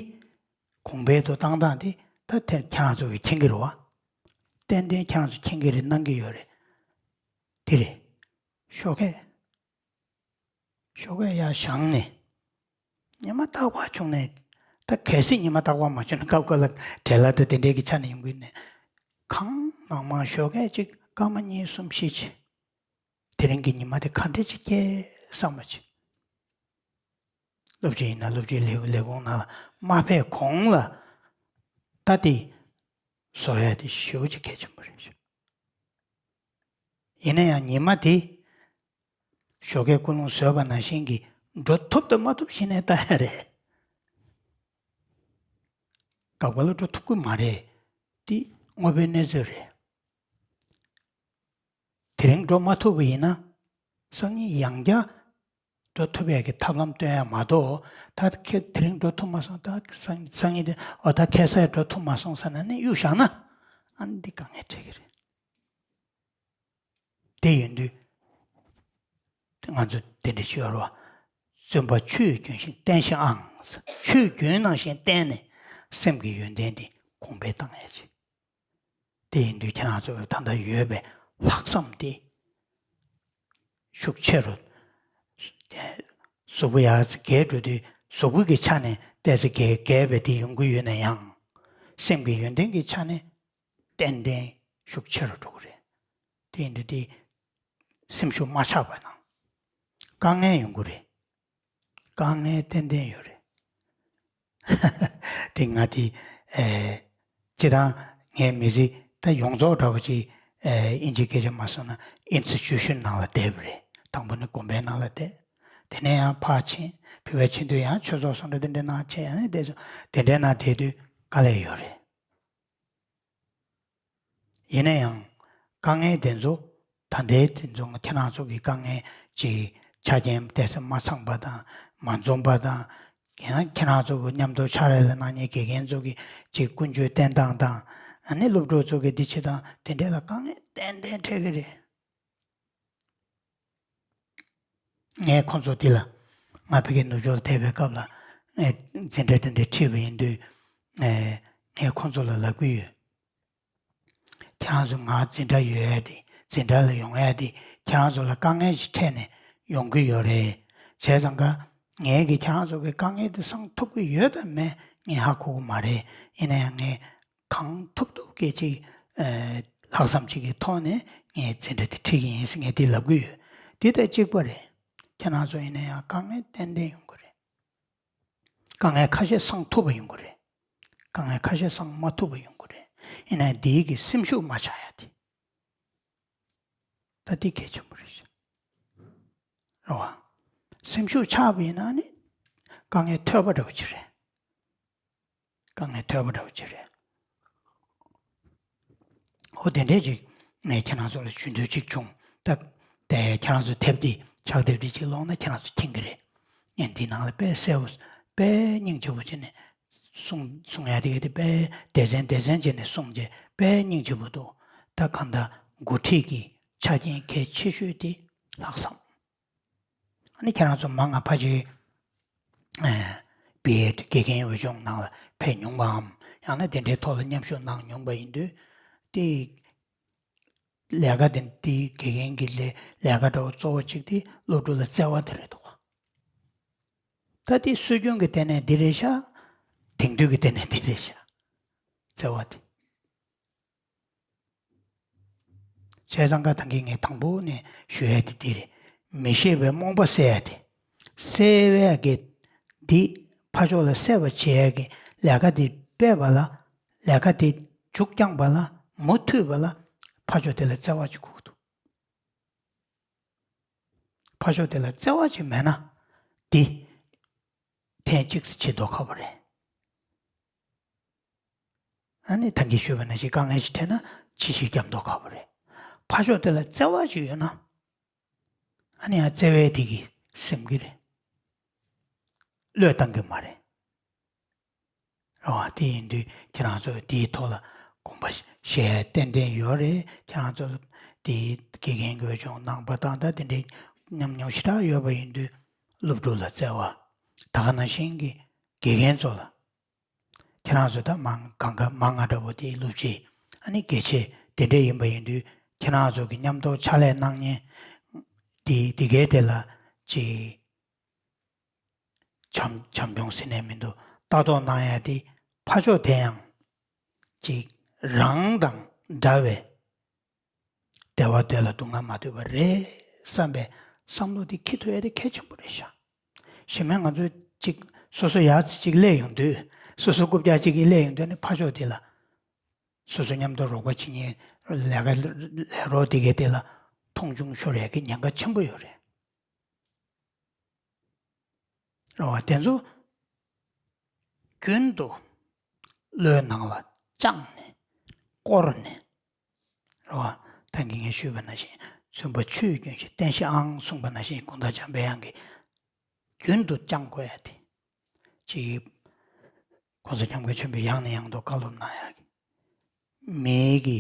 གོང་འཕེལ་དུ་བཏང་སྟངས་དེ་ད་དེ་ཁྱེད་རང་ཚོ་གིས་མཁྱེན་གྱི་རེད་བ། ཏན་ཏན་ཁྱེད་རང་ཚོ་མཁྱེན་གྱི་རེད། གནང་གི་ཡོད་རེད། དེ་རེད། ཞོགས་ཀས། ཞོགས་ཀས་ཡར་བཞེངས་ནས། ཉི་མ་རྟག་པར་བྱུང་ནས། ད་གལ་སྲིད་ཉི་མ་རྟག་པར་མ་བྱུང་ན་སྐབས་འགའ་ལ་བྲེལ་བ་དང་དེ་འདྲའི་གི་ཆ་ནས་ཡོང་གི་ནས། གང་མང་མང་ཞོགས་ཀས་ཅིག་སྐར་མ་གཉིས་གསུམ་བཞི་ཅིག་དེ་རིང་གི་ཉི་མ་དེ་ག་འདྲ་ཅིག་སྐྱེལ་བསམ་པ་ཅིག་སློབ་སྤྱི་ཡིན་ན་སློབ་སྤྱིའི་ལས་ལས་ཁུངས་ནང་ལ་མ་ཕེབས་གོང་ལ་ད་དེ་བཟོ་ཡ་དེ་ཞེ་པོ་ཅིག་གལ་ཆེན་པོ་རེད། ཡིན་ན་ཡང་ཉི་མ་དེ་ཞོགས་ཀའི་ཀུན་སློང་བཟོས་པ་ནང་བཞིན་གྱི་འགྲོ་ཐུབ་དང་མ་ཐུབ་གཞི་ནས་ལྟ་ཡ་རེད། སྐབས་འགའ་ལ་འགྲོ་ཐུབ་ཀྱི་མ་རེད། དེ་དངོས་པོའི་གནས་ཚུལ་རེད། དེ་རིང་འགྲོ་མ་ཐུབ་པ་ཡིན་ན། སང་ཉིན་ཡང་བསྐྱར་འགྲོ་ཐུབ་ཡག་གི་ཐབས་ལམ་སྟོན་ཡ་མ་གཏོགས། ད་ཁྱེད་དེ་རིང་འགྲོ་ཐུབ་མ་སོང་། ད་སང་སང་ཉིན་དེ་འོ་ད་ཁ་སང་འགྲོ་ཐུབ་མ་སོང་ཟེར་ནས་ནི་གཡུག་བཞག་ན། ཨ་ནི་འདི་དཀའ་ངལ་འཕྲད་ཀྱི་རེད། དེ་ཡིན་དུས་ང་ཚོ་དེ་འདྲ་ཞུ་བ་རེད་བ། བརྩོན་པ་ཆུ་ཡི་རྒྱུན་བཞིན་བསྟེན་ཞིང་ཨང་། ཆུ་ཡི་རྒྱུན་ནང་བཞིན་བསྟེན་ནས་སེམས་ཀྱི་ཡོན་ཏན་དེ་གོང་འཕེལ་བཏང་ཡ་ཅིག་དེ་ཡིན་དུས་ཁྱེད་རང་ཚོ་ད་ལྟ་ཡོད་པའི་ལྷག་བསམ་དེ་ཤུགས་ཆེ་རུ། གཟུགས་པོ་ཡར་རྒས་འགྲོ་དུས་གཟུགས་པོ་གི་ཆ་ནས་ཏོག་ཙམ་རྒས་རྒས་པའི་དེ་ཡོང་གི་ཡོད་ན་ཡང་། སེམས་ཀྱི་ཡོན་ཏན་གྱི་ཆ་ནས་ཏན་ཏན་ཤུགས་ཆེ་རུ་འགྲོ་གི་རེད། དེ་ཡིན་དུས་དེ་སེམས་ཤུགས་མ་ཆག་པ་དང་། དཀའ་ངལ་ཡོང་གི་རེད། དཀའ་ངལ་ཏན་ཏན་ཡོད་རེད། དེ་ང་དེ་ཨེ་སྤྱིར་བཏང་ངའི་མི་ཚེ་ད་ཡོངས་རྫོགས་འདྲ་བོ་ཅིག་ཨེ་དབྱིན་ཇིའི་སྐད་ཆ་མ་སོང་ན་ཨིན་སི་ཊི་ཊུ་ཤན་ནང་ལ་བསྡད་པ་རེད། དང་པོ་ནི་དགོན་པའི་ནང་ལ་བསྡད། དེ་ནས་ཡང་ཕར་ཕྱིན། བོད་པའི་ཆེས་མཐོའི་ཡང་ཆོས་ཚོགས་སུ་འགྲོ། དེ་འདྲའི་ནང་ཕྱིན། ཡང་ནས་དེ་ཚོ་དེ་འདྲའི་ནང་བསྡད་དུས་དཀའ་ལས་ཡོད་རེད། ཡིན་ན་ཡང་དཀའ་ངལ་དེ་ཚོ། ད་ལྟའི་དེ་ཚོ་ཁྱེད་རང་ཚོ་གི་དཀའ་ངལ་ཅིག་ཆ་རྐྱེན་དེ་ཚོ་མ་ཚང་པ་དང་མ་འཛོམས་པ་དང་། ཡང་ཁྱེད་རང་ཚོ་གི་མཉམ་དུ་ཕྱག་ལས་ལ་གནང་མཁན་དགེ་རྒན་ཚོ་གི་ཅིག་ཀུན་སྤྱོད་བསྟེན་སྟངས་དང་། ཨ་ནི་སློབ་ཕྲུག་ཚོ་གི་འདི་བྱེད་སྟངས་དེ་འདྲས་ལ་དཀའ་ངལ་ཏན་ཏན་འཕྲད་ཀྱི་རེད། ངས་ཁོང་ཚོ་འདི་ལ། ང་ཕ་གིའི་ནུབ་ཕྱོགས་ལ་བསྡད་པའི་སྐབས་ལ། ཨེ། འཛིན་གྲྭ་དེ་འདྲ་ཁྲིད་པ་ཡིན་དུས། ཨེ། ངས་ཁོང་ཚོ་ལ་ལབ་ཀྱི་ཡོད། ཁྱེད་རང་ཚོ་ང་འཛིན་གྲྭ་ཡོད་ཡ་དེ། འཛིན་གྲྭ་ལ་ཡོང་ཡ་དེ་ཁྱེད་རང་ཚོ་ལ་དཀའ་ངལ་ཞིག་འཕྲད་ནས་ཡོང་གི་ཡོད་རེད། བྱས་ཙང་ཀ་ངས་ཀྱིས་ཁྱེད་རང་ཚོ་གི་དཀའ་ངལ་དེ་སངས་ཐུབ་ཀྱི་ཡོད་དམ་མེད་ངས་ཧ་གོ་གི་མ་རེད། ཡིན་ན་ཡང་ངས་གང་ཐུབ་ཐུབ་ཀྱིས་ཅིག་ཨ། ལྷག་བསམ་ཅིག་གི་ཐོག་ནས་ངས་འཛིན་གྲྭ་དེ་ཁྲིད་ཀྱི་ཡིན་ཟེར་ངས་དེ་ལབ་ཀྱི་ཡོད། དེ་དང་གཅིག་པ་རེད། ཁྱེད་རང་ཚོ་ཡིན་ན་ཡང་དཀའ་ངལ་ཏན་ཏན་ཡོང་གི་རེད། དཀའ་ངལ་ཁ་ཤས་སངས་ཐུབ་པ་ཡོང་གི་རེད། དཀའ་ངལ་ཁ་ཤས་སངས་མ་ཐུབ་པ་ཡོང་གི་རེད། ཡིན་ནའི་འདིའི་གི་སེམས་ཤུགས་མ་ཆག་ཡ་དེ། ད་འདི་གལ་ཆེན་པོ་རེད་ཤག་རེད་བ། སེམས་ཤུགས་ཆག་པ་ཡིན་ན་ནི་དཀའ་ངལ་ཐོལ་པ་འདྲ་བོ་ཅིག་རེད། དཀའ་ངལ་ཐོལ་པ་འདྲ་བོ་ཅིག་རེད། འོ་དེ་འདྲས་ཅིག་ངས་ཁྱེད་རང་ཚོ་ལ་ཞུ་འདོད་ཅིག་བྱུང་། ད་དེ་ཁྱེད་རང་ཚོ་དེབ་འདི་ཕྱག་དེབ་འདི་ཅིག་ཀློག་ན་ཁྱེད་རང་ཚོ་མཁྱེན་གྱི་རེད། ངས་འདི་ནང་ལ་དཔེ་གསལ་པོ་དཔེ་སྙིང་རྗེ་པོ་བྱས་ནས་གསུང་གསུང་ཡ་དེ་ག་དེ་དཔེ་སྡེ་ཚན་སྡེ་ཚན་བྱས་ནས་གསུངས་རྗེས་དཔེ་སྙིང་རྗེ་པོ་འདུག་ད་གང་ལྟར་འགོ་ཁྲིད་ཀྱི་ཆ་རྐྱེན་གལ་ཆེ་ཤོས་དེ་ལྷག་བསམ། ཨ་ནི་ཁྱེད་རང་ཚོ་མང་ང་ཕ་ཆེ། ཨ། བི་ཨེ་ཌི་དགེ་རྒན་འོས་སྦྱོང་ནང་ལ་ཕེབས་མྱོང་བའམ། ཡང་ན་དེ་འདྲའི་ཐོག་ལ་མཉམ་ཞུགས་གནང་མྱོང་བ་ཡིན་དུས། དེ་ལས་ཀ་དེ་དེ་དགེ་རྒན་གྱི་ལས་ལས་ཀ་འདྲ་བོ་གཙོ་བོ་གཅིག་དེ་སློབ་ཕྲུག་ལ་བརྩེ་བ་དེ་རེད་འདུག་བ། ད་དེ་སྲོལ་རྒྱུན་གྱི་སྟེང་ནས་འདི་རེད་ཤག་དེང་དུས་ཀྱི་སྟེང་ནས་འདི་རེད་ཤག་བརྩེ་བ་དེ། བྱས་ཙང་ཀ་ད་གིན་ངས་དང་པོ་ནས་ཞུ་ཡ་དེ་འདི་རེད། མི་ཤེས་པའི་རྨོངས་པ་སེལ་ཡ་དེ། སེལ་བའི་གི་འདི་ཕར་ཕྱོགས་ལ་སེལ་བ་བྱེད་ཡ་གི་ལས་ཀ་དེ་སྤེལ་བ་ལ། ལས་ཀ་དེ་མཇུག་བསྐྱངས་པ་ལ་མུ་མཐུད་པ་ལ་ཕར་ཕྱོགས་དེ་ལ་བརྩེ་བ་ཅིག་དགོས་ཀྱི་འདུག་ཕར་ཕྱོགས་དེ་ལ་བརྩེ་བ་ཅིག་མེད་ན། འདི་ཐེངས་གཅིག་བྱེད་མདོག་ཁ་པོ་རེད། ཨ་ནི་ད་གིན་ཞུས་པ་ནང་བཞིན་དཀའ་ངལ་ཞིག་འཕྲད་ན་ཕྱི་བཤོལ་རྒྱབ་མདོག་ཁ་པོ་རེད། ཕར་ཕྱོགས་དེ་ལ་བརྩེ་བ་ཞིག་ཡོད་ན། ཨ་ནི་ཡང་བརྩེ་བའི་དེ་གིས་ཟིན་གྱི་རེད། བློས་བཏང་གི་མ་རེད། རེད་བ། དེ་ཡིན་དུས་ཁྱེད་རང་ཚོ་དེའི་ཐོག་ལ་དགོངས་པ་བཞེས་ཏན་ཏན་ཡོད་རེད། ཁྱེད་རང་ཚོ་དེའི་དགེ་རྒན་འོས་སྦྱོང་གནང་པ་དང་ད་དེ་འདྲའི་ཉམས་མྱོང་ཞེ་དྲག་ཡོད་པ་ཡིན་དུས་སློབ་ཕྲུག་ལ་བརྩེ་བ། ད་ག་ནང་བཞིན་གྱི་དགེ་རྒན་ཚོ་ལ། ཁྱེད་རང་ཚོ་ད་མང་གང་ག་མང་ང་འདྲ་བོ་དེའི་སློབ་སྤྱི། ཨ་ནི་དགེ་ཆེ་དེ་འདྲས་ཡིན་པ་ཡིན་དུས་ཁྱེད་རང་ཚོ་གི་མཉམ་དུ་ཕྱག་ལས་གནང་མཁན་དེ་དེ་གའི་དེ་ལ་ཅིག་བྱམས་བྱམས་སྐྱོང་ཟེར་ནས་མི་འདུག་ལྟ་རྟོག་གནང་ཡ་དེ་ཕར་ཕྱོགས་དེ་ཡང་ཅིག་རང་དང་འདྲ་བའི་བདེ་བ་འདོད་ལ་སྡུག་བསྔལ་མ་འདོད་པ་རེད་བསམ་པའི་བསམ་བློ་དེ་འཁྱེར་ཐུབ་ཡ་དེ་གལ་ཆེན་པོ་རེད་ཤག་གཞན་མ་ང་ཚོ་གཅིག་སོ་སོ་ཡར་ཅིག་སླེབས་ཡོང་དུས། སོ་སོ་རྐུབ་བཀྱག་གཅིག་གིས་སླེབས་ཡོང་དུས་ནི་ཕར་ཕྱོགས་དེ་ལ་སོ་སོ་མཉམ་དུ་རོགས་པ་བྱེད་མཁན་ལས་ཀ་ལས་རོགས་དེ་གའི་དེ་ལ་མཐོང་ཆུང་ཤོར་ཡ་གི་ཉེན་ཁ་ཆེན་པོ་ཡོད་རེད། རེད་བ། དེ་ཚོ་རྒྱུན་དུ་བློའི་ནང་ལ་བཅངས་ནས་བསྐོར་ནས། རེད་བ། ད་གིན་ངས་ཞུས་པ་ནང་བཞིན་བཙུན་པ་ཆོས་རྒྱུན་ཞིག་བསྟེན་ཤིག་ཨང་གསུངས་པ་ནང་བཞིན་དགོངས་དག་འཇམ་པའི་དབྱངས་ཀྱིས་རྒྱུན་དུ་བཅངས་དགོས་ཡ་དེ། ཅིག་༸གོང་ས་༸སྐྱབས་མགོན་ཆེན་པོས་ཡང་ནས་ཡང་དུ་བཀའ་སློབ་གནང་ཡ་གི། མིའི་གི་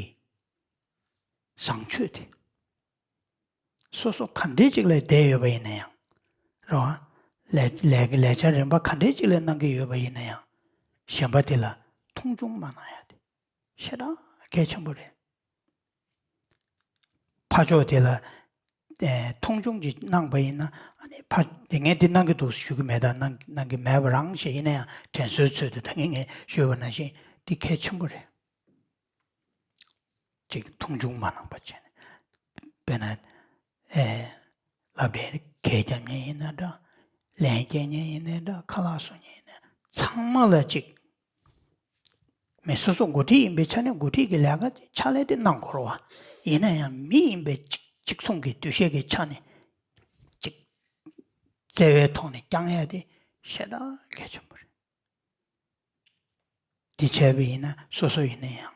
བཟང་སྤྱོད་དེ། སོ་སོ་ག་འདྲས་ཅིག་ལ་བསྡད་ཡོད་པ་ཡིན་ན་ཡང་། རེད་བ། ལས་ལས་ལས་འཆར་རིམ་པ་ག་འདྲས་ཅིག་ལ་གནང་གི་ཡོད་པ་ཡིན་ན་ཡང་། གཞན་པ་དེ་ལ་མཐོང་ཆུང་མ་གནང་ཡ་དེ་ཞེ་དྲག་གལ་ཆེན་པོ་རེད། ཕར་ཕྱོགས་དེ་ལ་ཨེ་མཐོང་ཆུང་ཅིག་གནང་པ་ཡིན་ན། ཨ་ནི་ཕ་དེ་ངས་འདི་གནང་གི་འདུག་ཞུ་གི་མེད། ད་གནང་གནང་གི་མེད་པ་རང་ཞིག་ཡིན་ན་ཡང་དྲན་གསོའི་ཚུལ་དུ་ད་ངས་ངས་ཞུས་པ་ནང་བཞིན་འདི་གལ་ཆེན་པོ་རེད། ཅིག་མཐོང་ཆུང་མ་གནང་པ་བྱས་ནས། དཔེར་ན་ཨེ་སློབ་གྲྭའི་སྐད་རྒྱབ་མཁན་ཡིན་ན་འདྲ། ལན་སྐྱེལ་མཁན་ཡིན་ན་འདྲ། ཁ་ལག་བཟོ་མཁན་ཡིན་ན་ཚང་མ་ལ་ཅིག་མི་སོ་སོ་འགོ་ཁྲིད་ཡིན་པའི་ཆ་ནས་འགོ་ཁྲིད་ཀྱི་ལས་ཀ་དེ་ཕྱག་ལས་དེ་གནང་དགོས་རེད་བ། ཡིན་ན་ཡང་མི་ཡིན་པའི་གཅིག་གཅིག་མཚུངས་ཀྱི་འདུ་ཤེས་ཀྱི་ཆ་ནས་ཅིག་ བརྩེ་བའི་ཐོག་ནས་བསྐྱང་ཡ་དེ་ཞེ་དྲག་གལ་ཆེན་པོ་རེད། འདི་བྱས་པ་ཡིན་ན་སོ་སོ་ཡིན་ན་ཡང་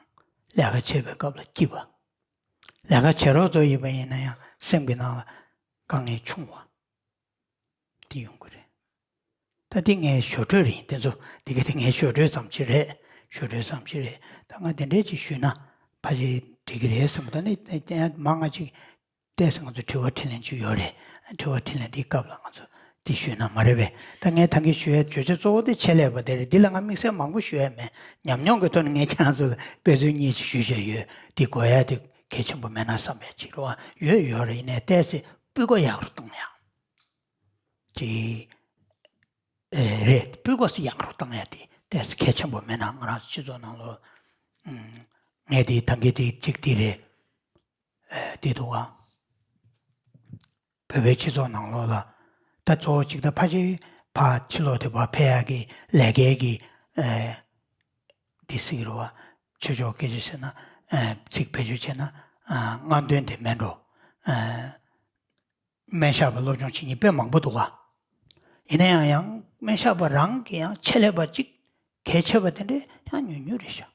ལས་ཀ་བྱེད་པའི་སྐབས་ལ་སྐྱིད་པ། ལས་ཀ་བྱེད་རོགས་ཚོ་ཡིན་པ་ཡིན་ན་ཡང་སེམས་ཀྱི་ནང་ལ་དཀའ་ངལ་ཆུང་བ། དེ་ཡོང་གི་རེད། ད་དེ་ངའི་ཞོར་འཕྲོས་རེད། དེ་ཚོ་དེ་ག་དེ་ངའི་ཞོར་འཕྲོས་ཙམ་ཅིག་རེད། ཞོར་འཕྲོས་ཙམ་ཅིག་རེད། ད་ང་དེ་འདྲས་ཅིག་ཞུས་ན་ཕལ་ཆེར་འགྲིག་གི་རེད་བསམ། ད་ནི་མ་ང་ཅིག་ཏོག་ཙམ་ང་ཚོ་དྲི་བ་དྲིས་ལན་ཅིག་ཡོད་རེད། དྲི་བ་དྲིས་ལན་དེའི་སྐབས་ལ་ང་ཚོ་དེ་ཞུས་ན་མ་རེད་པས། ད་ངས་ད་གིན་ཞུ་ཡའི་བརྗོད་བྱ་གཙོ་བོ་དེ་ཆེད་ལས་པ་དེ་རེད། འདི་ལ་ང་དམིགས་བསལ་མང་པོ་ཞུ་ཡ་མེད། ཉམས་མྱོང་གི་ཐོག་ནས་ངས་ཁྱེད་རང་ཚོ་ལ་དཔེ་མཚོན་གཉིས་ཅིག་ཞུས་བཞག་ཡོད། དེ་དགོས་ཡ་དེ་གལ་ཆེན་པོ་མེད་ན་བསམ་པའི་ཅིག་རེད་བ། ཡོད་ཡོད་རེད། ཡིན་ནའི་ཏོག་ཙམ་སྤུས་ཀ་ཡག་རུ་གཏོང་ཡ། དེ་ཨེ་རེད། སྤུས་ཀ་ཡག་རུ་བཏང་ཡ་དེ་ཏོག་ཙམ་གལ་ཆེན་པོ་མེད་ན། ང་རང་ཚོ་སྤྱི་ཚོགས་ནང་ལོགས་ངས་དེ་ད་གིན་དེ་གཅིག་དེ་རེད། ཨེ་དེ་འདུག་ག་བོད་པའི་སྤྱི་ཚོགས་ནང་ལོགས་ལ་ད་གཙོ་བོ་གཅིག་ད་ཕལ་ཆེར་ཕར་ཕྱི་ལོགས་དེ་ཕར་ཕེབས་ཡ་གི་ལས་ཀའི་གི་ཨེ་དེ་ཟེར་གི་རེད་བ། ཆོས་ཕྱོགས་སྐད་ཆ་བཤད་ན་ཨེ་ཚིག་བེད་སྤྱོད་བྱས་ན་ཨ་རྔམ་སྟོན་དེ་མེད་འགྲོ། ཨེ་སྨན་ཞབས་པ་སློབ་སྦྱོང་བྱེད་མཁན་དཔེ་མང་པོ་འདུག་ག་ཡིན་ན་ཡང་ཡང་སྨན་ཞབས་པ་རང་གི་ཡང་ཆེད་ལས་པ་གཅིག་གལ་ཆེ་བ་དེ་འདྲས་ཡང་ཉུང་ཉུང་རེད་ཤག་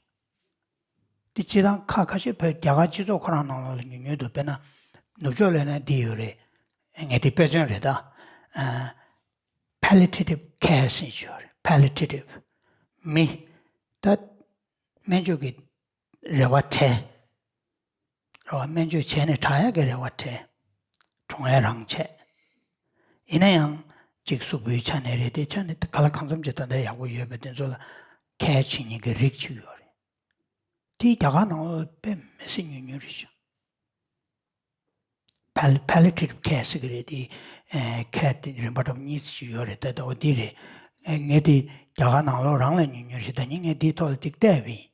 དེ་སྤྱིར་བཏང་ཁག་ཁ་ཤས་བོད་རྒྱ་གར་སྤྱི་ཚོགས་ཁོ་རང་ནང་ལོགས་ལ་ཉུང་ཉུང་འདུག་དཔེར་ན་ནུབ་ཕྱོགས་ལ་ན་འདི་ཡོད་རེད། ངས་དེ་དཔེ་མཚོན་རེད་ད། ཨ་palliative care ཟེར་ཡོད་རེད། palliative མི་ད་སྨན་བཅོས་ཀྱི་རེ་བ་བྲལ། རེད་བ། སྨན་བཅོས་བྱས་ནས་དྲག་ཡག་གི་རེ་བ་བྲལ། གྲོངས་ཡ་རང་བྱས། ཡིན་ན་ཡང་ཅིག་གཟུགས་པོའི་ཆ་ནས་རེད། དེ་ཆ་ནས་ག་ལ་གང་འཚམ་ཅིག་ད་ལྟ་ཡག་པོ་ཡོད་པའི་དེ་ཚོ་ལ་ཁེར་བྱེད་མཁན་གྱི་རིགས་ཅིག་ཡོད་རེད། དེ་རྒྱ་གར་ནང་ལ་དཔེ་མི་སྲིད་ཉུང་ཉུང་རེད་ཤག Pal- palliative care ཟེར་གི་རེད། དེ་ཨེ་care དེ་རིམ་པ་འདྲ་པོ་གཉིས་ཅིག་ཡོད་རེད། ད་ལྟ་འོ་དེ་རེད། ཨེ་ངས་དེ་རྒྱ་གར་ནང་ལོགས་རང་ལ་ཉུང་ཉུང་རེད། ད་ནི་ངས་དེའི་ཐོག་ལ་ཅིག་བལྟས་པ་ཡིན།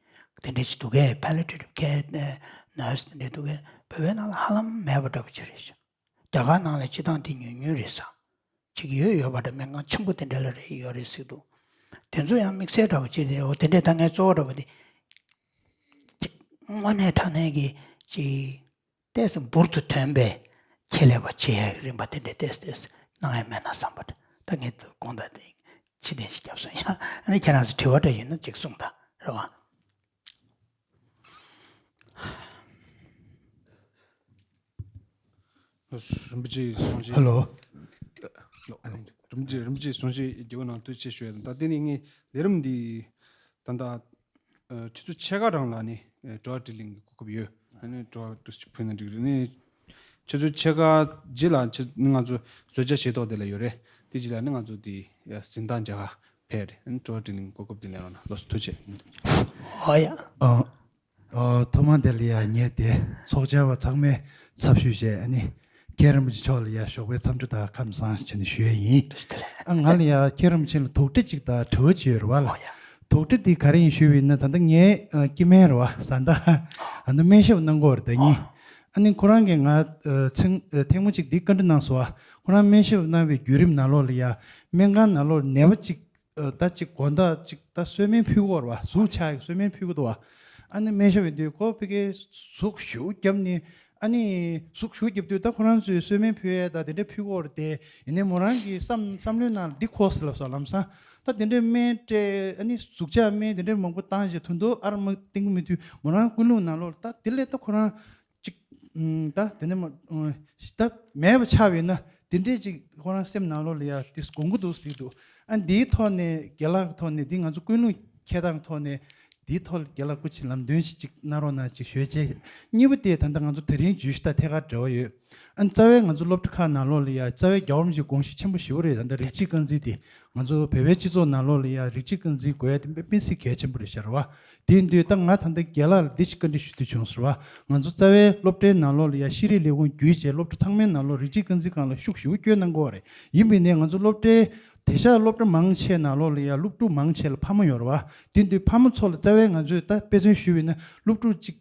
དེ་འདྲ་ཞིག་འདུག་གས། palliative care ཨེ་nurse དེ་འདྲ་འདུག་གས། བོད་པའི་ནང་ལ་ཧ་ལམ་མེད་པ་འདྲ་པོ་ཅིག་རེད་ཤག་རྒྱ་གར་ནང་ལ་སྤྱིར་བཏང་དེ་ཉུང་ཉུང་རེད་ཤག་ཅིག་ཡོད་ཡོད་པ་འདྲ། སྨན་ཁང་ཆེན་པོ་དེ་འདྲ་ལ་རེད་ཡོད་རེད་ཟེར་འདུག་དེ་ཚོ་ཡང་དམིགས་བསལ་འདྲ་པོ་ཅིག་རེད། འོ་དེ་འདྲས་ད་ངས་གཙོ་བོ་འདྲ་པོ་དེ་ཅིག་དངོས་གནས་དྲང་གནས་ཀྱི་ཅིག་ཏོག་ཙམ་འབུར་དུ་ཐོན་པའི་ཆེད་ལས་པ་བྱེད་ཡག་རིམ་པ་དེ་འདྲས་ཏོག་ཙམ་ཏོག་ཙམ་གནང་ཡ་མེད་ན་བསམ་པ་རེད། ད་ངས་དགོངས་དག་དེ་ཕྱིར་འཐེན་ཞིག་བརྒྱབ་སོང་ཡ། ཨ་ནི་ཁྱེད་རང་ཚོ་དྲི་བ་འདྲ་ཡོད་ན་ཅིག་གསུངས་དང་། རེད་བ། རིན་པོ་ཆེ་གསུང་བཤད། ཧེ་ལོ། རིན་པོ་ཆེ་རིན་པོ་ཆེ་གསུང་བཤད་རྒྱག་གནང་ཐུགས་རྗེ་ཆེ་ཞུ་ཡ་དང་། ད་དེ་ནི་ངས་ལས་རིམ་འདི་ད་ལྟ་ཨ་ཆུ་ཚོད་ཕྱེད་ཀ་རང་ལ་ནི་ཨ་དྲི་བ་དྲིས་ལན་གྱི་གོ་སྐབས་ཡོད། ཨ་ནི་དྲི་བ་ཏོག་ཙམ་ཕུལ་ན་འགྲིག་རེད། ནི་ཆུ་ཚོད་ཕྱེད་ཀ་རྗེས་ལ་ཆུ་ནི་ང་ཚོ་བཟོ་བཅོས་བྱེད་ཐོག་དེ་ལ་ཡོད་རེད། དེ་རྗེས་ལ་ནི་ང་ཚོ་དེ་ཨ་གཟིགས་སྟངས་བྱ་ག་ཕེབས་རེད། ཨ་ནི་དྲི་བ་དྲིས་ལན་གྱི་གོ་སྐབས་དེ་ལེན་རོགས་གནང་། ལགས་སོ། ཐུགས་རྗེ་ཆེ། ཨོ་ཡ། ཨ། ཨོ། ཐོག་མ་དེ་ལ་ཡ་ངས་དེ་ཚོགས་བཅར་བ་ཚང་མའི་ཚབ་ཞུས་བྱས། ཨ་ནི་མཁན་རིན་པོ་ཆེ་མཆོག་ལ་ཡ་ཞོགས་པའི་འཚམས་འདྲི་དང་ཁམས་བཟང་ཞུ་ནས་ཞུ་ཡས་ཡིན། ཨ་ང་ལ་ཡ་མཁན་རིན་པོ་ཆེ་ལ་དོགས་འདྲི་གཅིག་དང་དྲི་བ་གཅིག་ཡོད་རེད་བ་ལ། ཨོ་ཡ། དོགས་འདྲི་དེ་ག་རེ་ཡིན་ཞུས་པ་ཡིན་ན། ད་ལྟ་ངའི་ཨ་སྐྱེ་དམན་རེད་བ། བཟའ་ཟླ་ཨ་ད་སྨན་ཞབས་གནང་གི་ཡོད་རེད། ད་ཨ་ནི་ཨ་ནི་ཁོ་རང་གིས་ང་ཨ་ཚིག་ཨ་ཐེངས་མ་གཅིག་འདི་བཀའ་འདྲི་གནང་སོང་བ། ཁོ་རང་སྨན་ཞབས་གནང་བའི་བརྒྱུད་རིམ་ནང་ལོགས་ལ་ཡ་སྨན་ཁང་ནང་ལོགས་ནད་པ་གཅིག་ཨ་ད་ཅིག་དགོང་དག་ཅིག་ད་གསོལ་སྨན་ཕུལ་གྱི་ཡོད་རེད་བ། ཟུག་ཆག་གི་གསོལ་སྨན་ཕུལ་གྱི་འདུག་བ། ཨ་ནི་སྨན་ཞབས་ཡིན་དུས་ཁོ་ཕ་གིར་ཟུག་ཞེ་པོ་བརྒྱབ་ནས། ཨ་ནི་ཟུག་ཞེ་པོ་བརྒྱབ་དུས་ད་ཁོ་རང་ཚོས་གསོལ་སྨན་ཕུལ་ཡས་ད་དེ་འདྲ་ཕུལ་གྱི་ཡོད་རེད་དེ། ཡིན་ནའི་མོ་རང་གི་བསམ་བསམ་བློའི་ནང་ལ་འདི་འཁོར་ཟེར་ལབ་སོང་། ལམ་སང་ད་དེ་འདྲའི་སྨན་སྤྲད། ཨ་ནི་ཟུག་ཆག་སྨན་དེ་འདྲའི་མང་པོ་བཏང་བྱས་ཐུན་ཐུན་ཨ་ར་མ་བསྟེན་གྱི་མེད་དུས། མོ་རང་ཀུན་སློང་ནང་ལོགས་ལ་ད་དེ་ལས་ད་ཁོ་རང་ཅིག་ཨུམ། ད་དེ་ནས་མ་ཨུམ། ད་མེད་པ་ཆགས་པ་ཡིན་ན། དེ་འདྲས་ཅིག་ཁོ་རང་སེམས་ནང་ལོགས་ལ་ཡ་དེ་དགོངས་ཀྱི་འདུག་ཟེར་འདུག་ཨ་འདིའི་ཐོག་ནས་རྒན་ལགས་ཐོག་ནས་འདི་ང་ཚོ་ཀུན་སློང་འཁྱེར་སྟངས་ཐོག་ནས་འདིའི་ཐོག་ལ་རྒན་ལགས་སྐུ་མཁྱེན་ལམ་སྟོན་ཞིག་ཅིག་གནང་རོགས་གནང་ཅིག་ཞུ་བྱས། གཉིས་པ་དེ་ད་ལྟ་ང་ཚོ་དེ་རིང་བརྗོད་གཞི་དང་ཐད་ཀར་འབྲེལ་བ་ཡོད། ཨ་རྩ་བའི་ང་ཚོ་སློབ་གྲྭ་ཁག་ནང་ལོགས་ལ་ཡ་རྩ་བའི་རྒྱལ་བ་རིན་པོ་ཆེའི་དགོངས་གཞི་ཆེན་པོ་ཞེ་པོ་རེད། ད་ལྟ་རིགས་གཅིག་རྐང་འཛིན་དེ། ང་ཚོ་བོད་པའི་སྤྱི་ཚོགས་ནང་ལོགས་ལ་ཡ་རིགས་གཅིག་རྐང་འཛིན་དགོས་ཡ་དེ་དཔེ་མི་སྲིད་གལ་ཆེན་པོ་རེད་ཤག་རེད་བ། དེ་ཡིན་དུས་ད་ང་ད་ལྟ་རྒན་ལགས་ལ་འདི་ཞིག་བཀའ་འདྲི་ཞུ་འདོད་བྱུང་ཟེར་བ། ང་ཚོ་རྩ་བའི་སློབ་གྲྭའི་ནང་ལོགས་ལ་ཡ་ཤེས་རིག་ལས་ཁུངས་བརྒྱུད་བྱས་སློབ་གྲྭ་ཚང་མའི་ནང་ལོགས་རིགས་གཅིག་རྐང་འཛིན་སྒང་ལ་ཤུགས་ཞེ་པོ་བསྐྱོན་གནང་དགོས་པ་རེད། ཡིན་པས་ནས་ང་ཚོ་སློབ་གྲྭའི་དེང་སང་སློབ་གྲྭ་མང་ཆེ་ནང་ལོགས་ལ་ཡ་སློབ་ཕྲུག་མང་ཆེ་ལ་ཕ་མ་ཡོད་རེད་བ། དེ་ཡིན་དུས་ཕ་མ་ཚོ་ལ་རྩ་བའི་ང་ཚོས་ད་དཔེ་མཚོན་ཞུས་པ་ཡིན་ན་སློབ་ཕྲུག་གཅིག་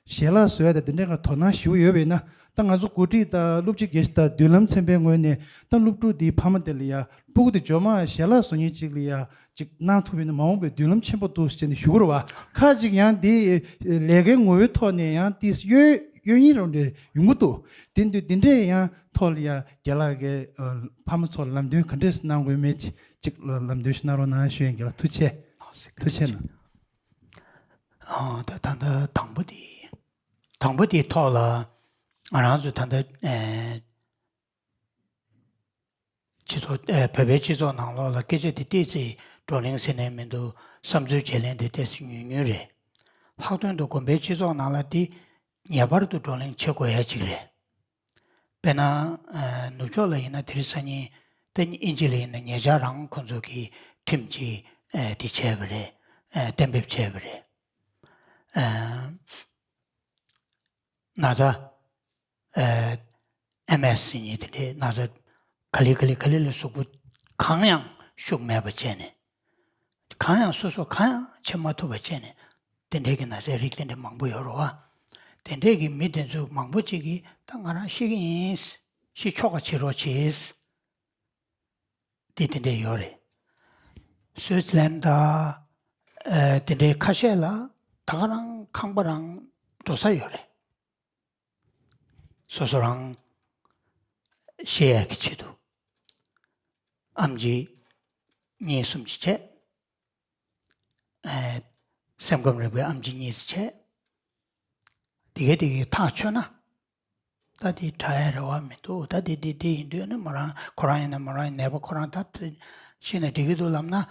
ཞལ་ལག་བཟོ་ཡ་དང་དེ་འདྲའི་ཁ་དོ་སྣང་ཞེ་པོ་ཡོད་པ་ཡིན་ན། ད་ང་ཚོ་འགོ་ཁྲིད་དང་སློབ་སྤྱི་དགེ་བཤེས་དང་མདུན་ལམ་ཚན་པའི་ངོས་ནས་ད་སློབ་ཕྲུག་དེའི་ཕ་མ་དེ་ལ་ཡ་སྤུ་གུ་དེ་མགྱོགས་མ་ཞལ་ལག་བཟོ་མཁན་ཅིག་ལ་ཡ་ཅིག་གནང་ཐུབ་པ་ཡིན་ན་མ་འོངས་པའི་མདུན་ལམ་ཆེན་པོ་འདུག་ཟེར་ནས་ཞུ་གི་རེད་བ། ཁ་ཅིག་ཡང་དེ་ལས་ཀའི་ངོ་བོའི་ཐོག་ནས་ཡང་དེ་གཡོལ་ སྐྱོན་ཡིན་རུང་འདྲ་ཡོང་གི་འདུག་དེ་འདུག་དེ་འདྲའི་ཡང་ཐོག་ལ་ཡང་རྒན་ལགས་ཀྱིས་ཨ་ཕ་མ་ཚོར་ལམ་སྟོན་ག་འདྲས་གནང་དགོས་མེད་ཅིག་ཅིག་ལམ་སྟོན་ཞིག་གནང་རོགས་གནང་ཞུ་ཡིན། རྒན་ལགས་ཐུགས་རྗེ་ཆེ། ཐུགས་རྗེ་གནང་། ཨ་ད་ད་ད་དང་པོ་དེ་དང་པོ་དེའི་ཐོག་ལ་ང་རང་ཚོ་ད་ལྟ་ཨེ། སྤྱི་ཚོགས་ཨེ་བོད་པའི་སྤྱི་ཚོགས་ནང་ལོགས་ལ་སྐད་ཆ་དེ་ཏོག་ཙམ་བགྲོ་གླེང་ཟེར་ནས་མི་འདུག་བསམ་ཚུལ་བརྗེ་ལེན་དེ་ཏོག་ཙམ་ཉུང་ཉུང་རེད། ལྷག་དོན་དུ་དགོན་པའི་སྤྱི་ཚོགས་ནང་ལ་དེ་ངེས་པར་དུ་བགྲོ་གླེང་བྱེད་དགོས་ཡ་ཅིག་རེད། དཔེར་ན་ཨེ་ནུབ་ཕྱོགས་ལ་ཡིན་ན་དེ་རིང་སང་ཉིན་ད་དབྱིན་ཇི་ལ་ཡིན་ན་ཉེ་ཆར་རང་ཁོང་ཚོ་གིས་ཁྲིམས་ཅིག་ཨེ་དེ་བྱས་པ་རེད། ཨེ་གཏན་འབེབས་བྱས་པ་རེད། ཨེ་ན་ཚ་ཨེ་ཨེམ་ཨེས་ཟེར་མཁན་དེ་འདྲའི་ན་ཚ་ག་ལེ་ག་ལེ་ག་ལེ་ལ་གཟུགས་པོ་གང་ཡང་ཤུགས་མེད་པ་བྱས་ནས། གང་ཡང་སོ་སོ་གང་ཡང་བྱེད་མ་ཐུབ་པ་བྱས་ནས། དེ་འདྲའི་གི་ན་ཚའི་རིགས་དེ་འདྲ་མང་པོ་ཡོད་རེད་བ། དེ་འདྲའི་གི་མི་དེ་ཚོ་མང་པོ་ཅིག་གིས་ད་ང་རང་ཤི་གི་ཡིན། ཤི་ཆོག་ག་བྱེད་རོགས་བྱེད། དེ་དེ་འདྲ་ཡོད་རེད། སུའི་ཙི་ལན་དང་ཨེ་དེ་འདྲའི་ཁ་ཤས་ལ་ད་ག་རང་ཁང་པ་རང་འགྲོ་ས་ཡོད་རེད། སོ་སོ་རང་ཤེས་ཡག་གི་ཆེད་དུ། ཨེམ་ཆི་གཉིས་གསུམ་ཅིག་བྱས། ཨེ་སེམས་ཁམས་རིག་པའི་ཨེམ་ཆི་གཉིས་ཅིག་བྱས། དེ་གས་དེ་གས་ཐག་ཆོད་ན། ད་དེ་དྲག་ཡ་རེ་བ་མི་འདུག་ད་དེ་དེ་དེ་ཡིན་དུས་ནི་མོ་རང་ཁོ་རང་ཡིན་ན་མོ་རང་ཡི་ནད་པ་ཁོ་རང་ད་ཤི་ན་འགྲིག་གི་འདུག་ལབ་ན།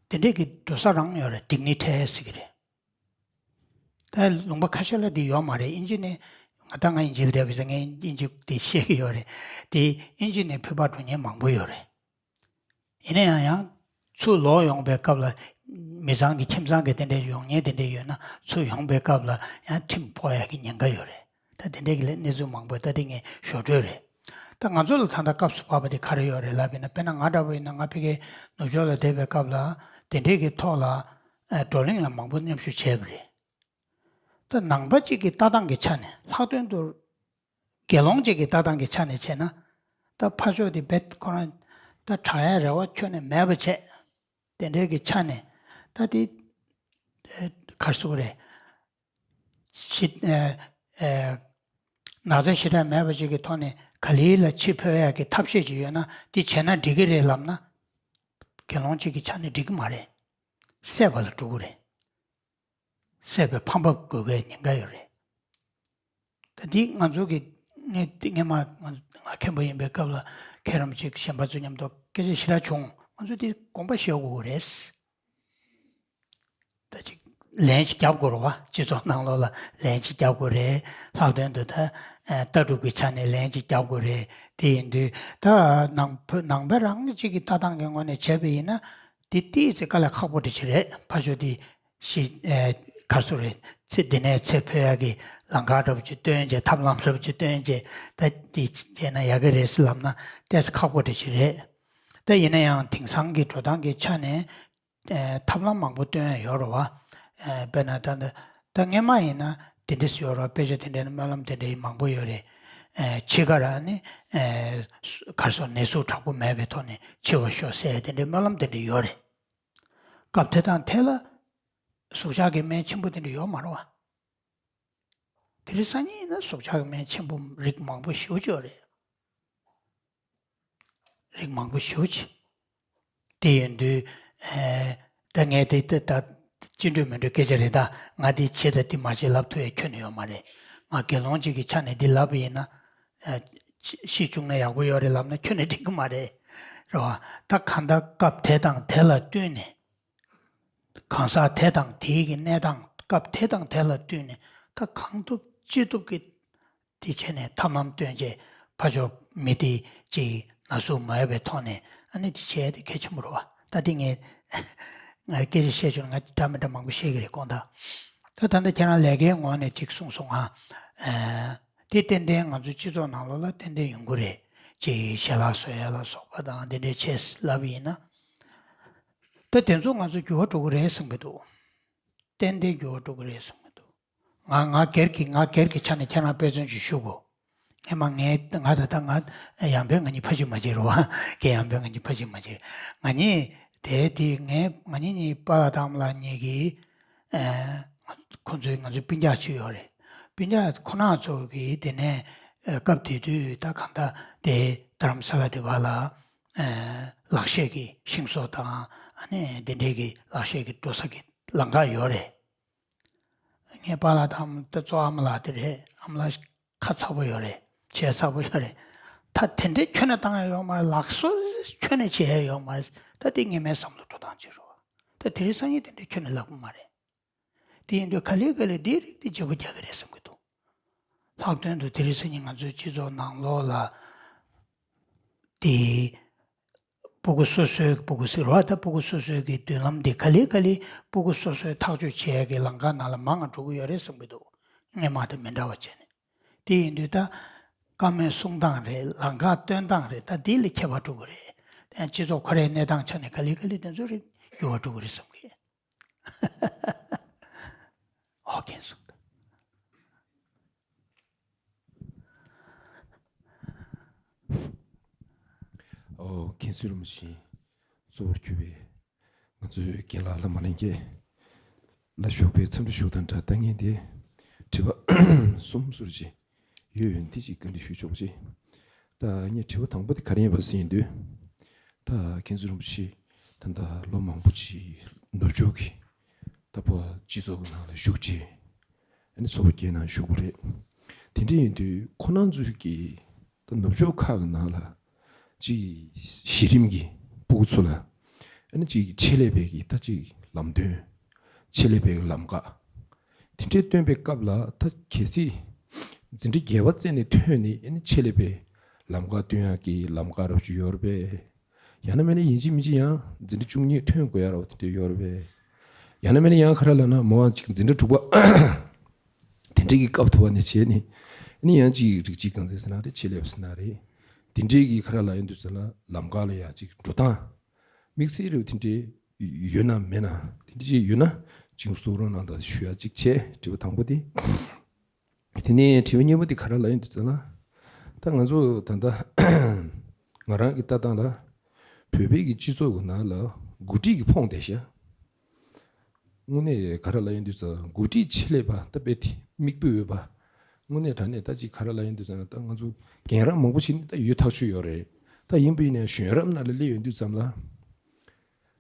དེ་འདྲས་ཀྱི་འགྲོ་ས་རང་ཡོད་རེད། ཌིག་ནི་ཊི་ཟེར་གི་རེད། ད་ལུང་པ་ཁ་ཤས་ལ་འདི་ཡོད་མ་རེད། དབྱིན་ཇི་ནས་ང་ད་ང་དབྱིན་ཇི་ལ་བསྡད་པ་ཡིན་ཙང་ངས་དབྱིན་ཇི་འདི་ཤེས་ཀྱི་ཡོད་རེད། དེ་དབྱིན་ཇི་ནས་ཕུད་པ་འགྲོ་མཁན་མང་པོ་ཡོད་རེད། ཡིན་ན་ཡང་ཡང་ཚུར་ལོག་ཡོང་པའི་སྐབས་ལ་མི་ཚང་གི་ཁྱིམ་ཚང་གི་དེ་འདྲའི་ཡོང་མཁན་དེ་འདྲའི་ཡོད་ན་ཚུར་ཡོང་པའི་སྐབས་ལ་ཡང་ཁྲིམས་ཕོག་ཡག་གི་ཉེན་ཁ་ཡོད་རེད། ད་དེ་འདྲའི་གི་ལས་གནས་ཚུལ་མང་པོ་ད་དེ་ངས་ཞོར་འཕྲོས་རེད། ད་ང་ཚོ་ལ་ད་ལྟ་སྐབས་སུ་བབས་པ་དེ་ག་རེ་ཡོད་རེད་ལབ་པ་ཡིན་ན། དཔེར་ན་ང་འདྲ་པོ་ཡིན་ན་ང་ཕ་གིའི་ནུབ་ཕྱོགས་ལ་བསྡད་པའི་སྐབས་ལ་དེ་འདྲའི་གི་ཐོག་ལ་ཨ་བགྲོ་གླེང་ལ་མང་པོ་མཉམ་ཞུགས་བྱས་པ་རེད། ད་ནང་པ་གཅིག་གི་ལྟ་སྟངས་ཀྱི་ཆ་ནས་ལྷག་དོན་དུ་དགེ་སློང་གཅིག་གི་ལྟ་སྟངས་ཀྱི་ཆ་ནས་བྱས་ན། ད་ཕར་ཕྱོགས་དེ་རྦད་ཁོ་རང་ད་དྲག་ཡ་རེ་བ་ཁྱོན་ནས་མེད་པ་བྱས། དེ་འདྲའི་གི་ཆ་ནས་ད་དེ་ཨེ་ག་རེ་ཟེར་དགོས་རེད། ཤི་ཨེ་ཨེ་ན་ཚ་ཞེ་དྲག་མེད་པ་ཅིག་གི་ཐོག་ནས་ག་ལེ་ལ་འཆི་འཕོ་ཡག་གི་ཐབས་ཤེས་ཅིག་ཡོད་ན་དེ་བྱས་ན་འགྲིག་གི་རེད་ལབ་ན། དགེ་སློང་གཅིག་གི་ཆ་ནས་འགྲིག་གི་མ་རེད། བསད་པ་ལ་འགྲོ་གི་རེད། བསད་པའི་ཕམ་པ་དགོས་གལ་ཉེན་ཁ་ཡོད་རེད། ད་འདི་ང་ཚོ་གི་ངས་འདི་སྔས་མ་ང་ང་མཁན་པོ་ཡིན་པའི་སྐབས་ལ་མཁན་རིན་པོ་ཆེ་གཞན་པ་ཚོ་མཉམ་དུ་སྐད་ཆ་ཞེ་དྲག་བྱུང་། ང་ཚོ་འདི་དགོངས་པ་བཞེས་དགོས་ཀྱི་རེད། ད་ཅིག་ལན་ཅིག་རྒྱབ་དགོས་རེད་བ། སྤྱི་ཚོགས་ནང་ལོགས་ལ་ལན་ཅིག་རྒྱབ་དགོས་རེད། ལྷག་དོན་དུ་ད་ཨ་ལྟ་གྲུབ་ཀྱི་ཆ་ནས་ལན་ཅིག་རྒྱབ་དགོས་རེད། དེ་ཡིན་དུས་ད་ནང་བོད་ནང་པ་རང་གཅིག་གི་ལྟ་སྟངས་ཀྱི་ངོས་ནས་བྱས་པ་ཡིན་ན་དེ་ཏོག་ཙམ་དཀའ་ལས་ཁག་པོ་འདྲ་ཅིག་རེད། ཕར་ཕྱོགས་དེ་ཤི་ཨེ་ག་རེ་ཟེར་དགོས་རེད། ཚེ་འདི་ནས་ཚེ་འཕོ་ཡག་གི་ལམ་ཁ་འདྲ་པོ་ཅིག་སྟོན་བྱས། ཐབས་ལམ་འདྲ་པོ་ཅིག་སྟོན་བྱས། ད་དེ་བྱས་ན་ཡག་གི་རེད་ཟེར་ལབ་ན་ཏོག་ཙམ་ཁག་པོ་འདྲ་ཅིག་རེད། ད་ཡིན་ན་ཡང་དེང་སང་གི་འགྲོ་སྟངས་ཀྱི་ཆ་ནས་ཨེ་ཐབས་ལམ་མང་པོ་སྟོན་ཡ་ཡོད་རེད་བ། ཨེ་དཔེར་ན་ད་ད་ད་སྔས་མ་ཡིན་ན་དེ་འདྲ་ཡོད་རེད་བ། དཔེ་ཆ་དེ་འདྲ་ནས་སྨོན་ལམ་དེ་འདྲ་མང་པོ་ཡོད་རེད། ཨེ་འཆི་ཁ་ར་ནི་ཨེ་ག་རེ་ཟེར་ནད་ཟུག་དྲག་པོ་མེད་པའི་ཐོག་ནས་འཆི་བར་ཤོག་ཟེར་དེ་འདྲའི་སྨོན་ལམ་དེ་འདྲ་ཡོད་རེད། སྐབས་དེ་དང་དེ་ལ་ཟུག་གཅོག་གི་སྨན་ཆེན་པོ་དེ་འདྲ་ཡོད་མ་རེད་བ། དེ་རིང་སང་ཉིན་ཡིན་ན་ཟུག་གཅོག་གི་སྨན་ཆེན་པོ་རིགས་མང་པོ་ཞེ་པོ་ཅིག་ཡོད་རེད། རིགས་མང་པོ་ཞེ་པོ་ཅིག་དེ་ཡིན་དུས་ཨེ་ད་ངས་དེ་ད་ད་ཅི་འདྲ་མི་འདྲ་སྐད་ཆ་རེད། ད་ང་དེ་བྱེད་ད་དེ་མ་བྱེད་ལབ་ཐུབ་ཡ་ཁྱོན་ནས་ཡོད་མ་རེད། ང་དགེ་སློང་གཅིག་གི་ཆ་ནས་འདི་ལབ་པ་ཡིན་ན་ཨེ་ཤི་བཅུག་ན་ཡག་པོ་ཡོད་རེད་ལབ་ན་ཁྱོན་ནས་འགྲིག་གི་མ་རེད། རེད་བ། ད་གང་ལྟར་སྐབས་དེ་དང་དེ་ལ་བསྟུན་ནས། གང་ཟག་དེ་དང་དེའི་གི་གནས་སྟངས་སྐབས་དེ་དང་དེ་ལ་བསྟུན་ནས་ད་གང་ཐུབ་ཅི་ཐུབ་ཀྱིས་དེ་བྱས་ནས་ཐབས་ལམ་སྟོན་བྱས། ཕར་ཕྱོགས་མི་དེ་ཅིག་ན་ཟུག་མ་ཡོད་པའི་ཐོག་ནས་ཨ་ནི་དེ་བྱས་ཏེ་གལ་ཆེན་པོ་རེད་བ། ད་དེ་ངས་ང་སྐད་ཆ་བཤད་བྱུང་ན་ང་འདྲ་མི་འདྲ་མང་པོ་བཤད་ཀྱི་རེད་དགོངས་དག་ད་ད་ལྟ་ཁྱེད་རང་ལས་ཀའི་ངོས་ནས་ཅིག་གསུངས་སོང་ང་། ཨ་དེ་ཏན་ཏན་ང་ཚོ་སྤྱི་ཚོགས་ནང་ལོགས་ལ་ཏན་ཏན་ཡོང་གི་རེད། ཅིག་ཞལ་ལག་བཟོ་ཡ་ལ་སོགས་པ་དང་དེ་འདྲའི་བྱས་ལབ་ཡིན་ན། ད་དེ་ཚོ་ང་ཚོ་འགྱུར་བ་འགྲོ་གི་རེད་བསམ་གྱི་འདུག་ཏན་ཏན་འགྱུར་བ་འགྲོ་གི་རེད་བསམ་གྱི་འདུག་ང་ང་སྒེར་གྱི་ང་སྒེར་གྱི་ཆ་ནས་ཁྱེད་རང་དཔེ་མཚོན་ཅིག་ཞུ་དགོས། ངས་མ་ངས་ང་ད་ལྟ་ང་ཡང་བོད་ང་གཉིས་ཕ་གཅིག་མ་གཅིག་རེད་བ། ཁྱེད་ཡང་བོད་ང་གཉིས་ཕ་གཅིག་མ་གཅིག་ང་གཉིས་དེ་དེ་ངས་ང་གཉིས་གཉིས་པཱ་ལགས་དང་ཨ་མ་ལགས་གཉིས་ཀྱིས་ཨ་ཁོ་ཚོའི་ང་ཚོའི་སྤུན་ཀྱག་ཅིག་ཡོད་རེད། སྤུན་ཀྱག་ཁོ་ན་ཚོ་གིས་དེ་ནས་ཨ་སྐབས་དེ་དུས་ད་གང་ལྟར་དེ་རྡ་རམ་ས་ལ་དེ་བར་ལ་ཨ་ལག་ཤེས་ཀྱི་ཤིང་བཟོ་དང་ཨ་ནི་དེ་འདྲའི་གི་ལག་ཤེས་ཀྱི་འགྲོ་ས་གི་ལམ་ཁ་ཡོད་རེད། ངའི་པཱ་ལགས་དང་ད་གཙོ་ཨ་མ་ལགས་དེ་རེད། ཨ་མ་ལགས་ཁ་ཚ་པོ་ཡོད་རེད། བྱས་ཚ་པོ་ཡོད་རེད། ད་དེ་འདྲའི་ཁྱོན་ནས་བཏང་ཡ་ཡོད་མ་རེད། ལགས་སོ་ཁྱོན་ནས་བྱས་ཡ་ཡོད་མ་རེད། ད་དེ་སྔོན་མའི་བསམ་བློ་འགྲོ་སྟངས་ཅིག་རེད་བ། ད་དེ་རིང་སང་ཉིན་དེ་འདྲའི་ཁྱོན་ནས་ལབ་ཀྱི་མ་རེད། དེ་ཡིན་དུས་ག་ལེ་ག་ལེ་འདིའི་རིགས་དེ་བརྗེ་པོ་རྒྱག་གི་རེད་བསམ་གྱི་འདུག་ལྷག་དོན་དུ་དེ་རིང་སང་ཉིན་ང་ཚོའི་སྤྱི་ཚོགས་ནང་ལོགས་ལ་དེ་སྤུ་གུ་སོ་སོའི་སྤུ་གུ་ཟེར་བ་ད་སྤུ་གུ་སོ་སོའི་གི་མདུན་ལམ་དེ་ག་ལེ་ག་ལེ་སྤུ་གུ་སོ་སོའི་ཐག་གཅོད་བྱེད་ཡ་གི་ལམ་ཁ་ནང་ལ་མང་ང་འགྲོ་གི་ཡོད་རེད་བསམ་གྱི་འདུག་སྔོན་མ་དང་མི་འདྲ་བ་བྱས་ནས། དེ་ཡིན་དུས་ད་བཀའ་མོལ་གསུང་སྟངས་རེད། ལམ་ཁ་སྟོན་སྟངས་རེད། ད་དེ་ལ་ཁྱད་པར་འགྲོ་གི་རེད། དེ་ཡང་སྤྱི་ཚོགས་ཁོ་རའི་གནས་སྟངས་ཆ་ནས་ག་ལེ་ག་ལེ་དེ་ཚོ་རེད་འགྱུར་བ་འགྲོ་གི་རེད་བསམ་གི། ཨོ་ཁེ་གསུངས་ད། ཨོ་མཁན་ཟུར་རིན་པོ་ཆེ་གཙོ་བོར་གྱུར་པའི་ང་ཚོའི་རྒན་ལགས་བླ་མ་ལྷན་རྒྱས་ལ་ཞུགས་པའི་འཚམས་འདྲི་ཞུ་དང་སྦྲགས་ད་ངས་འདི་དྲི་བ་གསུམ་ཟུར་ཅིག་ཡོད་ཡོད་འདི་ཅིག་བཀའ་འདྲི་ཞུ་ཆོག་ཅིག་ད་ངས་དྲི་བ་དང་པོ་དེ་ག་རེ་ཡིན་པ་ཟེར་ཡིན་དུས། ད་མཁན་ཟུར་རིན་པོ་ཆེ་ད་ལྟ་ལོ་མང་པོ་ཅིག་ནུབ་ཕྱོགས་ཀྱི་ད་ཕོ་སྤྱི་ཚོགས་ཀྱི་ནང་ལ་ཞུགས་ཅིག་ཨ་ནི་ཚོགས་པ་བརྒྱད་ནང་ཞུགས་པ་རེད། དེ་འདྲ་ཡིན་དུས་ཁོ་རང་ཚོའི་གི་ད་ནུབ་ཕྱོགས་ཁག་གི་ནང་ལ་ཅིག་གཞི་རིམ་གྱི་སྤུ་གུ་ཚོ་ལ་ཨ་ནི་ཅིག་ཆེད་ལས་པའི་གི་ད་ཅིག་ལམ་སྟོན། ཆེད་ལས་པའི་ལམ་ཁ་དེ་འདྲའི་སྟོན་པའི་སྐབས་ལ་ད་གལ་སྲིད་འཛིན་གྲྭ་བརྒྱད་པ་རྩེ་ནས་ཐོན་ནས་ཨ་ནི་ཆེད་ལས་པའི་ལམ་ཁ་སྟོན་ཡག་གི་ལམ་ཁ་རབ་ཅིག་ཡོད་རེད་པས། ཡང་ན་མིན་ན་ཡིན་གཅིག་མིན་གཅིག་ཡང་འཛིན་གྲྭ་བཅུ་གཉིས་ཐོན་དགོས་ཡ་ར་བ་དེ་འདྲ་ཡོད་རེད་པས། ཡང་ན་མིན་ན་ཡང་ག་རེ་ལབ་ན་མོ་ཨ་ཅིག་འཛིན་གྲྭ་དྲུག་པ་དེ་འདྲའི་གི་སྐབས་ཐོབ་པ་ནས་བྱས་ནས་ནི་ཡང་ཅིག་རིགས་གཅིག་རྐང་འཛིན་ཟེར་ན་རེད། ཆེད་ལས་པ་ཟེར་ན་རེད། དེ་འདྲའི་གི་ག་རེ་ལབ་ཡོང་དུས་ཙམ་ལ་ལམ་ཁ་ལ་ཡ་ཅིག་འགྲོ་སྟངས་དམིགས་བསལ་རེད་དེ་འདྲའི་ཡོད་ན་མེད་ན་དེ་འདྲ་ཅིག་ཡོད་ན་ཅིག་གསུང་རོགས་གནང་དང་ཞུ་ཡ་ཅིག་བྱས། དྲི་བ་དང་པོ་དེ། དེ་ནས་དྲི་བ་གཉིས་པ་དེ་ག་རེ་ལབ་ཡོང་དུས་ཙམ་ལ། ད་ང་ཚོ་ད་ལྟ་ང་རང་གི་ལྟ་སྟངས་ལ་བོད་པའི་གི་སྤྱི་ཚོགས་ཀྱི་ནང་ལ་འགོ་ཁྲིད་ཀྱི་ཕོངས་བསྡད་ཤག་དངོས་གནས་ག་རེ་ལབ་ཡོང་དུས་ཙམ་འགོ་ཁྲིད་ཆེད་ལས་པ་ད་དཔེ་དེ་མིག་དཔེ་འོས་པ། དངོས་གནས་དྲང་གནས་ད་ཅིག་ག་རེ་ལབ་ཡོང་དུས་ཙམ་ལ་ད་ང་ཚོ་རྒན་རབས་མང་པོ་ཞིག་ནི་ད་ཡོད་ཐག་ཆོད་ཡོད་རེད། ད་ཡིན་པ་ཡིན་ན་གཞོན་རབས་ནང་ལ་སླེབས་ཡོང་དུས་ཙམ་ལ།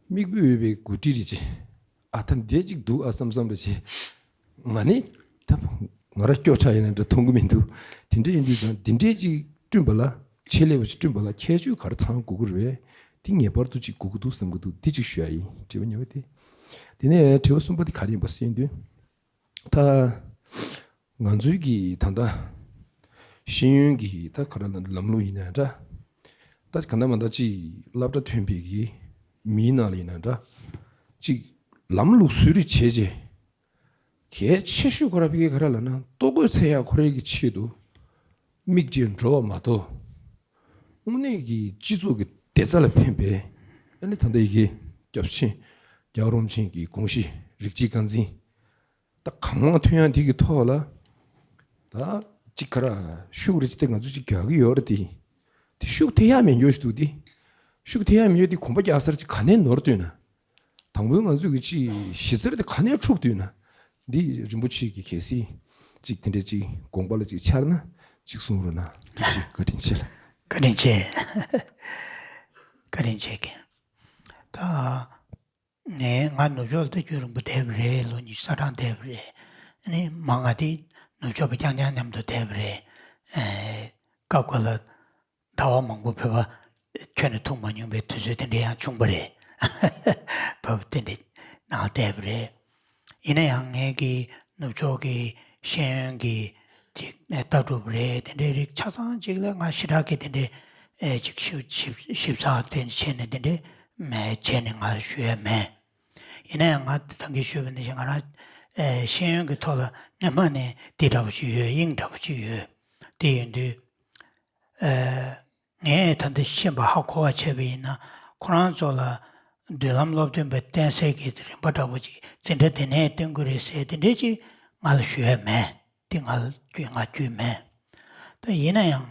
མིག་དཔེ་འོས་པའི་འགོ་ཁྲིད་རེད་ཅེ། ཨ་ད་འདས་ཅིག་འདུག་ཨ་བསམ་བསམ་རེད་ཅེ། ང་ནི་ད་ང་ར་སྐྱོ་ཆགས་ཡིན་ན་འདྲ་མཐོང་གི་མི་འདུག་དེ་འདྲ་ཡིན་དུས་ཙང་འདི་འདྲས་ཅིག་བསྐྲུན་པ་ལ་ཆེད་ལས་པ་ཅིག་བསྐྲུན་པ་ལ་ཁྱད་ཆོས་ག་རེ་ཚང་དགོས་ཀྱི་རེད། དེ་ངེས་པར་དུ་ཅིག་དགོས་ཀྱི་འདུག་བསམ་གྱི་འདུག་འདི་ཅིག་ཞུ་ཡ་ཡིན། དྲི་བ་གཉིས་པ་དེ། དེ་ནས་དྲི་བ་གསུམ་པ་དེ་ག་རེ་ཡིན་པ་ཟེར་དུས། ད་ང་ཚོའི་གི་ད་ལྟ་ཤེས་ཡོན་གྱི་ད་ག་རེ་ལ་ལམ་ལུགས་ཡིན་ན་འདྲ། ད་ག་འདྲ་མ་འདྲ་ཅིག་སློབ་གྲྭ་ཐོན་པའི་གི་མིའི་ནང་ལ་ཡིན་ན་འདྲ། ཅིག་ལམ་ལུགས་བཟོ་རིགས་བྱས་རྗེས། གལ་ཆེ་ཤོས་ཁོ་ར་ཕ་གི་ག་རེ་ལབ་ན་ལྟོ་གོས་འཚོལ་ཡག་ཁོ་རའི་གི་ཆེད་དུ་དམིགས་བཅས་འགྲོ་བ་མ་གཏོགས། དངོས་གནས་ཀྱི་སྤྱི་ཚོགས་ཀྱི་བདེ་རྩ་ལ་ཕན་པའི་ཨ་ནི་ད་ལྟ་ཡི་གེ་སྐྱབས་ཆེན་རྒྱལ་བ་རིན་པོ་ཆེ་གི་དགོངས་གཞི་རིགས་གཅིག་རྐང་འཛིན། ད་གང་མང་ཐོན་ཡག་འདི་གི་ཐོག་ལ། ད་ཅིག་ག་ར་ཤུགས་རེ་ཅིག་དེ་ང་ཚོ་ཅིག་རྒྱག་གི་ཡོད་རེད་དེ། དེ་ཤུགས་ཐེབས་ཡག་མེད་འགྱོ་ཞིག་འདུག་དེ། ཤུགས་ཐེབས་ཡག་མེད་འགྱོ་དེ་གོམ་པ་རྒྱག་སར་ཅིག་ག་ནས་ནོར་འདུག་ན། དང་པོའི་ང་ཚོས་ཀྱི་ཅིག་གཞི་རྩ་དེ་ག་ནས་འཁྲུགས་འདུག་ན། འདི་རིན་པོ་ཆེ་གི་གལ་སྲིད་ཅིག་དེ་འདྲའི་ཅིག་དགོངས་པ་ལ་ཅིག་འཆར་ན་ཅིག་གསུང་རོགས་གནང་། ཐུགས་རྗེ་བཀའ་དྲིན་ཆེ་ལ། བཀའ་དྲིན་ཆེ། བཀའ་དྲིན་ཆེ་གི། ད། ངས་ང་ནུབ་ཕྱོགས་ལ་ལྟ་རྒྱུ་རིང་པོ་བསྡད་པ་རེད། ལོ་ཉི་ཤུ་རྩ་གྲངས་བསྡད་པ་རེད། ཨ་ནི་མང་ང་དེ་ནུབ་ཕྱོགས་པ་རྐྱང་རྐྱང་མཉམ་དུ་བསྡད་པ་རེད། ཨེ། སྐབས་འགའ་ལ་ཟླ་བ་མང་པོ་བོད་པ་ཁྱོན་ནས་ཐུག་མ་མྱོང་པའི་དུས་ཚོད་དེ་འདྲ་ཡང་བྱུང་པ་རེད། བོད་པ་དེ་འདྲའི་ནང་བསྡད་པ་རེད། ཡིན་ན་ཡང་ངས་ཀྱི་ནུབ་ཕྱོགས་ཀྱི་ཤེས་ཡོན་གྱི་ཅིག་ལྟ་གྲུབ་རེད། དེ་འདྲའི་རིགས་ཆ་ཚང་ཅིག་ལ་ང་ཞེ་དྲག་གི་དེ་འདྲའི་ཨེ་ཅིག་ཞིབ་ཞིབ་ཞིབ་ཚགས་དེ་བྱས་ནས་དེ་འདྲའི་མེད་བྱས་ནས་ང་ལ་ཞུ་ཡ་མེད། ཡིན་ན་ཡང་ང་ད་གིན་ཞུས་པ་ནང་བཞིན་ང་རང་ཨེ་ཤེས་ཡོན་གྱི་ཐོག་ལ་སྔོན་མ་ནས་དེ་འདྲ་པོ་ཅིག་ཡོད། དབྱིངས་འདྲ་པོ་ཅིག་ཡོད། དེ་ཡིན་དུས་ཨེ། ངས་ད་ལྟ་ཤེས་པ་ཧ་གོ་བ་བྱས་པ་ཡིན་ན་ཁོ་རང་ཚོ་ལ་མདུན་ལམ་སློབ་སྟོན་པའི་བསྟན་སའི་གི་རིམ་པ་འདྲ་པོ་ཅིག་འཛིན་གྲྭ་དེ་ནས་སྟོན་གི་རེད་ཟེར་དེ་འདྲས་ཅིག་ང་ལ་ཞུ་ཡ་མེད། དེ་ང་ལ་རྒྱུས་ང་རྒྱུས་མེད། ད་ཡིན་ན་ཡང་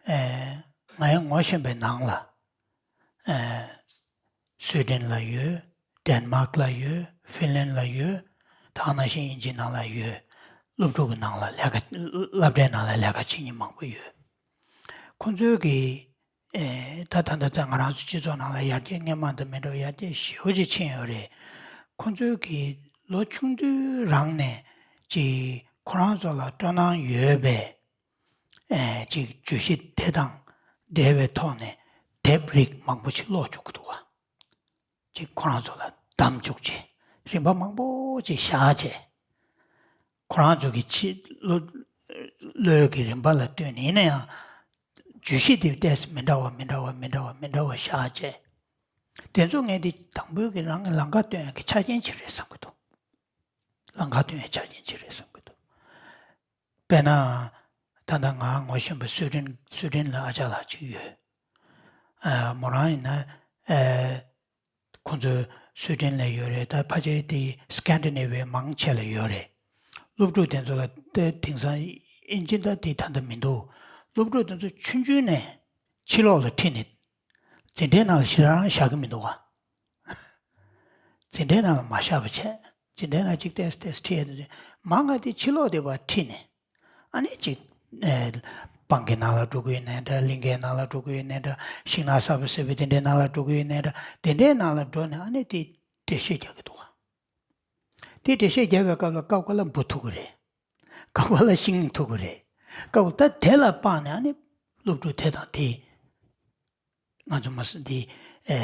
ཨེ། ངའི་ངོ་ཤེས་པའི་ནང་ལ་ཨེ། སུའེ་ཏེན་ལ་ཡོད། ཌེན་མཱག་ལ་ཡོད། ཧྥིན་ལན་ལ་ཡོད། ད་ག་ནང་བཞིན་དབྱིན་ཇི་ནང་ལ་ཡོད། སློབ་ཕྲུག་གི་ནང་ལ་ལས་ཀ་སློབ་གྲྭའི་ནང་ལ་ལས་ཀ་བྱེད་མཁན་མང་པོ་ཡོད། ཁོང་ཚོའི་གི་ཨེ་ད་ད་ད་ད་ང་རང་ཚོ་སྤྱི་ཚོགས་ནང་ལ་ཡར་རྒྱས་སྔོན་མ་དང་མི་འདྲ་བ་ཡར་རྒྱས་ཞེ་པོ་ཅིག་ཕྱིན་ཡོད་རེད། ཁོང་ཚོའི་གི་ལོ་ཆུང་དུས་རང་ནས་ཅིག་ཁོ་རང་ཚོ་ལ་སྤྲོ་སྣང་ཡོད་པའི་ཨེ་ཅིག་བརྗོད་གཞི་དེ་དང་འབྲེལ་བའི་ཐོག་ནས་དེབ་རིགས་མང་པོ་ཞིག་ཀློག་བཅུག་གི་འདུག་བ། ཅིག་ཁོ་རང་ཚོ་ལ་བདམས་བཅུག་བྱས། རིན་པ་མང་པོ་ཅིག་བཞག་བྱས། ཁོ་རང་ཚོ་གི་ཕྱི་བློ་བློའི་གི་རིན་པ་ལ་ལྟོས་ནས་ཡིན་ན་ཡང་། བརྗོད་གཞི་དེ་ཏོག་ཙམ་མི་འདྲ་བ་མི་འདྲ་བ་མི་འདྲ་བ་མི་འདྲ་བ་བཞག་བྱས། དེ་ཚོ་ངས་དེ་དང་པོའི་གི་རང་གི་ལམ་ཁ་སྟོན་ཡག་གི་ཆ་རྐྱེན་ཅིག་རེད་བསམ་གི་འདུག་ལམ་ཁ་སྟོན་ཡག་ཆ་རྐྱེན་ཅིག་རེད་བསམ་གི་འདུག་དཔེར་ན། ད་ལྟ་ང་ངོ་ཤེས་པ་སུའེ་ཏེན་སུའེ་ཏེན་ལ་ཨ་ཅག་ལགས་ཅིག་ཡོད། ཨ་མོ་རང་ཡིན་ན་ཨ་ཁོང་ཚོ་སུའེ་ཏེན་ལ་ཡོད་རེད། ད་ཕལ་ཆེར་དེ་སི་ཀན་ཌི་ནེ་བི་ཡ་མང་ཆེ་ལ་ཡོད་རེད། སློབ་ཕྲུག་དེ་ཚོ་ལ་ད་དེང་སང་ཨིན་ཇི་ད་དེ་ད་ལྟ་མི་འདུག་སློབ་ཕྲུག་དེ་ཚོ་ཆུང་ཆུང་ནས་ཕྱི་ལོགས་ལ་ཁྲིད་ནས་འཛིན་གྲྭའི་ནང་ལ་ཞེ་དྲག་རང་བཞག་གི་མི་འདུག་ག་འཛིན་གྲྭའི་ནང་ལ་མ་བཞག་པ་བྱས། འཛིན་གྲྭའི་ནང་ཅིག་ཏོག་ཙམ་ཏོག་ཙམ་ཁྲིད་ཡ་དེ་ཚོ་མང་ང་དེ་ཕྱི་ལོགས་དེ་བར་ཁྲིད་ནས། ཨ་ནི་ཅིག་ཨེ་སྤང་གི་ནང་ལ་འགྲོ་གི་ཡོད་ནའི་འདྲ། གླིང་གའི་ནང་ལ་འགྲོ་གི་ཡོད་ནའི་འདྲ། ཤིང་ནགས་གསར་པ་བཟོས་པའི་དེ་འདྲའི་ནང་ལ་འགྲོ་གི་ཡོད་ནའི་འདྲ། དེ་འདྲའི་ནང་ལ་འགྲོ་ནས་ཨ་ནི་དེ་འགྲེལ་བཤད་རྒྱག་གི་འདུག་ག་དེ་འགྲེལ་བཤད་རྒྱག་པའི་སྐབས་ལ་སྐབས་འགའ་ལ་འབུ་ཐུག་གི་རེད། སྐབས་འགའ་ལ་ཤིང་ཐུག་གི་རེད། སྐབས་ད་དེ་ལ་དཔག་ནས་ཨ་ནི་སློབ་ཕྲུག་དེ་དང་དེ། ང་ཚོ་མ་སོན་དེ་ཨེ་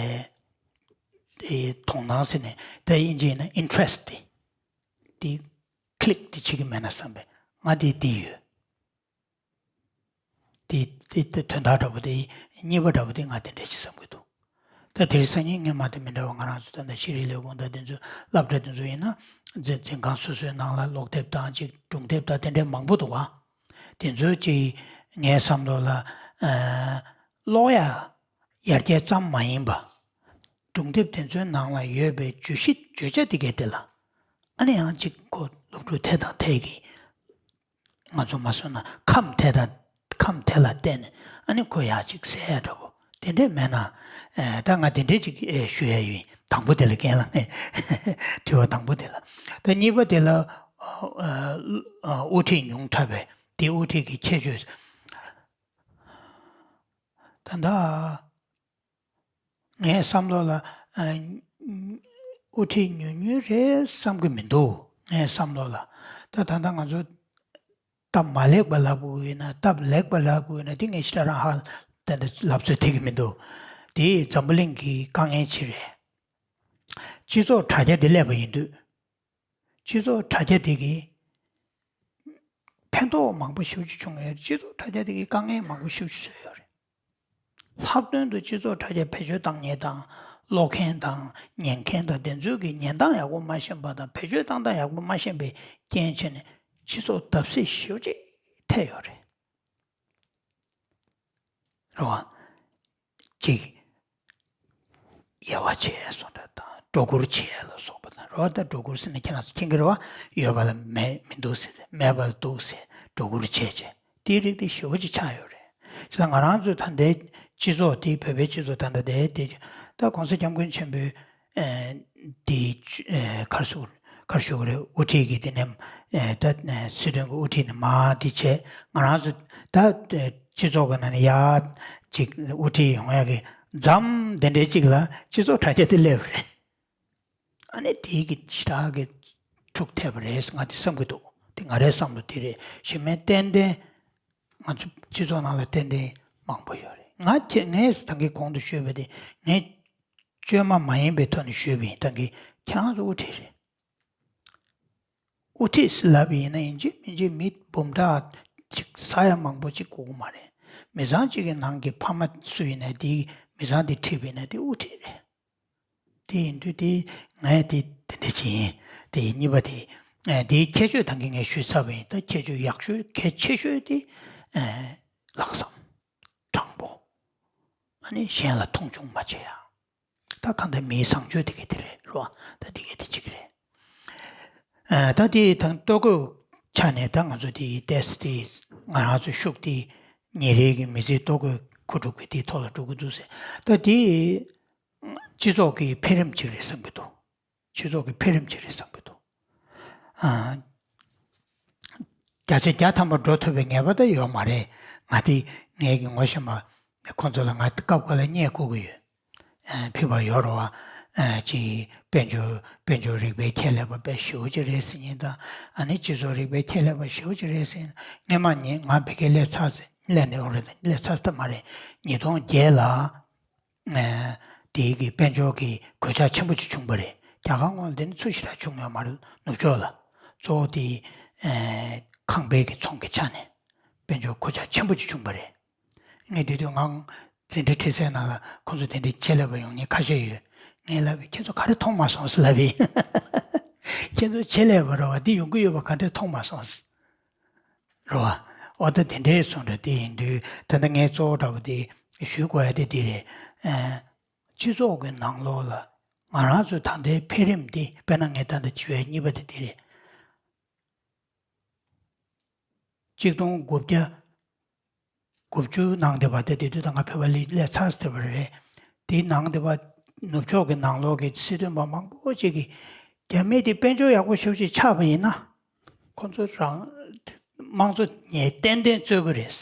དེ་དོ་སྣང་ཟེར་ནས་ད་ཨིན་ཇི་ཡིན་ན་ཨིན་ཊི་རེ་སི་ཊི་དེ་དེ་ཀི་ལིག་དེ་བྱེད་ཀྱི་མེད་ན་བསམ་པས་ང་དེ་དེ་ཡོད། དེ་དེ་དེ་དོན་དག་འདྲ་པོ་དེ་གཉིས་པ་འདྲ་པོ་དེ་ང་དེ་འདྲ་ཞིག་བསམ་གྱི་འདུག་ད་དེ་རིང་སང་ཉིན་སྔོན་མ་དེ་མི་འདྲ་བ་ང་རང་ཚོ་ད་ལྟ་ཤེས་རིག་ལས་ཁུངས་དང་དེ་ཚོའི་སློབ་གྲྭ་དེ་ཚོ་ཡིན་ན་འཛིན་འཛིན་ཁང་སོ་སོའི་ནང་ལ་ཀློག་དེབ་དང་ཅིག་སྒྲུང་དེབ་དང་དེ་འདྲའི་མང་པོ་འདུག་བ། དེ་ཚོའི་ཅིག་ངའི་བསམ་བློ་ལ་ཨ་ཀློག་ཡ་ཡར་རྒྱས་ཙམ་མ་ཡིན་པ། སྒྲུང་དེབ་དེ་ཚོའི་ནང་ལ་ཡོད་པའི་བརྗོད་གཞི་བརྗོད་བྱ་དེ་གའི་དེ་ལ་ཨ་ནི་ཡང་ཅིག་ཁོ་སློབ་ཕྲུག་དེ་དང་དེ་གི་ང་ཚོ་མ་སོན་ན་ཁམས་དེ་དང་ཁམས་དེ་ལ་བརྟེན་ནས་ཨ་ནི་ཁོ་ཡག་ཅིག་གསལ་འདྲ་པོ་དེ་འདྲས་མེད་ན། ཨེ་ད་ང་དེ་འདྲས་ཅིག་ཨེ་ཞུ་ཡ་ཡིན། དང་པོ་དེ་ལ་རྒན་ལགས་ནས་དྲི་བ་དང་པོ་དེ་ལ། ད་གཉིས་པ་དེ་ལ་ཨ་ཨ་དབུ་ཁྲིད་ཉུང་དྲགས་པས་དེ་དབུ་ཁྲིད་ཀྱི་ཁྱད་ཆོས། ད་ལྟ་ངའི་བསམ་བློ་ལ་ཨ་དབུ་ཁྲིད་ཉུང་ཉུང་རེད་བསམ་གྱི་མི་འདུག་ངའི་བསམ་བློ་ལ། ད་ད་ལྟ་ང་ཚོ་སྟབས་མ་ལེགས་པ་ལབ་དགོས་ཡོད་ན་སྟབས་ལེགས་པ་ལབ་དགོས་ཡོད་ན་དེ་ངས་ཞེ་དྲག་རང་ཧ་ད་ལྟ་ལབ་ཚོད་ཐིག་གི་མི་འདུག་དེ་འཛམ་བུ་གླིང་གི་དཀའ་ངལ་ཅིག་རེད། སྤྱི་ཚོགས་དྲ་རྒྱ་དེ་སླེབས་པ་ཡིན་དུས། སྤྱི་ཚོགས་དྲ་རྒྱ་དེ་གིས་ཕན་ཐོགས་མང་པོ་ཞེ་པོ་ཅིག་བྱུང་ཡོད་རེད། སྤྱི་ཚོགས་དྲ་རྒྱ་དེ་གིས་དཀའ་ངལ་མང་པོ་ཞེ་པོ་ཅིག་བཟོས་ཡོད་རེད། ལྷག་དོན་དུ་སྤྱི་ཚོགས་དྲ་རྒྱ་བེད་སྤྱོད་བཏང་མཁན་དང་ཀློག་མཁན་དང་ཉན་མཁན་དང་དེ་ཚོའི་གི་ཉན་སྟངས་ཡག་པོ་མ་ཤེས་པ་དང་བེད་སྤྱོད་བཏང་སྟངས་ཡག་པོ་མ་ཤེས་པའི་རྐྱེན་བྱས་ནས་སྤྱི་ཚོགས་བརྡབ་གསིག་ཞེ་པོ་ཅིག་ཐེབས་ཡོད་རེད། རེད་བ། གཅིག་དབྱེ་བ་ཕྱེ་སོང་འདྲ་དང་སྒྲོ་སྐུར་བྱེད་ལ་སོགས་པ་དང་རེད་བ། ད་སྒྲོ་སྐུར་ཟེར་ན་ཁྱེད་རང་ཚོ་མཁྱེན་གྱི་རེད་བ། ཡོད་པ་ལ་མེད་མི་འདུག་ཟེར་ཏེ་མེད་པ་ལ་འདུག་ཟེར་སྒྲོ་སྐུར་བྱེད་ཅེས་དེའི་རིགས་དེ་ཞེ་པོ་ཅིག་ཆགས་ཡོད་རེད། བྱས་ཙང་ང་རང་ཚོ་ད་ལྟའི་སྤྱི་ཚོགས་དེ་བོད་པའི་སྤྱི་ཚོགས་ད་ལྟ་དེ་དེ་ད་གོང་ས་སྐྱབས་མགོན་ཆེན་པོས་ཨེ་དེ་ཨེ་གར་སོང་གར་ཞུ་གི་རེད། དབུ་ཁྲིད་ཀྱི་དེ་ནས་ཨེ་ད་ཨེ་སྲིད་དོན་གྱི་དབུ་ཁྲིད་ནས་མ་དེ་བྱས་ང་རང་ཚོ་ད་ཨེ་སྤྱི་ཚོགས་ཀྱི་ནང་ནས་ཡར་ཅིག་དབུ་ཁྲིད་ཡོང་ཡག་གི་མཚམས་དེ་འདྲའི་ཅིག་ལ་སྤྱི་ཚོགས་དྲ་རྒྱ་དེ་སླེབས་པ་རེད། ཨ་ནི་དེའི་གི་ཞེ་དྲག་གི་འཁྲུག་ཐེབས་པ་རེད་ང་དེ་བསམ་གྱི་འདུག་དེ་ང་རའི་བསམ་བློ་དེ་རེད། གཞན་མའི་ཏན་ཏན་ང་ཚོ་སྤྱི་ཚོགས་ནང་ལ་ཏན་ཏན་མང་པོ་ཡོད་རེད། ང་ཁྱེད་ངས་ད་གིན་གོང་དུ་ཞུས་པ་དེ་ངས་བཅོས་མ་མ་ཡིན་པའི་ཐོག་ནས་ཞུས་པ་ཡིན། ད་གིན་ཁྱེད་རང་ཚོ་དབུ་ཁྲིད་རེད། དབུ་ཁྲིད་ཟེར་ལབ་པ་ཡིན་ན་ཡིན་གཅིག་མིན་གཅིག་མི་འབུམ་ཕྲག་གཅིག་ས་ཡ་མང་པོ་གཅིག་དགོས་ཀྱི་མ་རེད། མི་ཚང་གཅིག་གི་ནང་གི་ཕ་མ་སུ་ཡིན་ན་དེའི་མི་ཚང་དེ་ཁྲིད་པ་ཡིན་ན་དེ་དབུ་ཁྲིད་རེད། དེ་ཡིན་དུས་དེ་ངས་དེ་དེ་འདྲ་ཅིག་ཡིན། དེ་གཉིས་པ་དེ་ཨ་དེའི་ཁྱད་ཆོས་ད་གིན་ངས་ཞུས་ཚར་བ་ཡིན། ད་ཁྱད་ཆོས་ཡག་ཤོས་གལ་ཆེ་ཤོས་དེ་ཨ་ལྷག་བསམ་དྲང་པོ། ཨ་ནི་གཞན་ལ་མཐོང་ཆུང་མ་བྱེད་ཡ། ད་གང་ལྟར་མིའི་བཟང་སྤྱོད་དེ་ག་དེ་རེད་རོ། ད་དེ་ག་དེ་གཅིག་རེད། ཨ་ད་དེ་དང་ལྟོ་གོས་ཆ་ནས་ད་ང་ཚོ་དེ་ཏེས་དེ་ང་རང་ཚོ་ཤུགས་དེ་ཉིན་རེ་གི་མི་ཚེའི་ལྟོ་གོས་མཁོ་སྒྲུབ་ཀྱི་དེའི་ཐོག་ལ་འགྲོ་གི་འདུག་ཟེར། ད་དེ་སྤྱི་ཚོགས་ཀྱི་འཕེལ་རིམ་ཅིག་རེད་བསམ་གྱི་འདུག་སྤྱི་ཚོགས་ཀྱི་འཕེལ་རིམ་ཅིག་རེད་བསམ་གྱི་འདུག་ཨ། བརྒྱ་ཆ་བརྒྱ་ཐམ་པ་འགྲོ་ཐུབ་པའི་ངེས་པ་ད་ཡོད་མ་རེད། ང་དེ་ངས་ཀྱི་ངོ་ཤེས་པ་ཁོང་ཚོ་ལ་ང་སྐབས་འགའ་ལ་བརྙས་བསྐུར་གྱི་ཡོད། ཨ་ཕེབས་པ་ཡོད་རེད་བ། ཨ་ཅིག་དཔལ་འབྱོར་དཔལ་འབྱོར་རིག་པའི་ཆེད་ལས་པ་དཔེ་ཞེ་པོ་ཅིག་རེད་ཟེར་མཁན་དང་། ཨ་ནི་སྤྱི་ཚོགས་རིག་པའི་ཆེད་ལས་པ་ཞེ་པོ་ཅིག་རེད་ཟེར་མཁན། སྔོན་མ་ཉིད་ང་ཕ་གིར་སླེབས་ཚར་ཟེར་སླེབས་ནས་འོང་རེད། སླེབས་ཚར་ཟེར་མ་རེད། ཉིས་སྟོང་བརྒྱད་ལ། ཨ་དེའི་གི་དཔལ་འབྱོར་གྱི་གོད་ཆག་ཆེན་པོ་ཅིག་བྱུང་བ་རེད། རྒྱ་གར་ངོས་ལ་དེ་ནི་ཚུར་ཞེ་དྲག་བྱུང་ཡོད་མ་རེད། ནུབ་ཕྱོགས་ལ། གཙོ་བོ་དེ་ཨ་ཁང་པའི་གི་ཚོང་གི་ཆ་ནས་དཔལ་འབྱོར་གོད་ཆག་ཆེན་པོ་ཅིག་བྱུང་བ་རེད། ངས་དེ་དུས་ངའི་འཛིན་གྲྭའི་ཁྲིད་སའི་ནང་ལ་ཁོང་ཚོ་དེ་འདྲའི་ཆེད་ལས་པ་ཡོང་མཁན་ཁ་ཤས་ཡོད། ངས་ལབ་པས། ཁྱེད་ཚོ་ག་རེ་མཐོང་མ་སོང་ཟེར་ལབ་པས། ཁྱེད་ཚོ་ཆེད་ལས་པ་རེད་བ། འདི་ཡོང་གི་ཡོད་པ་ག་འདྲས་མཐོང་མ་སོང་ཟེར། རེད་བ། འོ་ད་དེ་འདྲའི་སོང་འདྲ་དེ་ཡིན་དུས། ད་ལྟ་ངས་གཙོ་བོ་འདྲ་བོ་དེ་ཞུ་དགོས་ཡ་དེ་འདི་རེད། ཨ་སྤྱི་ཚོགས་ཀྱི་ནང་ལོགས་ལ་ང་རང་ཚོའི་ད་ལྟའི་འཕེལ་རིམ་འདི། དཔེར་ན་ངས་ད་ལྟ་ཞུ་ཡ་གཉིས་པ་དེ་འདི་རེད། གཅིག་སྟོང་དགུ་བརྒྱ་དགུ་བཅུ་ནང་དེ་བར་དེ། དེ་དུས་ད་ང་བོད་པ་སླེབས་ཚར་ཟེར་བ་རེད། དེའི་ནང་དེ་བར་ནུབ་ཕྱོགས་ཀྱི་ནང་ལོགས་ཀྱི་སྲིད་དོན་པ་མང་པོ་ཅིག་གིས། རྒྱ་མི་དེ་དཔལ་འབྱོར་ཡག་པོ་ཞེ་པོ་ཅིག་ཆགས་པ་ཡིན་ན། ཁོ་ཚོ་རང་དམངས་གཙོ་ངས་ཏན་ཏན་རྩོད་ཀྱི་རེད།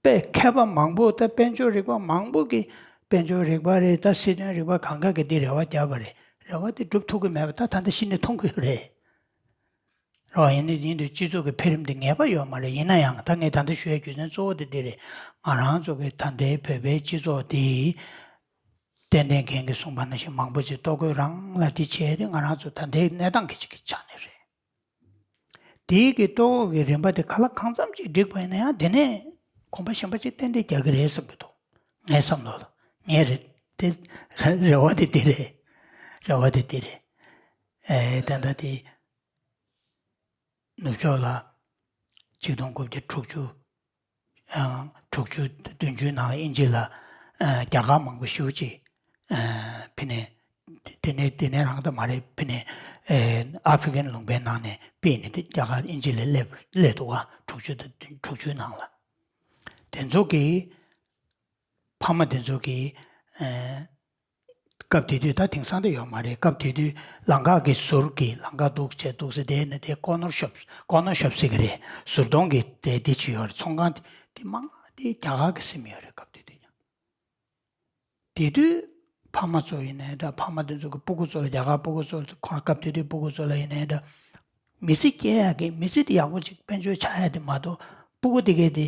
དཔེ་མཁས་པ་མང་པོ། ད་དཔལ་འབྱོར་རིག་པ་མང་པོ་གིས། དཔལ་འབྱོར་རིག་པ་རེད། ད་སྲིད་དོན་རིག་པ་གང་ག་གིས་འདི་རེ་བ་བརྒྱབ་པ་རེད། རེ་བ་དེ་འགྲུབ་ཐུབ་ཀྱི་མེད་པ་ད་ད་ལྟ་གཞི་ནས་མཐོང་གི་ཡོད་རེད། རེད་བ། ཡིན་ནའི་ཡིན་དུས་སྤྱི་ཚོགས་ཀྱི་འཕེལ་རིམ་དེ་ངེས་པ་ཡོད་མ་རེད། ཡིན་ན་ཡང་ད་ངས་ད་ལྟ་ཞུ་ཡ་རྒྱུ་མཚན་གཙོ་བོ་དེ་འདི་རེད། ང་རང་ཚོ་གི་ད་ལྟའི་བོད་པའི་སྤྱི་ཚོགས་འདི་ཏན་ཏན་རྒན་གྱིས་གསུངས་པ་ནང་བཞིན་མང་པོ་ཅིག་ལྟོ་གོས་རང་ལ་དེ་བྱས་ཏེ། ང་རང་ཚོ་ད་ལྟའི་གནས་སྟངས་ཀྱི་ཅིག་གི་ཆ་ནས་རེད། དེའི་གི་ལྟོ་གོས་ཀྱི་རིམ་པ་དེ་ག་ལ་གང་འཚམ་ཅིག་འགྲིག་པ་ཡིན་ན་ཡང་། དེ་ནས་གོམ་པ་གཞན་པ་ཅིག་ཏན་ཏན་རྒྱག་གི་རེད་བསམ་གྱི་འདུག། ངའི་བསམ་བློ་ལ། ངའི་རེ་དེ་རེ་བ་དེ་དེ་རེད། རེ་བ་དེ་དེ་རེད། ཨེ་ད་ལྟ་དེ་ནུབ་ཕྱོགས་ལ་ཆིག་སྟོང་དགུ་བརྒྱ་དྲུག་ཅུ། ཨ་དྲུག་ཅུ་བདུན་ཅུའི་ནང་ལ་དབྱིན་ཇི་ལ་ཨ་རྒྱ་གར་མང་པོ་ཞེ་པོ་ཅིག་ཨ་ཕི་ནས། དེ་ནས་དེ་ནས་རང་ད་མ་རེད། ཕི་ནས་ཨ་ཨ་ཧྥི་རི་ཀན་ལུང་པའི་ནང་ནས་ཕྱིན་ནས་དེ་རྒྱ་གར་དབྱིན་ཇི་ལ་སླེབས་སླེབས་འདུག་ག། དྲུག་ཅུ་དང་བདུན། དྲུག་ཅུའི་ནང་ལ། དེ་ཚོ་གི་ཕ་མ་དེ་ཚོ་གི་ཨ་སྐབས་དེ་དུས། ད་དེང་སང་དེ་ཡོད་མ་རེད། སྐབས་དེ་དུས་ལམ་ཁ་གི་ཟུར་གྱི། ལམ་ཁ་འདུག་བྱས་འདུག་ཟེར། དེ་ནི་དེ་ཀོར་ནར་ཤོབ། ཀོར་ནར་ཤོབ་ཟེར་གྱི་རེད། ཟུར་མཐོང་གི་དེ་དེ་ཅིག་ཡོད་རེད། ཚོང་ཁང་དེ་དེ་མང་དེ་རྒྱ་གར་གྱི་སེམས་ཡོད་རེད། སྐབས་དེ་དུས་ཀྱང་། དེ་དུས་ཕ་མ་ཚོ་ཡིན་ནའི་འདྲ། ཕ་མ་དེ་ཚོ་གི་སྤུ་གུ་ཚོ་ལ། རྒྱ་གར་སྤུ་གུ་ཚོ་ལ། ཁོ་རང་སྐབས་དེ་དུས་སྤུ་གུ་ཚོ་ལ་ཡིན་ནའི་འདྲ། མི་ཚེ་སྐྱེལ་ཡག་གི། མི་ཚེ་དེ་ཡག་པོ་ཅིག་དཔལ་འབྱོར་ཆགས་ཡག་དེ་མ་གཏོགས། སྤུ་གུ་དེ་གས་དེ་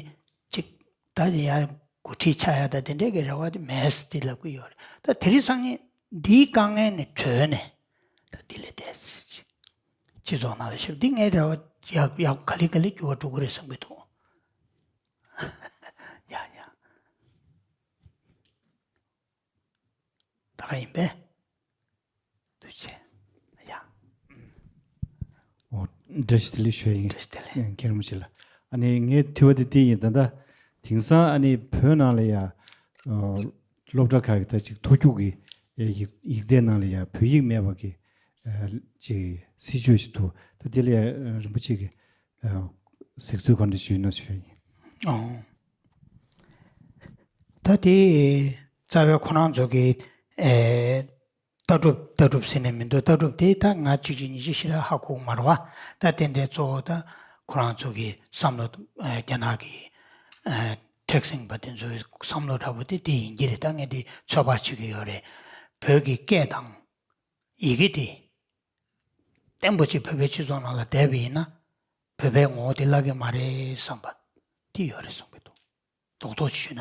ཅིག་ད་དེ་ཡར་འགོ་ཁྲིད་ཆགས་ཡག་ད་དེ་འདྲས་ཀྱི་རེ་བ་དེ་མེད་ཟེར་དེ་ལབ་ཀྱི་ཡོད་རེད། ད་དེ་རིང་སང་ཉིན་འདིའི་དཀའ་ངལ་ནས་གྲོལ་ནས། ད་འདི་ལས་བསྡད་ཟེར་ཅིག་སྤྱི་ཚོགས་ནང་ལ་བཞག་པ་འདི་ངའི་རེ་བ་ཡག་ཡག་ག་ལེ་ག་ལེ་འགྱུར་བ་འགྲོ་གི་རེད་བསམ་གྱི་འདུག། ཡ་ཡ། ད་ག་ཡིན་པས། ཐུགས་རྗེ་ཆེ། ཡ། ཨོ། བཀྲ་ཤིས་བདེ་ལེགས་ཞུ་ཡ་ཡིན། བཀྲ་ཤིས་བདེ་ལེགས། ཨེ། མཁན་རིན་པོ་ཆེ་ལ། ཨ་ནི་ངའི་དྲི་བ་དེ་འདི་ཡིན། ད་ལྟ་དེང་སང་ཨ་ནི་བོད་ནང་ལ་ཡ། ཨ། སློབ་གྲྭ་ཁག་གི་ད་ཅིག་མཐོ་རྒྱུགས་ཀྱི་ཡིག་ཡིག་ཚད་ནང་ལ་ཡ་བོད་ཡིག་མེད་པ་གི། ཨ། ཅིག་སྲིད་བྱུས་ཤིག་འདུག། ད་དེ་ལ་ཡ་རིན་པོ་ཆེ་གི། ཨ། གཟིགས་ཚུལ་ག་འདྲ་ཞིག་ཡོད་ན་ཞུ་ཡ་ཡིན། ཨོ། ད་དེ་རྩ་བའི་ཁོ་རང་ཚོ་གི། ཨེ། ལྟ་གྲུབ། ལྟ་གྲུབ་ཟེར་ནས་མི་འདུག། ལྟ་གྲུབ་དེ་ད་ང་གཅིག་གཅིག་གཉིས་གཅིག་ཞེ་དྲག་ཧ་གོ་གི་མ་རེད་བ། ད་ཏན་ཏན་གཙོ་བོ་ད་ཁོ་རང་ཚོ་གི་བསམ་བློ། ཨེ། རྒྱ་ནག་གི། ཨེ། མཁྲེགས་འཛིན་པ་དེ་ཚོའི་བསམ་བློ་འདྲ་བོ་དེ་དེ་ཡིན་གྱི་རེད། ད་ངས་དེ་ཚོད་དཔག་བྱེད་ཀྱི་ཡོད་རེད། བོད་ཀྱི་སྐད་དང་ཡི་གེ་དེ་བརྟན་པོ་ཅིག་བོད་པའི་སྤྱི་ཚོགས་ནང་ལ་བསྡད་པ་ཡིན་ན། བོད་པའི་ངོ་བོ་དེ་བརླག་གི་མ་རེད་བསམ་པ་དེ་ཡོད་རེད་བསམ་གྱི་འདུག། རྡོག་རྡོག་ཅིག་ཞུས་ན།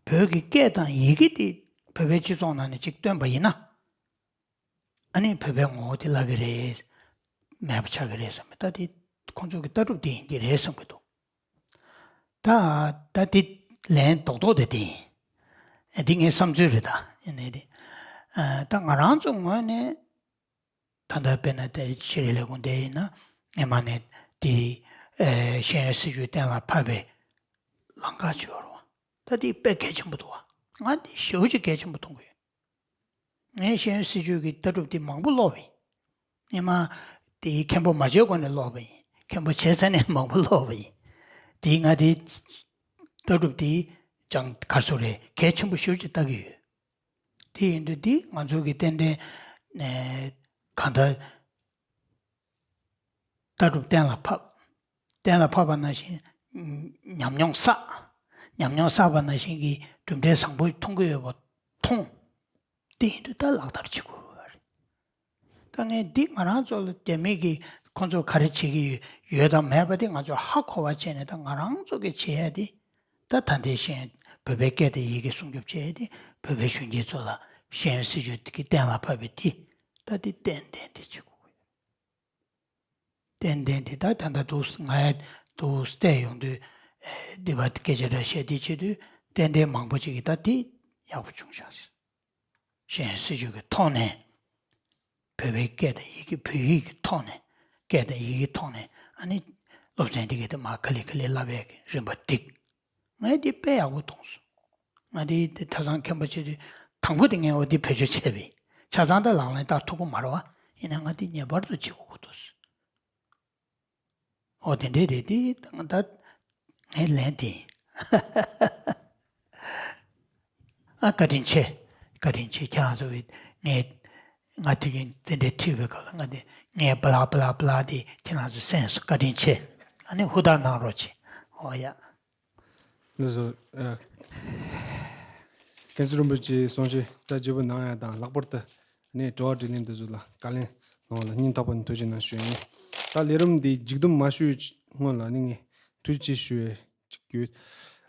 བོད་ཀྱི་སྐད་དང་ཡི་གེ་དེ་བོད་པའི་སྤྱི་ཚོགས་ནང་ནས་ཅིག་བཏོན་པ་ཡིན་ན། ཨ་ནི་བོད་པའི་ངོ་བོ་དེ་བརླག་གི་རེད། མེད་པ་ཆགས་ཀྱི་རེད་བསམ་པ། ད་དེ་ཁོང་ཚོ་གི་ལྟ་གྲུབ་དེ་ཡིན་གྱི་རེད་བསམ་གྱི་འདུག། ད། ད་དེ་ལན་རྡོག་རྡོག་དེ་དེ་ཡིན། ཨ། འདི་ངའི་བསམ་ཚུལ་རེད། ད་ཡིན་ནའི་དེ། ཨ། ད་ང་རང་ཚོ་ངོས་ནས། ད་ལྟ་དཔེར་ན་དེ་ཤེས་རིག་ལས་ཁུངས་དེ་ཡིན་ན། སྔོན་མ་ནས་དེ། ཨེ། ཤེས་ཡོན་སྲིད་བྱུས་གཏན་ལ་ཕབ་པའི་ལམ་ཁ་ཅིག་ཡོད་རེད་བ། ད་དེ་དཔེ་གལ་ཆེན་པོ་འདུག་བ། ང་དེ་ཞེ་པོ་ཅིག་གལ་ཆེན་པོ་མཐོང་གི་ཡོད། ངས་ཤེས་ཡོན་སྲིད་བྱུས་ཀྱི་ལྟ་གྲུབ་དེ་མང་པོ་ཀློག་པ་ཡིན། སྔོན་མ་དེ་མཁན་པོ་མ་བྱས་གོང་ནས་ཀློག་པ་ཡིན། མཁན་པོ་བྱས་ཚར་ནས་མང་པོ་ཀློག་པ་ཡིན། དེ་ང་དེ་ལྟ་གྲུབ་དེ་ཅང་ག་རེ་ཟེར་དགོས་རེད། གལ་ཆེན་པོ་ཞེ་པོ་ཅིག་ལྟ་གི་ཡོད། དེ་ཡིན་དུས་འདི་ང་ཚོ་གི་ཏན་ཏན། ཨེ། གང་ལྟར་ ལྟ་གྲུབ་གཏན་ལ་ཕབ། གཏན་ལ་ཕབ་པ་ནང་བཞིན་ཉམས་མྱོང་བསགས། ཉམས་མྱོང་བསགས་པ་ནང་བཞིན་གྱི་གྲུབ་འབྲས་བཟང་པོ་མཐོང་གི་ཡོད་པ་མཐོང་། དེ་ཡིན་དུས་ད་ལག་བསྟར་བྱེད་དགོས་པ་རེད། ད་ངས་འདི་ང་རང་ཚོ་ལ་རྒྱ་མི་གིས་ཁོང་ཚོ་ག་རེ་བྱེད་ཀྱི་ཡོད་དང་མེད་པ་དེ་ང་ཚོས་ཧ་གོ་བ་བྱས་ནས། ད་ང་རང་ཚོ་གིས་བྱེད་ཡ་དེ་ད་ད་ལྟའི་ཤེས་ཡོན་བོད་པའི་སྐད་དང་ཡི་གེ་སྲུང་སྐྱོབ་བྱེད་ཡ་དེ། བོད་པའི་གཞོན་སྐྱེས་ཚོ་ལ་ཤེས་ཡོན་སྲིད་བྱུས་དེ་གི་གཏན་ལ་ཕབ་པའི་དེ། ད་དེ་ཏན་ཏན་དེ་བྱེད་དགོས་ཀྱི་ཡོད། ཏན་ཏན་དེ་ད་ད་ལྟ་འདུག་ང་ཡ་འདུག་བལྟས་ཡོང་དུས། ཨེ། འདི་བ་སྐད་ཆ་འདྲ་བཤད་དེ་བྱེད་དུས་ཏན་ཏན་མང་པོ་ཅིག་གིས་ད་དེ་ཡག་པོ་བྱུང་ཤག། ཤེས་ཡོན་སྲིད་བྱུས་ཀྱི་ཐོག་ནས། བོད་པའི་སྐད་དང་ཡི་གེ། བོད་ཡིག་གི་ཐོག་ནས། སྐད་དང་ཡི་གེའི་ཐོག་ནས། ཨ་ནི་སློབ་ཚན་དེ་གའི་དེ་མར་ག་ལེ་ག་ལེ་བསླབ་པའི་རིམ་པ་འགྲིག། ངས་འདི་དཔེ་ཡག་པོ་མཐོང་སོང་། ང་འདི་ཐབ་ཚང་མཁན་པོ་བྱེད་དུས་དང་པོ་དེ་ངས་འོ་འདི་བེད་སྤྱོད་བྱས་པས། ཆ་ཚང་ད་ལག་ལེན་བསྟར་ཐུབ་ཀྱི་མ་རེད་པ། ཡིན་ན་ང་འདི་ངེས་པར་དུ་བྱེད་དགོས་ཀྱི་འདུག། ཨོ་དེ་འདྲས་རེད། དེ་ད་ངས་ལན་དེ། ཨ། བཀའ་དྲིན་ཆེ། བཀའ་དྲིན་ཆེ། ཁྱེད་རང་ཚོ་བས་ངས། ང་དུས་རྒྱུན་རྩེད་འགྲན་ཁྲིད་པའི་སྐབས་ལ་ང་དེ་ངས་བླ་བླ་བླ་དེ་ཁྱེད་རང་ཚོས་གསན་སོང་། བཀའ་དྲིན་ཆེ། ཨ་ནི་ཧུར་ཐག་གནང་རོགས་བྱེད། ཨོ་ཡ། ལགས་སོ། ཨ། མཁན་ཟུར་རིན་པོ་ཆེའི་གསུང་བཤད་གྲ་རྒྱས་པོ་གནང་ཡ་དང་། ལྷག་པར་དུ་ནས་དྲི་བ་དྲིས་ལན་དེ་ཚོ་ལ་བཀའ་ལན་གནང་བ་ལ་སྙིང་ཐག་པ་ནས་ཐུགས་རྗེ་གནང་ཞུ་ཡ་ཡིན། ད་ལས་རིམ་འདི་མཇུག་བསྡོམས་མ་ཞུས་སྔོན་ལ་ནི་ངས་ཐུགས་རྗེ་ཆེ་ཞུ་ཡ་ཅིག་ཡོད།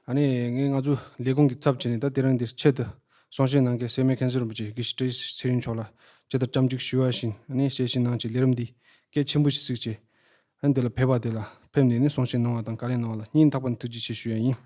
ཨ་ནི་ངས་ང་ཚོ་ལས་ཁུངས་ཀྱི་ཚབ་བྱས་ནས་ད་དེ་རིང་འདིར་ཆེད་དུ་གསུང་བཤད་གནང་མཁན་སེར་སྨད་མཁན་ཟུར་རིན་པོ་ཆེ་དགེ་བཤེས་བཀྲ་ཤིས་ཚེ་རིང་མཆོག་ལ་ཇི་ལྟར་བྱམས་ཆིག་ཞུ་བ་བཞིན། ཨ་ནི་ཞལ་བཞེས་གནང་བྱས་ལས་རིམ་འདི་གལ་ཆེན་པོ་ཞིག་གཟིགས་བྱས། ཨ་ནི་འདི་ལ་ཕེབས་པ་དེ་ལ་ཕེབས་ནས་ནི་གསུང་བཤད་གནང་བ་དང་བཀའ་ལན་གནང་བ་ལ་སྙིང་ཐག་པ་ནས་ཐུགས་རྗེ་ཆེ་ཞུ་ཡ་ཡིན།